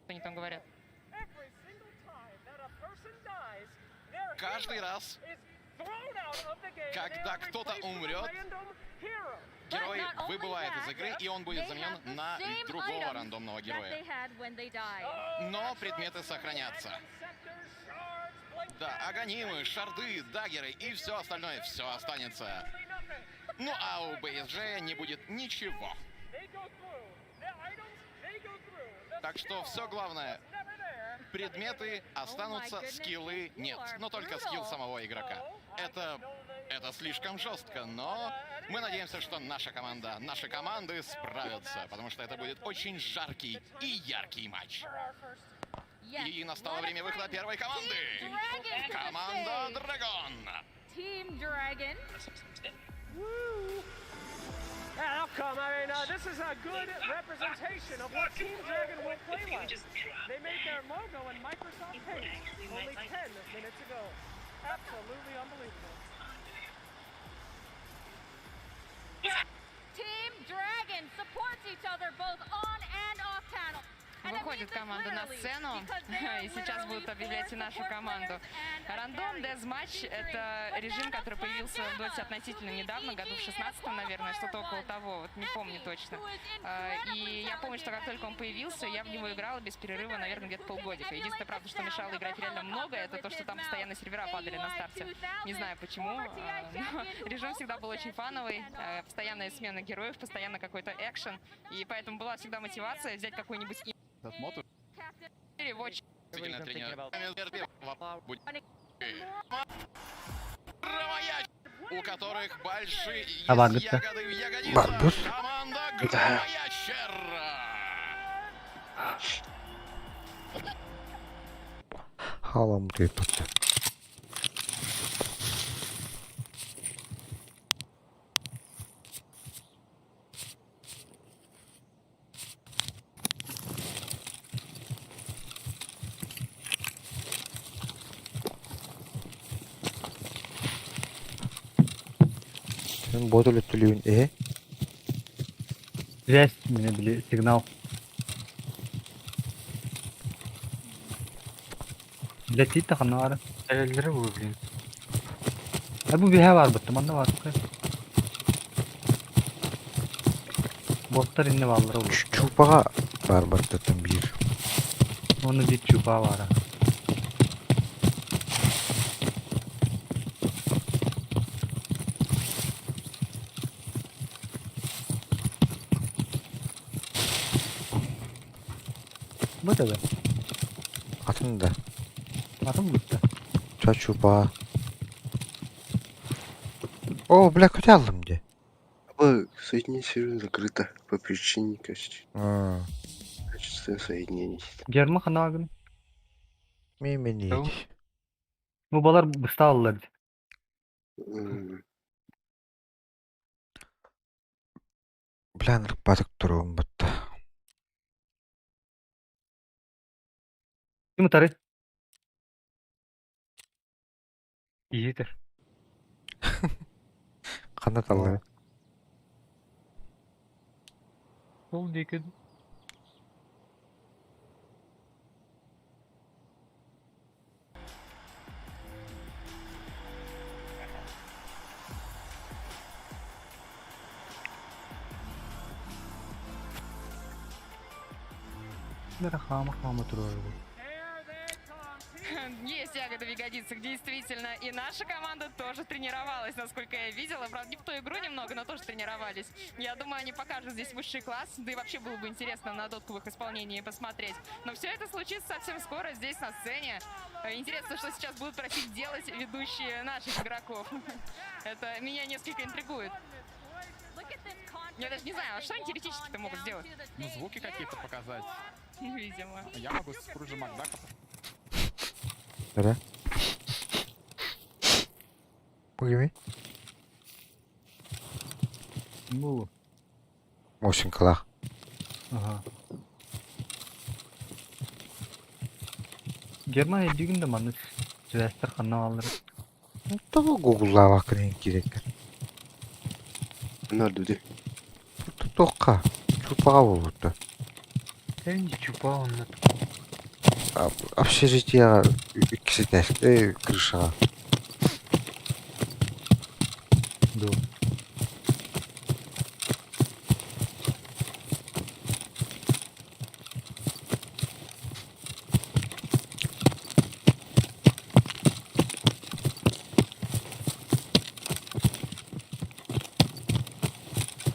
Они там говорят. Каждый раз, когда кто-то умрет, герой выбывает из игры, и он будет заменен на другого рандомного героя. Но предметы сохранятся. Да, аганимы, шарды, даггеры и все остальное, все останется. Ну а у БСЖ не будет ничего. Так что все главное, предметы останутся, скиллы нет, но только скилл самого игрока. Это слишком жестко, но мы надеемся, что наша команда, наши команды справятся, потому что это будет очень жаркий и яркий матч. И настало время выхода первой команды. Команда Драгон. Team Dragon. Yeah, that'll come. I mean, this is a good representation of what Team Dragon will play like. They made their logo in Microsoft Paint only 10 minutes ago. Absolutely unbelievable. Team Dragon supports each other both on and off panel. Выходит команда на сцену, и сейчас будут объявлять и нашу команду. Рандом Deathmatch — это режим, который появился в Доте относительно недавно, году в 16 наверное, что-то около того, вот не помню точно. И я помню, что как только он появился, я в него играла без перерыва, наверное, где-то полгодика. Единственное, правда, что мешало играть реально много, это то, что там постоянно сервера падали на старте. Не знаю почему, но режим всегда был очень фановый, постоянная смена героев, постоянно какой-то экшен, и поэтому была всегда мотивация взять какой-нибудь Этот мод переводчик. действительно тренер. У которых большие Табагыта. ягоды в ягодицах. Барбус. Команда Да. Громоящер. Халам тыыппыт. Сен бодол өттүлүүн э Связь, меня били, сигнал. Летит таханары. Эллери бу, блин. А бу биһэ бар бытты, манна бар. Боттар инне баллар olur. Чуупаҕа баар бартыттан биир. Оны бир чупа бар. Bu da be. Атын да. Атым бутта. Ча чуупаҕа. О, бля, көтө алдым дии. Б, Соединение сервера закрыто по причине качества Аа, соединений. Герма ханагын. Мименийт. Bu balar bısta aldılar. М, Бля, нырыкпатык туруум бутта. Kim tarı? Иитер. Ханна таллары. Ол декен. Ким эрэ хаама-хаама турар эбит. Есть ягода в ягодицах, действительно. И наша команда тоже тренировалась, насколько я видела. Правда, не в ту игру немного, но тоже тренировались. Я думаю, они покажут здесь высший класс. Да и вообще было бы интересно на дотку в их исполнении посмотреть. Но все это случится совсем скоро здесь, на сцене. Интересно, что сейчас будут просить делать ведущие наших игроков. Это меня несколько интригует. Я даже не знаю, а что они теоретически-то могут сделать? Ну, звуки какие-то показать. Видимо. Я могу Скруджа Макдака Эрэ. Бу кимий? Бу. Мосинкалаах. Ага. Германия өйдүүгүн да маннык сибээстэр ханна бааллар? Тоҕо гуглаабаккын иһин киирэргэр? Нордуди. Туохха? Чуупаҕа буолбут Чупа онно. Общежитиеҕа иккис этээс крышаҕа. Дуо.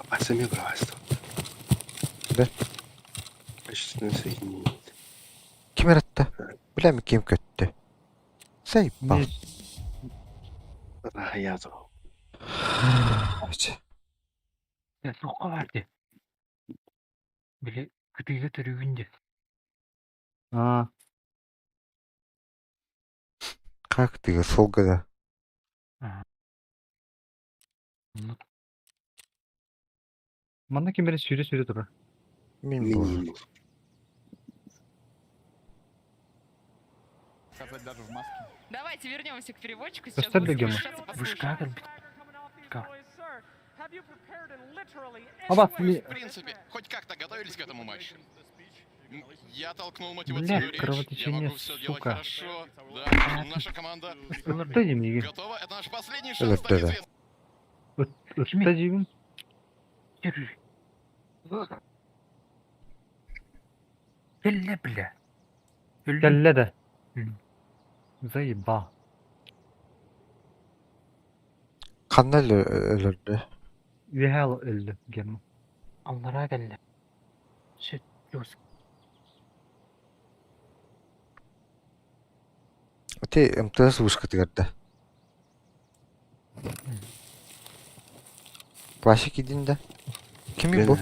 Пацаны бравство. Да. Качественное соединение. Ким эратта? Билэм ким көттө? Сайбал. Рахаязов. Суохха баар дии. Били кытыыга төрүүгүн дии. Аа. Как ты солгада? Манна ким эрэ сүүрэ-сүүрэ турар. Мин буолар. Сказать даже в маске. Давайте вернемся к переводчику. Сейчас Көстөр будем да Гема? возвращаться, Вышка послушаем. кэлбит. Аба, В принципе, хоть как-то готовились к этому матчу? Я толкнул мотивационную Блядь, речь. Я кровотечение, могу все делать сука. хорошо. Да, наша команда Ытта дии готова. Это наш последний шанс Ытта стать да. известным. Ытта диибин. Кэллэ бля. Кэллэ да. Заебал. Ханна өлөрдө? Үөһээ өллө Герман. Аллараа кэллэ. Сүт жёстко. Ити МТС вышкатыгар да. Вася киирдин да? Кимий бу?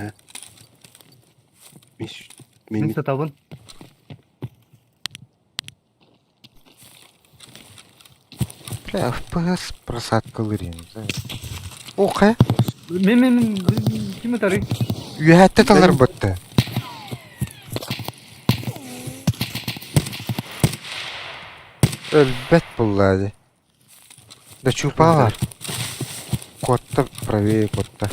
Мин сытабын. Бля, FPS просадкалыыр ини. О, хайа? Мин мин мин ким ытарый? Үөһээттэ талар бытты. Өлбөт булла дии. Да чупалар. Куотта правее куотта.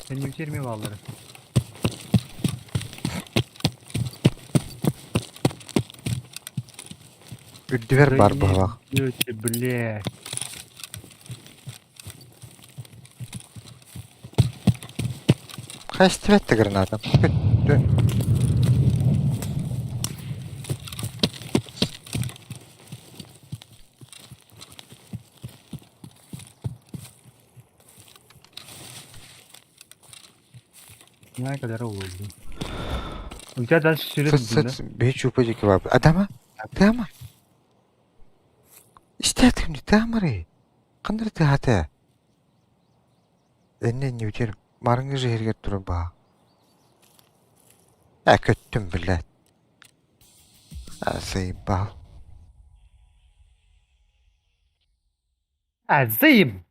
Сеньютер ми бааллара. Үрдүбэр баар быһалаах. Заебете, блядь. Хайстыбэт да граната. Көттө. Не kadar oldu. У тебя дальше сюжет Сыт сыт бэйи чуупа диэки барбыт. Адама? Тыама? Истээтим дии тыамарый. Ханна эрэ тыаһаата. Эннэ иннибитигэр маарыҥҥы дьиһэригэр турар баҕа. Ээ көттүм блядь. Аа заебал. А, заебал!